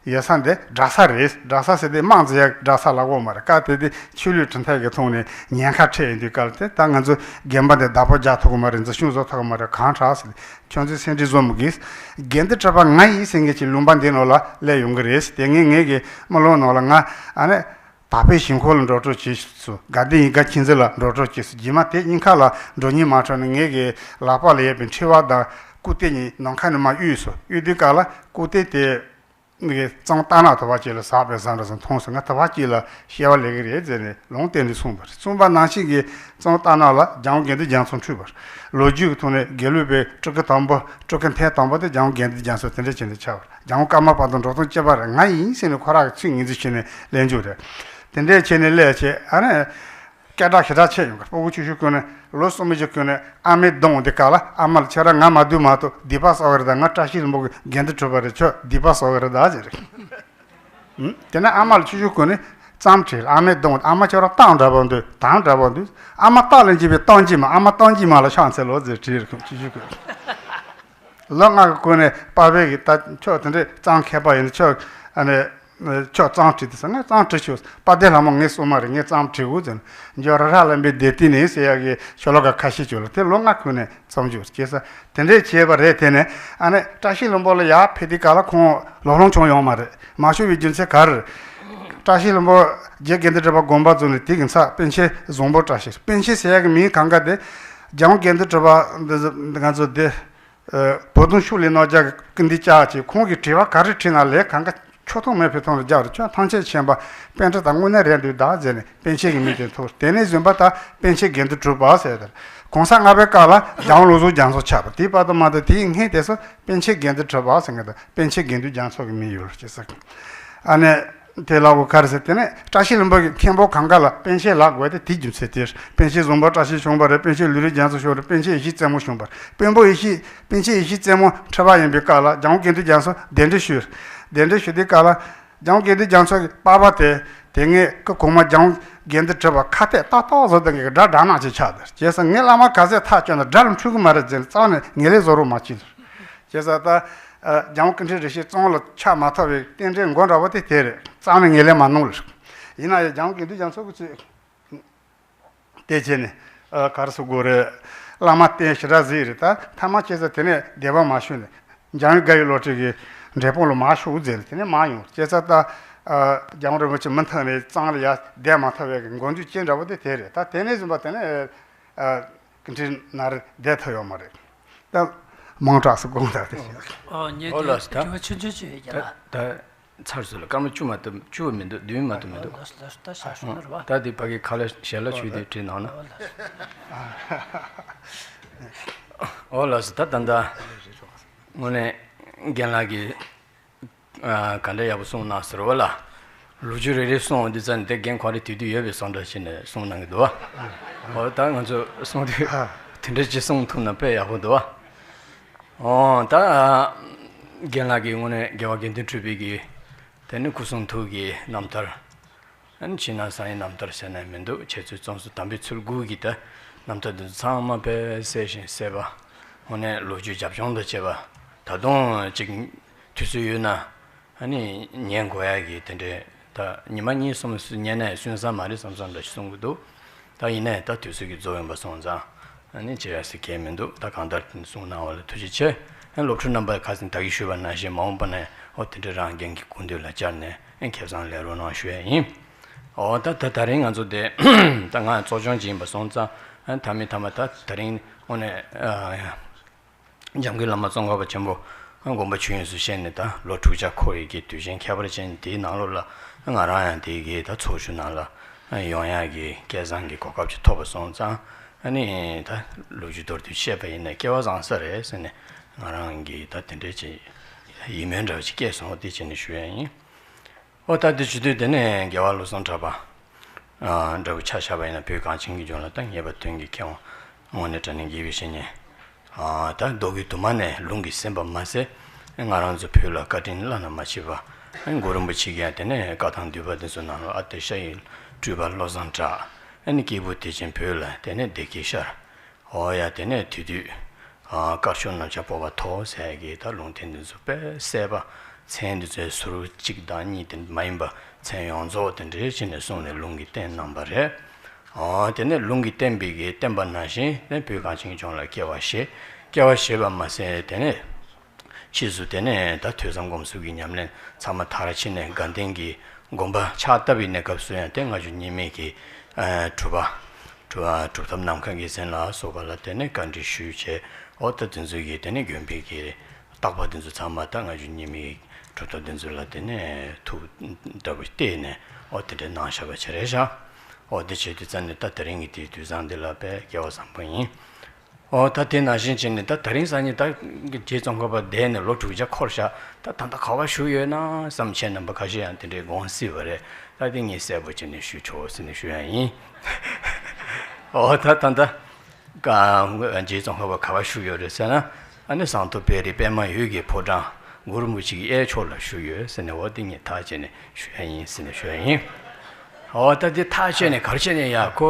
ཡོད་ས་འདི་གྲྭ་ས་རེད། གྲྭ་ས་ཟེར་དུས་དམངས་ཀྱི་གྲྭ་ས་ལབ་ཀྱི་ཡོད་མ་རེད། སྐབས་དེ་དུས་ཆོས་ལུགས་གྲུབ་མཐའ་གི་ཐོག་ནས་ཉེན་ཁ་འཕྲད་ཡོང་དུས་སྐབས་དེ་ད་ང་ཚོ་དགོན་པ་འདི་བདག་པོ་རྒྱག་ཐུབ་ཀྱི་མ་རེད། འཛིན་སྐྱོང་བཟོ་ཐུབ་ཀྱི་མ་རེད། གང་དྲག་ཟེར། ཁྱོད་ཚོས་སེམས་ཁྲལ་བཟོ་མི་དགོས། དགེ་འདུན་གྲུབ་པ་ང་ཡིན་ཟེར་མཁན་ཅིག་ལུང་པ་འདི་ནང་ལ་སླེབས་ཡོང་གི་རེད། དེ་སྔོན་ངེད་ཀྱི་དམུས་ལོང་ནང་ལ་ང་ཨ་ནི་དག་པའི་ཞིང་ཁམས་ལ་འགྲོ་གྲབས་བྱེད་སོང་། དགའ་ལྡན་ཡིད་དགའ་མཁྱེན་བརྩེ་ལ་འགྲོ་གྲབས་བྱེད་སོང་། རྗེས་མ་དེ་གཉིས་ཀ་ལ་འགྲོ་སྙིང་མ་བྲལ་ནས་ངེད་ཀྱི་ལག་པ་ལ་ཡོད་པའི་འཁྲིལ་བ་དང་སྐུ་རྟེན་གཉིས་ནམ་མཁའ་ནས་མར་གཡུགས་སོང་། གཡུགས་དུས་སྐབས་ལ་སྐུ་རྟེན་དེ་ནི་གཙང་པོ་སྟག་ནག་དོ་པ་ཅིག་ལ་ཟགས་པའི་བཟའ་འདྲ་ཟིག་མཐོང་སོང་། ང་དོ་པ་ཅིག་ལ་སྐྱེ་བ་ལེན་གི་རེད་ཟེར་ནས་ལུང་བསྟན་ནས་གསུངས་པ་རེད། གསུངས་པ་ནང་བཞིན་གྱི་གཙང་པོ་སྟག་ནག་ལ་རྒྱལ་དབང་དགེ་འདུན་རྒྱ་མཚོ་འཁྲུངས་པ་རེད། ལོ་རྒྱུས་ཀྱི་ཐོག་ནས་དགེ་ལུགས་པའི་སྤྲུལ་སྐུ་དང་པོ་སྤྲུལ་སྐུ་ཐེངས་དང་པོ་དེ་རྒྱལ་དབང་དགེ་འདུན་རྒྱ་མཚོ་དེ་འདྲ་བྱས་ནས་ཆགས་པ་རེད། རྒྱལ་དབང་ཀརྨ་པ་དང་འགྲོ་སྟངས་གཅིག་པ་རེད། ང་ཡིན་ཟེར་ནས་ཁོ་རང་གི་ཚིག་ངོས་འཛིན་བྱས་ནས་ལེན་རྒྱུ་རེད། དེ་འདྲས་བྱས་ནས་སླེབས་བྱས་ཨ་ནི། སྐད་གྲགས་ཞེ་དྲག་ཆེ་ཡོང་གི། སྤུ་གུ་ཆུང་ཆུང་ཀུན་ནས་ལོ་གསུམ་པའི་ཆུང་ཀུན་ནས་ཨ་མའི་གདོང་འདི་ག་ལ་ཨ་མ་ལ་ཁྱེད་རང་ང་མ་སྡུག་མ་གཏོགས་སྡིག་པ་བསགས་པ་རེད་ད། ང་བཀྲ་ཤིས་ལྷུན་པོ་གི་དགེ་འདུན་གྲུབ་པ་རེད། ཁྱོད་སྡིག་པ་བསགས་པ་རེད་ད་ཟེར། ཨུམ། དེ་ནས་ཨ་མ་ལ་ཆུང་ཆུང་ཀུན་ནས་རྩོམ་བྲིས། ཨ་མའི་གདོང་། ཨ་མ་ཁྱོད་རང་སྟག་འདྲ་པོ་འདུག་དང་འདྲ་པོ་འདུག་ཨ་མ་སྟག་ལ་འཇིགས་པའི་སྟག་འཇིགས་མ། ཨ་མ་སྟག་འཇིགས་མ་ལ་ཕྱག་འཚལ་ལོ་ཟེར་བྲིས་རེད་ཁོང་ཆུང་ཆུང་ཀུན། ལོ་ལྔ་གི་སྐོར་ནས་པ་ཕས་ཀྱིས་ད་ཁྱོད་དེ་འདྲའི་རྩོམ་མཁས་པ་ཡིན་ན་ཁྱོད་ཨ་ནི་ཁྱོད་རྩོམ་བྲིས་ཏེ་ཟེར། ངས་རྩོམ་བྲིས་ཆོག་པ་དེ་ལྷ་མོ་ངའི་སྲུང་མ་རེད། ངས་རྩོམ་བྲིས་འུ་ཟེར་ན་འཇོ་ར་ར་ལམ་པའི་སྡེ་བདུན་ནས་ཟེར་ཡག་གི་ཤོ་ལོ་ཀ་ཁ་ཤས་བྱོས་ལ་དེ་ལོ་ལྔ་ཁུག་ནས་རྩོམ་བྱོས་ཀྱེ་ས་དེ་འདྲས་བྱས་པ་རེད། དེ་ནས་ཨ་ནི་བཀྲ་ཤིས་ལྷུན་པོ་ལ་ཡར་ཕེབས་དུས་སྐབས་ལ་ཁོང་ལོག་ལོང་བྱུང་ཡོང་མ་རེད། མ་བྱུང་བའི་རྒྱུ་མཚན་ག་རེ་རེད། བཀྲ་ཤིས་ལྷུན་པོ་རྗེ་དགེ་འདུན་གྲུབ་པ་དགོངས་པ་རྫོགས་ནས་དེ་གི་མཚམས་པཎ་ཆེན་བཟང་པོ་བཀྲ་ཤིས། པཎ་ཆེན་ཟེར་ཡག་གི་མིང་གང་ག་དེ་རྒྱལ་དབང་དགེ་འདུན་གྲུབ་པ་འདི་ང་ཚོ་དེ། བོད་དོན་ཕྱོགས་ལས་རྣམ་རྒྱལ་གྱི་སྐུ་མདུན་བཅར་བྱས། ཁོང་གིས་དྲི་བ་ག་རེ་དྲིས་ན་ལན་གང་ག་ཆོག་ཐུན་མོང་མའི་ཐོག་ནས་རྒྱག་རེད། ཁྱོད་ཐམས་ཅད་མཁྱེན་པ་པཎ་ཌི་ཏ་དངོས་གནས་རེད་འདུག་ད་ཟེར་ནས་པཎ་ཆེན་གྱི་མིང་དེ་ཐོགས། དེ་ནས་བཟུང་བ་ད་པཎ་ཆེན་དགེ་འདུན་གྲུབ་པ་ཟེར་ཏེ། གོང་ས་ལྔ་པའི་སྐབས་ལ་རྒྱལ་དབང་བློ་བཟང་རྒྱ་མཚོ་ཆགས་པ། དེའི་བར་དུ་མ་གཏོགས་དེའི་སྔོན་དེ་ཚོ་པཎ་ཆེན་དགེ་འདུན་གྲུབ་པ་ཟེར་མཁན་དང་པཎ་ཆེན་དགེ་འདུན་རྒྱ་མཚོ་གི་མིང་ཡོད་རེད་ཅེས་ཟེར། ཨ་ནི། དེ་ལ་འོ་ག་རེ་ཟེར། དེ་ནས་བཀྲ་ཤིས་ལྷུན་པོ་གི་མཁན་པོ་གང་ག་ལ་པཎ་ཆེན་ལབ་དགོས་དེ་དེའི་རྒྱུ་མཚན་དེ་རེད། པཎ་ཆེན་བཟང་པོ་བཀྲ་ཤིས་བྱུང་བ་རེད། པཎ་ཆེན་ལུས་རིགས་རྒྱ་མཚོ་བྱུང་བ་རེད། པཎ་ཆེན་ཡེ་ཤེས་རྩེ་མོ་བྱུང་བ་རེད། དཔོན་པོ་ཡེ་ཤེས། པཎ་ཆེན་ཡེ་ཤེས་རྩེ་མོ་ཁྲི་པ་ཡིན་པའི་སྐབས་ལ་རྒྱལ་དབང་དགེ་འདུན་རྒྱ་མཚོ་གདན་འདྲེན་ཞུས། གདན་འདྲེན་ཞུ་དུས་སྐབས་ལ་རྒྱལ་དབང་དགེ་འདུན་རྒྱ་མཚོ་གི་པ་ཕ་དེ་དེ་སྔའི་སྐུ་གོང་མ་རྒྱལ་དབང་དགེ་འདུན་གྲུབ་པ་ཁ་གཏད་ཏག་ཏག་བཟོ་སྟངས་ཀྱི་དགྲ་དགྲ་ནག་ཅིག་ཆགས་འདུག་བྱས་ཙང་ངའི་བླ་མ་ག་ཚད་ཐག་བཅད་ན་དགྲ་ལ་འཁྲུལ་གི་མ་རེད་ཟེར་ནས་རྩ་ནས་ངེས་ལེགས་བཟོ་རོགས་མ་བྱེད། བྱས་ཙང་ད། རྒྱལ་དབང་སྐུ་ཕྲེང་རིམ་བྱོན་རྩོམ་ལ་ཆགས་མ་ཐུབ་པའི་རྟེན་འབྲེལ་མགོ་འདྲ་བོ་དེ་དེ་རེད། རྩ་ནས་ངེས་ལེགས་མ་གནང་ལ། ཡིན་ན་ཡང་རྒྱལ་དབང་དགེ་འདུན་རྒྱ་མཚོ་གི་ཚུལ་དེ་བྱས་ནས་ག་རེ་ཟེར་དགོས་རེད། བླ་མ་བསྟེན་ཞེ་དྲག་གཟིགས་རེད། ད་ཐ་མ་བྱས་ཙང་དེ་ནས་སྡེ་པ་མ་ཞུགས་ནས་འཇམ་དབྱངས་དགའ་བའི་བློ་གྲོས་ཀྱི་འབྲས་སྤུངས་ལ་མ་ཞུགས་ཟེར་ནས་དེ་ནས་མ་ཡོང་། བྱས་ཙང་ད་རྒྱལ་དབང་རིན་པོ་ཆེ་མུ་མཐུད་ནས་རྩོམ་ལ་ཡར་བསྡད་མ་ཐུབ་པའི་མགོ་མཇུག་ཅན་འདྲ་བོ་དེ་དེ་རེད། ད་དེ་ནས་བཟུང་བ་དེ་ནས། ཨ། སྐུ་ཕྲེང་ནར་བསྡད་ཐུབ་ཡོད་མ་རེད། ད་མང་དྲགས་སུ་དགོངས་དག་དེ་བྱས། ཨོ་ཉེ་ཨོ་ལགས་སོ། ད་དྲི་བ་ཆུང་ཆུང་ཅིག་ཡོད་ཀྱི་ད་ལ། ད་ཚར་སོང་ལ་སྐར་མ་བཅུ་མ་གཏོགས་བཅུ་བ་མི་འདུག་བདུན་མ་གཏོགས་མི་འདུག་ཨོ་ལགས་སོ་ལགས་སོ། ད་ཞག་ཞུ་ན་རེད་བ། ད་དེ་ཕ་གི་ཁ་ལ་ཞལ་ལག་མཆོད་དེ་བྲིས་གནང་ན། ཨོ་ལགས་སོ། ཨོ་ལགས་སོ། ད་ད་ད་དངོས་གནས་རྒན་ལགས་ཀྱིས། ཨ། ག་འདྲ་ཡག་པོ་གསུངས་གནང་ཟེར་བ་ལ། ལོ་རྒྱུས་རེ་རེ་གསུངས་འོང་དུས་ཙང་ནས་དེ་རྒན་ཁོ་རེ་དུས་དུས་ཡོད་པའི་བཟོ་འདྲ་བྱས་ནས་གསུངས་གནང་གི་འདུག་བ། འོ་ད་ང་ཚོ་གསུང་དུས་དེ་འདྲ་ཅིག་གསུངས་ཐུབ་ན་དཔེ་ཡག་པོ་འདུག་བ། འོ་ད་རྒན་ལགས་ཀྱིས་དངོས་གནས་རྒྱལ་བ་དགེ་འདུན་གྲུབ་པའི་གི་དེ་ནི་སྐུ་གསུང་ཐུགས་ཀྱི་རྣམ་ཐར། ཨ་ནི་ཕྱི་ནང་གསང་བའི་རྣམ་ཐར་ཟེར་ན་མི་འདུག་འཆད་རྩོད་རྩོམ་གསུམ་དམ་པའི་ཚུལ་དགུ་གི་ད་རྣམ་ཐར་འདི་ཚོ་ཚང་མ་དཔེ་གསལ་ཞིང་གསལ་བ། དངོས་གནས་ལོ་རྒྱུས་རྒྱབ་ལྗོངས་དང་བཅས་པ། ད་དུང་ཅིག་དུས་ཚོད་ཡོད་ན་ཨ་ནི་ཉན་དགོས་ཡ་གི་དེ་འདྲའི་ད་ཉི་མ་གཉིས་གསུམ་ཉན་ན་ཡང་སུན་སྣང་མ་རེད་བསམ་བསམ་འདྲ་ཞིག་གསུང་གི་འདུག་ད་ཡིན་ནའི་ད་དུས་ཚོད་ཀྱིས་རྫོགས་ཡོང་པ་སོང་ཙང་ཨ་ནི་བྱེད་ཡ་ཟེར་གལ་མི་འདུག་ད་གང་ལྟར་གསུང་གནང་བ་ལ་ཐུགས་རྗེ་ཆེ། ཨ་ནི་སློབ་ཕྲུག་རྣམ་པ་ཁ་སང་ད་གིན་ཞུས་པ་ནང་བཞིན་མ་འོངས་པ་ནས་ཨོ་དེ་འདྲའི་རང་རྒན་གྱི་སྐུ་མདུན་ལ་བཅར་ནས་ཨ་ནི་ཁེ་བཟང་ལེན་རོགས་གནང་ཞུ་ཡ་ཡིན། འོ་ད་ད་ད་རིང་ང་ཚོ་དེ་ད་ང་གཙོ་སྐྱོང་ཅིག་ཡིན་པ་སོང་ཙང་ཨ་ནི་ཐ་མའི་ཐ་མ་ད་ད་རིང་དངོས་གནས་ཨ་འཇམ་མགོན་བླ་མ་ཙོང་ཁ་པ་ཆེན་པོ་དགོངས་པ་ཆོས་དབྱིངས་སུ་གཤེགས་ནས་ད་ལོ་དྲུག་ཅུ་འཁོར་བའི་གི་དུས་ཆེན་ཁྱད་པར་ཅན་འདིའི་ནང་ལོགས་ལ་ ང་རང་ཡང་དེ་གི་ད་ཚོགས་ཞུགས་ནང་ལ་ཡོང་ཡག་གི་སྐལ་བཟང་གི་གོ་སྐབས་ཅིག་ཐོབ་པ་སོང་ཙང་། ཨ་ནི་ད་ལོ་རྒྱུས་མདོར་བསྡུས་བཤད་པ་ཡིན་ན་སྐལ་བ་བཟང་ས་རེད་ཟེར་ནས་ང་རང་གི་ད་དེ་འདྲའི་ཅིག་ཡིད་སྨོན་འདྲ་བ་ཅིག་སྐྱེས་སོང་། དེ་བྱས་ནས་ཞུ་ཡ་ཡིན། ཨོ་ད་དེ་བྱེད་དུས་དེ་ནས་རྒྱལ་བ་བློ་བཟང་གྲགས་པ་འདྲ་བོ་ཆ་བཞག་པ་ཡིན་ན་བོད་གངས་ཅན་གྱི་ལྗོངས་ལ་ད་ངེས་པ་དོན་གྱི་མཁས་དབང་དངོས་གནས་དྲང་གནས་དགྱེས་པའི་བཤེས་གཉེན། ད་མདོ་རྒྱུད་དུ་མ་ནས་ལུང་གིས་ཟིན་པ་མ་ཟད། ང་རང་ཚོ་བོད་ལ་བཀའ་དྲིན་བླ་ན་མ་མཆིས་པ། གུ་རུ་རིན་པོ་ཆེ་གིས་ཡང་དེ་ནས་བཀའ་ཐང་འདུས་པ་དེ་ཚོ་ནང་ལ་ཨ་ཏི་ཤ་ཡི་སྤྲུལ་པ་བློ་བཟང་གྲགས། ཨ་ནི་སྐྱེས་བུ་དེ་བཞིན་བོད་ལ་དེ་ནས་བདེ་སྐྱིད་ཤར། འོ་ཡ་དེ་ནས་དེ་དུས། དཀར་ཕྱོགས་གནམ་ལྕགས་ཕོར་པ་ཐོགས་ཟེར་གྱི་ད་ལུང་བསྟན་འདི་ཚོ་དཔེ་གསལ་པ། མཚན་འདི་ཚོའི་ཟུར་གཅིག་དང་གཉིས་དེ་མ་ཡིན་པ་མཚན་ཡོངས་རྫོགས་དེ་འདྲའི་ཕྱིན་ནས་གསུངས་ནས་ལུང་གིས་བསྟན་གནང་པ་རེད། ཨོ་དེ་ནས་ལུང་གིས་བསྟན་པའི་གི་བསྟན་པ་ནང་བཞིན་དེ་བོད་གངས་ཅན་གྱི་ལྗོངས་ལ་སྐྱེ་བ་བཞེས། སྐྱེ་བ་བཞེས་པ་མ་ཟད་དེ་ནས་ཕྱིས་སུ་དེ་ནས་ད་ཐོས་བསམ་སྒོམ་གསུམ་གྱི་ཉམས་ལེན་ཚང་མ་མཐར་ཕྱིན་ནས་དགའ་ལྡན་གྱི་དགོན་པ་ཕྱག་བཏབ་པའི་གནས་སྐབས་སུ་ཡང་དེ་ལྔ་བཅུ་ཉི་མའི་གི་གྲུབ་པ། གྲུབ་པ་གྲུབ་ཐོབ་ནམ་མཁའ་དགེ་མཚན་ལ་སོགས་པ་ལ་དེ་ནས་བཀའ་འདྲི་ཞུས་བྱས། ཨོ་ད་དེ་ཚོ་གིས་དེ་ནས་དགོན་པའི་གི་བརྟག་པ་དེ་ཚོ་ཚང་མ་ད་ལྔ་བཅུ་ཉི་མའི་གྲུབ་ཐོབ་དེ་ཚོ་ལ་དེ་ནས་ཐུགས་འདྲ་བོ་བལྟས་ནས་ཨོ་དེ་འདྲའི་གནང་བཞག་པ་ཅིག་རེད་ཤག་ཨོ་དེ་བྱེད་དུས་ཙང་ནས་ད་དེ་རིང་གི་དེའི་དུས་བཟང་འདི་ལ་དཔེ་སྐལ་བ་བཟང་པོ་ཡིན། ཨོ་ད་དེ་ནང་བཞིན་བྱས་ནས་ད་དེ་རིང་སང་ཉིན་ད་རྗེ་ཙོང་ཁ་པ་བསྡད་ནས་ལོ་དྲུག་བརྒྱ་འཁོར་ཤག་ད་ད་ལྟ་ག་པར་བཞུགས་ཡོད་ན་བསམ་བྱས་རྣམ་པ་ཁ་ཤས་ཡང་དེ་འདྲའི་དགོངས་སྲིད་པ་རེད། ད་དེ་ངས་གསལ་པོ་བྱས་ནས་ཞུ་ཆོག་ཟེར་ནས་ཞུ་ཡ་ཡིན། ཨོ་ད་ད་ད། ཀ་རྗེ་ཙོང་ཁ་པ་ག་པར་བཞུགས་ཡོད་རེད་ཟེར་ན། ཨ་ནི་ཟངས་མདོག་དཔལ་རི་པདྨ་འོད་ཀྱི་ཕོ་བྲང་གུ་རུ་རིན་པོ་ཆེ་གི་གཡས་ཕྱོགས་ལ་བཞུགས་ཡོད་ཟེར་ནས། འོ་དེ་ངས་ཐག་བཅད་ནས་ཞུ་ཡ་ཡིན་ཟེར་ནས་ཞུ་ཡ་ཡིན། འོ་ད་དེ་ཐག་བཅད་ནས་ག་རེ་བྱས་ནས་ཡ་ཁོ།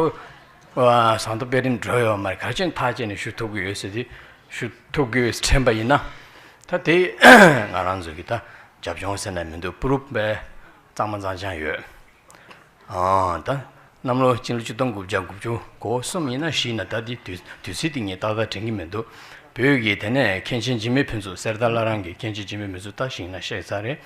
ཟངས་མདོག་དཔལ་རིར་འགྲོ་ཡོད་མ་རེད། ག་རེ་བྱས་ནས་ཐག་བཅད་ནས་ཞུ་ཐུབ་ཀྱི་ཡོད་ཟེར་དེ། ཞུ་ཐུབ་ཀྱི་ཡོད་དྲན་པ་ཡིན་ན། ད་དེ་ང་རང་ཚོ་གི་ད་རྒྱབ་ལྗོངས་ཟེར་ན་མི་འདུག་པུ་རུབ་པའི་གཙང་མ་གཙང་རྐྱང་ཡོད། ཨ་ད་གནམ་ལོ་སྤྱི་ལོ་ཆིག་སྟོང་དགུ་བརྒྱ་དགུ་བཅུ་གོ་གསུམ་ཡིན་ན་བཞི་ཡིན་ན། ད་འདི་དུས་དུས་ཚིགས་འདི་ངས་ཏག་ཏག་དྲན་གྱི་མི་འདུག་བོད་ཀྱི་དེ་ནས་མཁན་ཆེན་འཇིགས་མེད་ཕུན་ཚོགས་གསེར་རྟ་བླ་བྲང་གི། མཁན་ཆེན་འཇིགས་མེད་ཕུན་ཚོགས་ད་ཞིག་ན་བཤད་ཚར་རེད།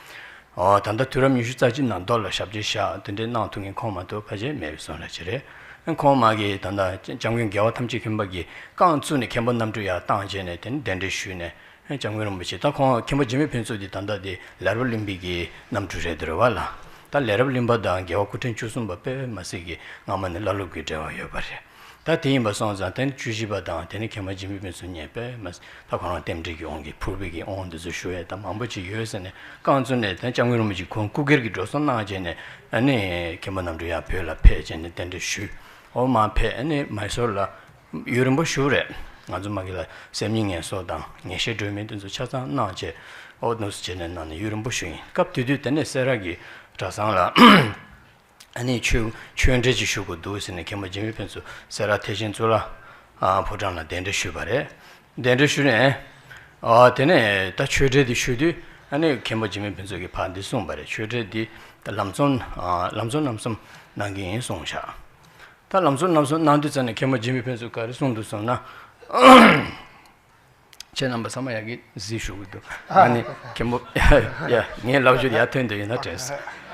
ཨོ་ད་ལྟ་དུས་རབས་ཉི་ཤུ་རྩ་གཅིག་ནང་མདོ་ལ་ཞབས་ཕྱི་བཞག་དེ་འདྲའི་གནང་ཐུབ་མཁན་ཁོང་མ་གཏོགས་ཕལ་ཆེར་མེད་པའི་བཟོ་འདྲ་ཅིག་རེད། ཁོང་མ་གིས་ད་ལྟ་སྐྱབས་མགོན་རྒྱལ་བ་ཐམས་ཅད་མཁྱེན་པ་གིས་རྐང་བཙུགས་ནས་མཁན་པོ་རྣམ་སྤྲུལ་ཡར་བཏང་བྱས་ནས་དེ་ནས་གདན་འདྲེན་ཞུས་ནས། ཨེ་སྐྱབས་མགོན་རིན་པོ་ཆེ་ད་ཁོང་མཁན་པོ་འཇིགས་མེད་ཕུན་ཚོགས་འདི་ད་ལྟ་དེ་ལས་རབ་གླིང་པའི་གི་རྣམ་སྤྲུལ་རེད་འདུག་རེད་བ་ལ། ད་ལས་རབ་གླིང་པ་དང་རྒྱལ་བ་སྐུ་ཕྲེང་བཅུ་གསུམ་པ་དཔེ་མ་སྲིད་ཀྱི་སྔ་མ་ནས་བླ་སློབ་ཀྱི་འབྲེལ་བ་ཡོད་པ་རེད། ད་དེ་ཡིན་པ་སོང་ཙང་དེ་ནི་བཅུ་བཞི་པ་དང་དེ་ནི་མཁན་པོ་འཇིགས་མེད་ཕུན་ཚོགས་གཉིས་དཔེ་མ་སྲིད་ད་ཁོ་རང་རྟེན་འབྲེལ་གྱི་དབང་གིས་ཕུར་པའི་གི་དབང་འདི་ཚོ་ཞུ་ཡས་ད་མང་པོ་ཅིག་ཡོད་ཟེར་ནས་རྐང་བཙུགས་ནས། ད་སྐྱབས་མགོན་རིན་པོ་ཆེ་ཁོང་སྐུ་སྒེར་གྱི་འགྲོ་སོང་གནང་བྱས་ནས། ཨ་ནི་མཁན་པོ་རྣམ་སྤྲུལ་ཡར་བོད་ལ་ཕེབས་བྱས་ནས་གདན་འདྲེན་ཞུས། འོ་མར་ཕེབས། ཨ་ནི་མའི་སོར་ལ། ཡུན་རིང་པོ་བཞུགས་རེད། ང་ཚོ་མ་གི་ལ་སེམས་ཉིད་ངལ་གསོ་དང་ངེས་ཤེས་སྒྲོན་མེ་དེ་ཚོ་ཆ་ཚང་གནང་བྱས། ཨོ་ནུས་བྱས་ནས་གནང་ནས་ཡུན་རིང་པོ་བཞུགས་ཡིན། སྐབས་དེ་དུས་དེ་ནས་སེ་ར་གི་གྲྭ་ཚང་ལ་ཨ་ནི་ཆོས་ཆོས་འབྲེལ་ཅིག་ཞུ་དགོས་འདུག་ཟེར་ནས་མཁན་པོ་འཇིགས་མེད་ཕུན་ཚོགས་སེ་ར་ཐེག་ཆེན་གཙུག་ལག་ཨ་ཕོ་བྲང་ལ་གདན་འདྲེན་ཞུས་པ་རེད། གདན་འདྲེན་ཞུས་ནས། ཨ་དེ་ནས་ད་ཆོས་འབྲེལ་དེ་ཞུ་དུས། ཨ་ནི་མཁན་པོ་འཇིགས་མེད་ཕུན་ཚོགས་ཀྱིས་ཕར་འདི་གསུངས་པ་རེད། ཆོས་འབྲེལ་འདི་ད་ལམ་འཛོམས་ཨ་ལམ་འཛོམས་རྣམ་གསུམ་གནང་གི་ཡིན་གསུངས་ཤག་ད་ལམ་འཛོམས་རྣམ་གསུམ་གནང་དུས་ཙམ་ནས་མཁན་པོ་འཇིགས་མེད་ཕུན་ཚོགས་ག་རེ་གསུངས་འདུག་ཟེར་ན། ཁྱེད་རྣམ་པ་ཚང་མ་ཡ་གི་གཟིགས་ཞུ་གི་འདུག་ཨ་ནི་མཁན་པོ། ཡ་ངའི་ལབ་རྒྱུ་ཡ་ཐོན་འདུག་ཡིན་ན་དྲན་སོང་།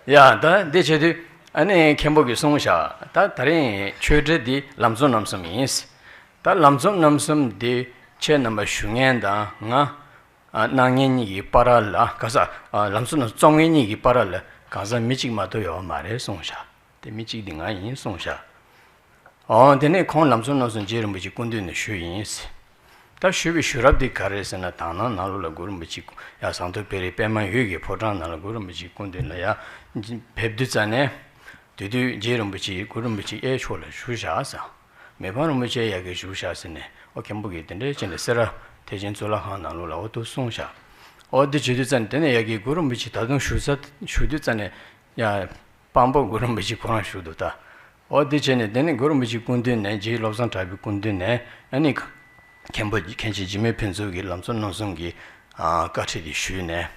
ཡ་ད་འདི་བྱེད་དུས་ཨ་ནི་མཁན་པོ་གིས་གསུངས་ཤག་ད་ད་རིང་ཆོས་འབྲེལ་འདི་ལམ་འཛོམས་རྣམ་གསུམ་ཡིན། ད་ལམ་འཛོམས་རྣམ་གསུམ་འདི་ཁྱེད་རྣམ་པ་ཞུ་མཁན་དང་ང་། ཨ་གནང་མཁན་གཉིས་ཀྱི་བར་ལ་ག་ས། ཨ་ལམ་འཛོམས་རྣམ་གསུམ་རྩོམ་མཁན་གཉིས་ཀྱི་བར་ལ་གང་ཟག་མི་གཅིག་མ་གཏོགས་ཡོད་མ་རེད་གསུངས་ཤག་དེ་མི་གཅིག་དེ་ང་ཡིན་གསུངས་ཤག་ཨོ་དེ་ནས་ཁོང་ལམ་འཛོམས་རྣམ་གསུམ་རྗེ་རིན་པོ་ཆེའི་སྐུ་མདུན་ནས་ཞུས་ཡིན། ད་ཞུས་པའི་ཞུ་རབས་དེ་ག་རེ་ཟེར་ན། དག་སྣང་ནང་ལོགས་ལ་གུ་རུ་རིན་པོ་ཆེ་ཡ་ཟངས་མདོག་དཔལ་རི་པདྨ་འོད་ཀྱི་ཕོ་བྲང་ནང་ལ་གུ་རུ་རིན་པོ་ཆེའི་སྐུ་མདུན་ལ་ཡ་ཕེབས་དུས་ཙམ་ནས། དེ་དུས་རྗེ་རིན་པོ་ཆེ་གུ་རུ་རིན་པོ་ཆེ་གཡས་ཕྱོགས་ལ་བཞུགས་བཞག་ཟེར། མི་ཕམ་རིན་པོ་ཆེ་ཡ་གི་བཞུགས་བཞག་ཟེར་ནས། ཨོ་མཁན་པོ་གིས་དེ་འདྲའི་བྱས་ནས་སེ་ར་ཐེག་ཆེན་གཙུག་ལག་ཁང་ནང་ལོགས་ལ་ཨོ་འདུག་གསུངས་ཤག་ཨོ་འདི་བྱེད་དུས་ཙམ་ནས་དེ་ནས་ཡ་གི་གུ་རུ་རིན་པོ་ཆེ་ད་དུང་བཞུགས་ས་བཞུགས་དུས་ཙམ་ནས་ཡ། དཔང་པོ་གུ་རུ་རིན་པོ་ཆེ་ཁོ་རང་བཞུགས་འདུག་ད། ཨོ་འདི་བྱས་ནས་དེ་ནས་གུ་རུ་རིན་པོ་ཆེའི་སྐུ་མདུན་ནས། རྗེ་བློ་བཟང་གྲགས་པའི་སྐུ་མདུན་ནས། ཨ་ནི་མཁན་པོ་མཁན་ཆེན་འཇིགས་མེད་ཕུན་ཚོགས་ཀྱིས་ལམ་འཛོམས་རྣམ་གསུམ་གྱི་ཨ་བཀའ་ཁྲིད་དེ་ཞུས་ནས།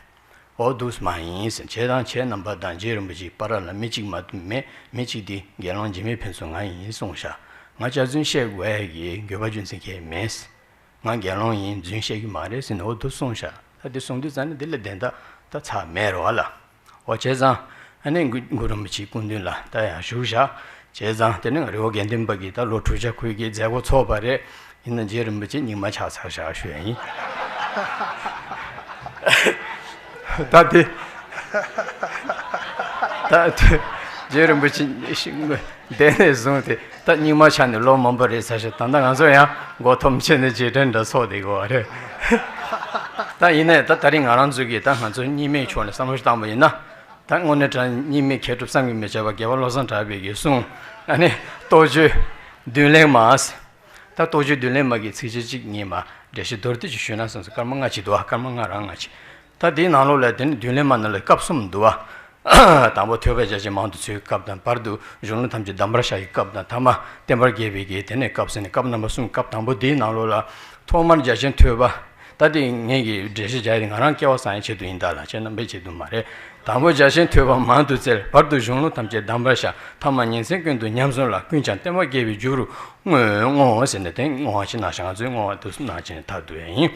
ཨོ་འདུག་མ་ཡིན་ཟེར། ཁྱེད་དང་ཁྱེད་རྣམ་པ་དང་རྗེ་རིན་པོ་ཆེའི་བར་ལ་མི་གཅིག་མ་གཏོགས་མེད། མི་གཅིག་དེ་དགེ་སློང་འཇིགས་མེད་ཕུན་ཚོགས་ང་ཡིན་གསུངས་ཤག་ང་སྐྱག་རྫུན་བཤད་དགོས་ཡ་གི་དགོས་པ་རྒྱུ་མཚན་གང་ཡང་མེད། ང་དགེ་སློང་ཡིན། རྫུན་བཤད་ཀྱི་མ་རེད་ཟེར་ནས་ཨོ་འདུག་གསུངས་ཤག་ད་འདི་གསུང་དུས་ཙམ་ནས་འདི་ལས་བདེན་ད་ད་ཚར་མེད་རེད་བ་ལ། ཨོ་བྱས་ཙང་ཨ་ནི་གུ་གུ་རུ་རིན་པོ་ཆེའི་སྐུ་མདུན་ལ་ད་ཡང་བཞུགས་བཞག་བྱས་ཙང་དེ་ནས་རི་བོ་དགེ་ལྡན་པ་གི་ད་ལོ་དྲུག་བརྒྱ་འཁོར་གྱི་མཛད་སྒོ་ཚོགས་པ་རེད། ཡིན་ན་རྗེ་རིན་པོ་ཆེ་རྙིང་མ་ཆགས་ཚར་བཞག་ཞུ་ཡ་ཡིན། ད་དེ། ད་རྗེ་རིན་པོ་ཆེ་འདས་ནས་བཟུང་སྟེ་ད་རྙིང་མ་ཆགས་ནས་ལོ་མང་པོ་རེད་ཟེར་ཞིག་ད་ལྟ་ང་ཚོ་ཡང་མགོ་འཐོམ་བྱས་ནས་རྗེས་དྲན་འདྲ་ཚོགས་བསྡད་དགོས་པ་རེད། ད་ཡིན་ནའི་ད་ད་རིང་ང་རང་ཚོ་གིས་ད་ང་ཚོ་རྙིང་མའི་ཕྱོགས་ནས་བསམ་བློ་ཞིག་བཏང་པ་ཡིན་ན། ད་དངོས་གནས་དྲང་རྙིང་མའི་མཁས་གྲུབ་བསམ་གྱིས་མི་ཁྱབ་པ་རྒྱལ་བ་བློ་བཟང་གྲགས་པའི་གི་གསུང་། ཨ་ནི་རྟོགས་བརྗོད་མདུན་ལེགས་མ། ད་རྟོགས་བརྗོད་མདུན་ལེགས་མ་གི་ཚིགས་བཅད་གཅིག་གཉིས་མ་འགྲེལ་བཤད་མདོར་བསྡུས་ཅིག་ཞུས་ན་བསམ་སོང་། སྐར་མ་ལྔ་ཅིག་འདུག་བ། སྐར་མ་ལྔ་རང་ལྔ་ཅིག་ད་དེའི་ནང་ལོགས་ལ་དེ་ནི་མདུན་ལེགས་མ་ནང་ལ་སྐབས་གསུམ་འདུག་བ། དང་པོ་ཐོས་པ་རྒྱ་ཆེན་མང་དུ་འཚོལ་གྱི་སྐབས་དང་། བར་དུ་གཞུང་ལུགས་ཐམས་ཅད་གདམས་པར་ཤར་གྱི་སྐབས་དང་། ཐ་མ་བསྟན་པ་རྒྱས་པའི་གི་དེ་ནས་སྐབས་ཟེར་ནས་སྐབས་རྣམ་པ་གསུམ། སྐབས་དང་པོ་དེའི་ནང་ལོགས་ལ་ཐོག་མར་རྒྱ་ཆེན་ཐོས་པ། ད་དེ་ངེད་ཀྱིས་འགྲེལ་བཤད་རྒྱག་ཡ་དེ་ང་རང་སྐལ་བ་བཟང་ཡའི་ཆེད་དུ་ཡིན་ད་ལ། ཁྱེད་རྣམ་པའི་ཆེད་དུ་མ་རེད། དང་པོ་རྒྱ་ཆེན་ཐོས་པ་མང་དུ་བཙལ། བར་དུ་གཞུང་ལུགས་ཐམས་ཅད་གདམས་པར་ཤར། ཐ་མ་ཉིན་མཚན་ཀུན་ཏུ་ཉམས་སུ་བླངས། ཀུན་ཀྱང་བསྟན་པ་རྒྱས་པའི་རྒྱུ་རུ་བསྔོ་བསྔོ་ཟེར་ནས། དེ་བསྔོ་བ་ཅིག་གནང་ཤག་ང་ཚོས་བསྔོ་བ་དུ་གནང་བྱས་ནས་ད་འདུག་ཡ་ཡིན།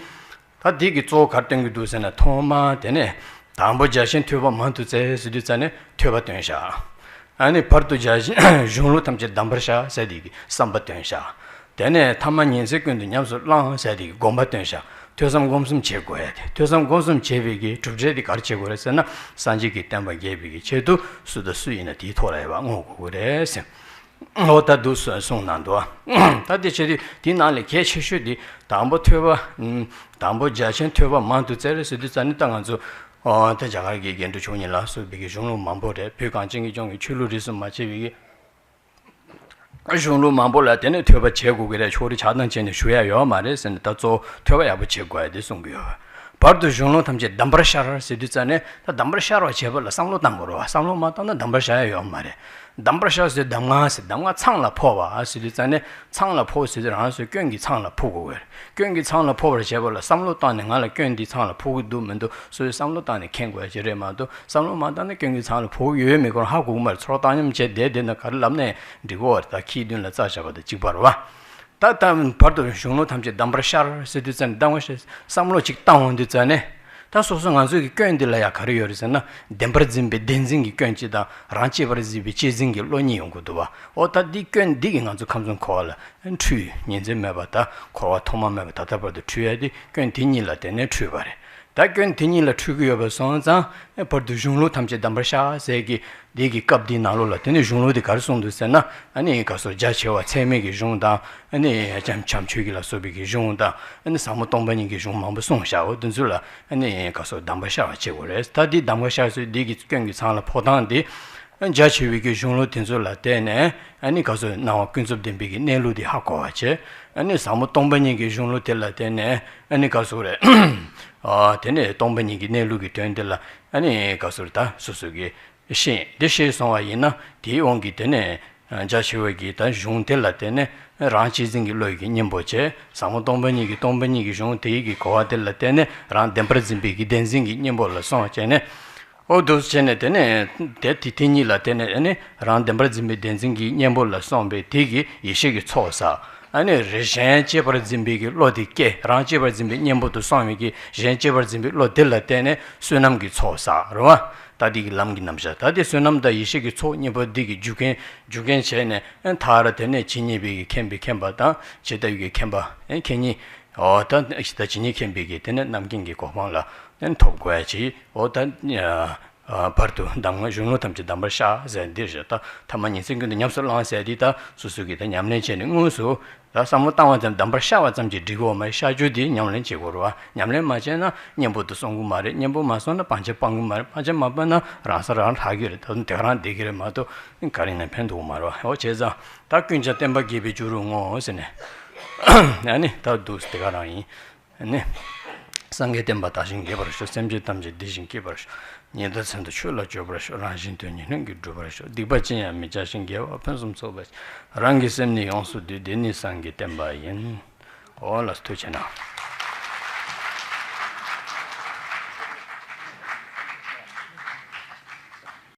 ད་འདི་གི་གཙོ་བོ་ག་རེ་སྟོན་གྱི་འདུག་ཟེར་ན། ཐོག་མར་དེ་ནས་དང་པོ་རྒྱ་ཆེན་ཐོས་པ་མང་དུ་བཙལ་ཟེར་དུས་ཙ་ནས་ཐོས་པ་སྟོན་ཤག་ཨ་ནི་བར་དུ་རྒྱ་ཆེན་གཞུང་ལུགས་ཐམས་ཅད་གདམས་པར་ཤར་ཟེར་དེ་གི་བསམ་པ་སྟོན་ཤག་དེ་ནས་ཐ་མ་ཉིན་མཚན་ཀུན་ཏུ་ཉམས་སུ་བླངས་ཟེར་དེ་གི་སྒོམ་པ་སྟོན་ཤག་ཐོས་བསམ་སྒོམ་གསུམ་བྱེད་དགོས་ཡ་དེ། ཐོས་བསམ་སྒོམ་གསུམ་བྱེད་པའི་གི་གྲུབ་འབྲས་དེ་ག་རེ་བྱེད་དགོས་རེད་ཟེར་ན། སངས་རྒྱས་ཀྱི་བསྟན་པ་རྒྱས་པའི་གི་ཆེད་དུ་སུ་དང་སུ་ཡིན་ན་དེའི་ཐོག་ལ་ཡོད་པ་བསྔོ་དགོས་ཀྱི་རེད་ཟེར། འོ་ད་འདུག་སེ་གསུངས་གནང་འདུག་ད་དེ་བྱེད་དུས་དེའི་ནང་ལས་གལ་ཆེ་ཤོས་དེ་དང་པོ་ཐོས་པ། ཨུམ། དང་པོ་རྒྱ་ཆེན་ཐོས་པ་མང་དུ་བཙལ་ཟེར་དུས་ཙ་ནས་ད་ང་ཚོ། ཨོ། ད་རྒྱ་གར་གྱི་རྒྱན་དྲུག་མཆོག་གཉིས་ལ་སོགས་པའི་གི་གཞུང་ལུགས་མང་པོ་རེད། བོད་གངས་ཅན་གྱི་ལྗོངས་ཀྱི་ཆོས་ལུགས་རིས་སུ་མ་ཆད་པའི་གི་གཞུང་ལུགས་མང་པོ་ལ་དེ་ནས་ཐོས་པ་བྱེད་དགོས་ཀྱི་རེད། ཕྱོགས་རིས་ཆགས་སྡང་བྱས་ནས་ཞུ་ཡ་ཡོད་མ་རེད་ཟེར་ནས། ད་གཙོ་བོ་ཐོས་པ་ཡག་པོ་བྱེད་དགོས་ཡ་དེ་གསུང་གི་ཡོད། བར་དུ་གཞུང་ལུགས་ཐམས་ཅད་གདམས་པར་ཤར་ཟེར་དུས་ཙ་ནས། ད་གདམས་པར་ཤར་བ་བྱེད་པ་ལ་བསམ་བློ་བཏང་དགོས་རེད་བ། བསམ་བློ་མ་བཏང་ན་གདམས་པར་ཤར་ཡ་ཡོད་མ་རེད། གདམས་པར་ཤར་ཟེར། གདམས་ངག་ཟེར། གདམས་ངག་ཚང་ལ་ཕོག་པ་ཟེར་དུས་ཙ་ནས། ཚང་ལ་ཕོག་ཟེར་དུས་རང་སོའི་སྐྱོན་གྱིས་ཚང་ལ་ཕོག་དགོས་རེད། སྐྱོན་གྱིས་ཚང་ལ་ཕོག་པར་བྱེད་པ་ལ་བསམ་བློ་བཏང་ནས། ང་ལ་སྐྱོན་འདི་ཚང་ལ་ཕོག་གི་འདུག་མི་འདུག་སོ་སོས་བསམ་བློ་བཏང་ནས་མཁྱེན་དགོས་ཡ་ཅིག་རེད་མ་གཏོགས། བསམ་བློ་མ་བཏང་ན་སྐྱོན་གྱིས་ཚང་ལ་ཕོག་གི་ཡོད་མེད་ཁོ་རང་ཧ་གོ་གི་མ་རེད། ཚོར་བ་བཏང་སྙོམས་བྱས་བསྡད་བསྡད་ན་ག་རེ་ལབ་ནའི་འགྲིག་གི་རེད། ད་ཁྱིའི་མདུན་ལ་རྩྭ་བཞག་པ་དང་གཅིག་པ་རེད་བ། ད་ལྟ་བར་དུ་གཞུང་ལུགས་ཐམས་ཅད་གདམས་པར་ཤར་ཟེར་དུས་ཙམ། གདམས་པར་ཤར། བསམ་བློ་ཅིག་བཏང་འོང་དུས་ཙམ་ནས། ད་སོ་སོ་ང་ཚོའི་གི་སྐྱོན་འདི་ལ་ཡ་ག་རེ་ཡོད་རེད་ཟེར་ན། བདེན་པར་འཛིན་པའི་བདེན་འཛིན་གྱི་སྐྱོན་གཅིག་དང་། རང་གཅེས་པར་འཛིན་པའི་གཅེས་འཛིན་གྱི་བློ་གཉིས་ཡོང་གི་འདུག་བ། འོ་ད་འདི་སྐྱོན་འདི་གིས་ང་ཚོ་ཁམས་གསུམ་འཁོར་བ་ལ་འཁྲུལ། ཉིན་མཚན་མེད་པ། ད་འཁོར་བ་ཐོག་མ་མེད་པ་ད་ལྟ་བར་དུ་འཁྲུལ་ཡ་དེ་སྐྱོན་དེ་གཉིས་ལ་བརྟེན་ནས་འཁྲུལ་བ་རེད། ད་སྐྱོན་དེ་གཉིས་ལ་འཁྲུལ་གྱི་ཡོད་པ་སོང་ཙང་། བར་དུ་གཞུང་ལུགས་ཐམས་ཅད་གདམས་པར་ཤར་ཟེར་གྱི་འདི་གི་སྐབས་འདིའི་ནང་ལོགས་ལ། དེ་ནས་གཞུང་ལུགས་དེ་ག་རེ་གསུངས་འདུག་ཟེར་ན། ཨ་ནི་ག་སོ་རྒྱ་ཆེ་བ་ཚད་མེད་ཀྱི་གཞུང་དང་། ཨ་ནི་བྱམས་བྱམས་ཆོས་ཀྱི་ལ་སོགས་པའི་གི་གཞུང་དང་། ཨ་ནི་ཟབ་མོ་སྟོང་པ་ཉིད་ཀྱི་གཞུང་མང་པོ་གསུངས་ཤག་འོ་དེ་ཚོ་ལ་ཨ་ནི་ག་སོ་གདམས་པར་ཤར་བ་བྱེད་དགོས་རེད། ད་འདི་གདམས་པར་ཤར་ཚུལ་འདི་གི་སྐྱོན་གྱི་ཚང་ལ་ཕོག་སྟངས་འདི། རྒྱ་ཆེ་བའི་གི་གཞུང་ལུགས་དེ་ཚོ་ལ་བརྟེན་ནས། ཨ་ནི་ག་སོ་སྣང་བ་ཀུན་རྫོབ་བདེན་པའི་གི་གནས་ལུགས་དེ་ཧ་གོ་བ་བྱེད། ཨ་ནི་ཟབ་མོ་སྟོང་པ་ཉིད་ཀྱི་གཞུང་ལུགས་དེ་ལ་བརྟེན་ནས། ཨ་ནི་ག་སོ་རེད། ཨ། དེ་ནས་སྟོང་པ་ཉིད་ཀྱི་གནས་ལུགས་ཀྱི་དོན་དེ་ལ། ཨ་ནི་ག་སོ་རེད། ད་སོ་སོ་གི་ཤེས། དེ་ཤེས་སོང་བ་ཡིན་ན། དེའི་དབང་གིས་དེ་ནས་རྒྱ་ཆེ་བའི་གི་ད་གཞུང་དེ་ལ་བརྟེན་ནས་རང་གཅེས་འཛིན་གྱི་བློ་ཡི་གི་གཉེན་པོ་བྱེད། ཟབ་མོ་སྟོང་པ་ཉིད་ཀྱི། སྟོང་པ་ཉིད་ཀྱི་གཞུང་དེ་ཡི་གི་གོ་བ་དེ་ལ་བརྟེན་ནས་རང་བདེན་པར་འཛིན་པའི་གི་བདེན་འཛིན་གྱི་གཉེན་པོ་ལ་སོང་བྱས་ནས། འོ་འདུག་བྱས་ནས་དེ་ནས་དེ་དེ་དེ་གཉིས་ལ་བརྟེན་ནས། ཨ་ནི་རང་བདེན་པར་འཛིན་པའི་བདེན་འཛིན་གྱི་གཉེན་པོ་ལ་སོང་བས་དེ་གི་ཡེ་ཤེས་ཀྱི་ཚོགས་བསགས། ཨ་ནི་རེ་གཞན་གཅེས་པར་འཛིན་པའི་གི་བློ་དེ་སྐྱེ། རང་གཅེས་པར་འཛིན་པའི་གཉེན་པོ་དུ་སོང་བའི་གི་གཞན་གཅེས་པར་འཛིན་པའི་བློ་དེ་ལ་བརྟེན་ནས་བསོད་ནམས་ཀྱི་ཚོགས་བསགས་རེད་བ། ད་དེ་གི་ལམ་གྱི་རྣམ་གཞག་ད་དེ་བསོད་ནམས་དང་ཡེ་ཤེས་ཀྱི་ཚོགས་གཉིས་པོ་འདི་གི་རྒྱུ་རྐྱེན་རྒྱུ་རྐྱེན་བྱས་ནས། ཨ། མཐར་དེ་ནས་ཇི་སྙེད་པའི་གི་མཁྱེན་པའི་མཁྱེན་པ་དང་། ཇི་ལྟ་བུའི་གི་མཁྱེན་པ། ཨ། མཁྱེན་ཉིད། འོ་ད་ཇི་ལྟ་ཇི་སྙེད་མཁྱེན་པའི་གི་དེ་ནས་རྣམ་མཁྱེན་གྱི་གོ་འཕང་ལ་ཐོབ་དགོས་ཡ་ཅིག་འོ་ད། ཨ། བར་དུ་གདམས་ངག་གཞུང་ལུགས་ཐམས་ཅད་གདམས་པར་ཤར་ཟེར་འདི་རེད། ད་ཐ་མ་ཉིན་མཚན་ཀུན་ཏུ་ཉམས་སུ་བླངས་ཟེར་འདི་ད་སོ་སོ་གིས་ད་ཉམས་ལེན་བྱས་ནས་དངོས་སུ་ད་བསམ་བློ་བཏང་བ་ཙམ། གདམས་པར་ཤར་བ་ཙམ་གྱིས་འགྲིག་གི་ཡོད་མ་རེད། ཤར་རྒྱུ་དེ་ཉམས་ལེན་བྱེད་དགོས་རེད་བ། ཉམས་ལེན་མ་བྱས་ན་གཉེན་པོ་དུ་སོང་གི་མ་རེད། གཉེན་པོ་མ་སོང་ན་སྤང་བྱ་སྤང་གི་མ་རེད། སྤང་བྱ་མ་སྤངས་ན་རང་ས་རང་ལྷག་གི་རེད། ད་དེ་ག་རང་བསྡད་གི་རེད་མ་གཏོགས་ག་རེ་ཡིན་ན་ཕན་ཐོགས་མ་རེད་བ། འོ་བྱས་ཙང་ད་ཀུན་ཀྱང་བསྟན་པ་རྒྱས་པའི་རྒྱུ་རུ་བསྔོ་ཟེར་ནས། ཨ་ནི་ད་འདུག་དེ་ག་རང་ཡིན། ནི། སངས་རྒྱས་བསྟན་པ་དར་ཞིང་རྒྱས་པར་ཤོག་སེམས་ཅན་ཐམས་ཅད་བདེ་ཞིང་སྐྱིད་པར་ཤོག་ཉི་ཟླ་མཚན་དུ་ཆོས་ལ་སྤྱོད་པར་ཤོག་རང་གཞན་དོན་གཉིས་ལྷུན་གྱིས་འགྲུབ་པར་ཤོག་སྡིག་པ་ཅི་ཡང་མི་བྱ་ཞིང་། དགེ་བ་ཕུན་སུམ་ཚོགས་པར་ཤོག་རང་གི་སེམས་ནི་ཡོངས་སུ་འདུལ། འདི་ནི་སངས་རྒྱས་བསྟན་པ་ཡིན། འོ་ལགས་སོ། ཐུགས་རྗེ་གནང་།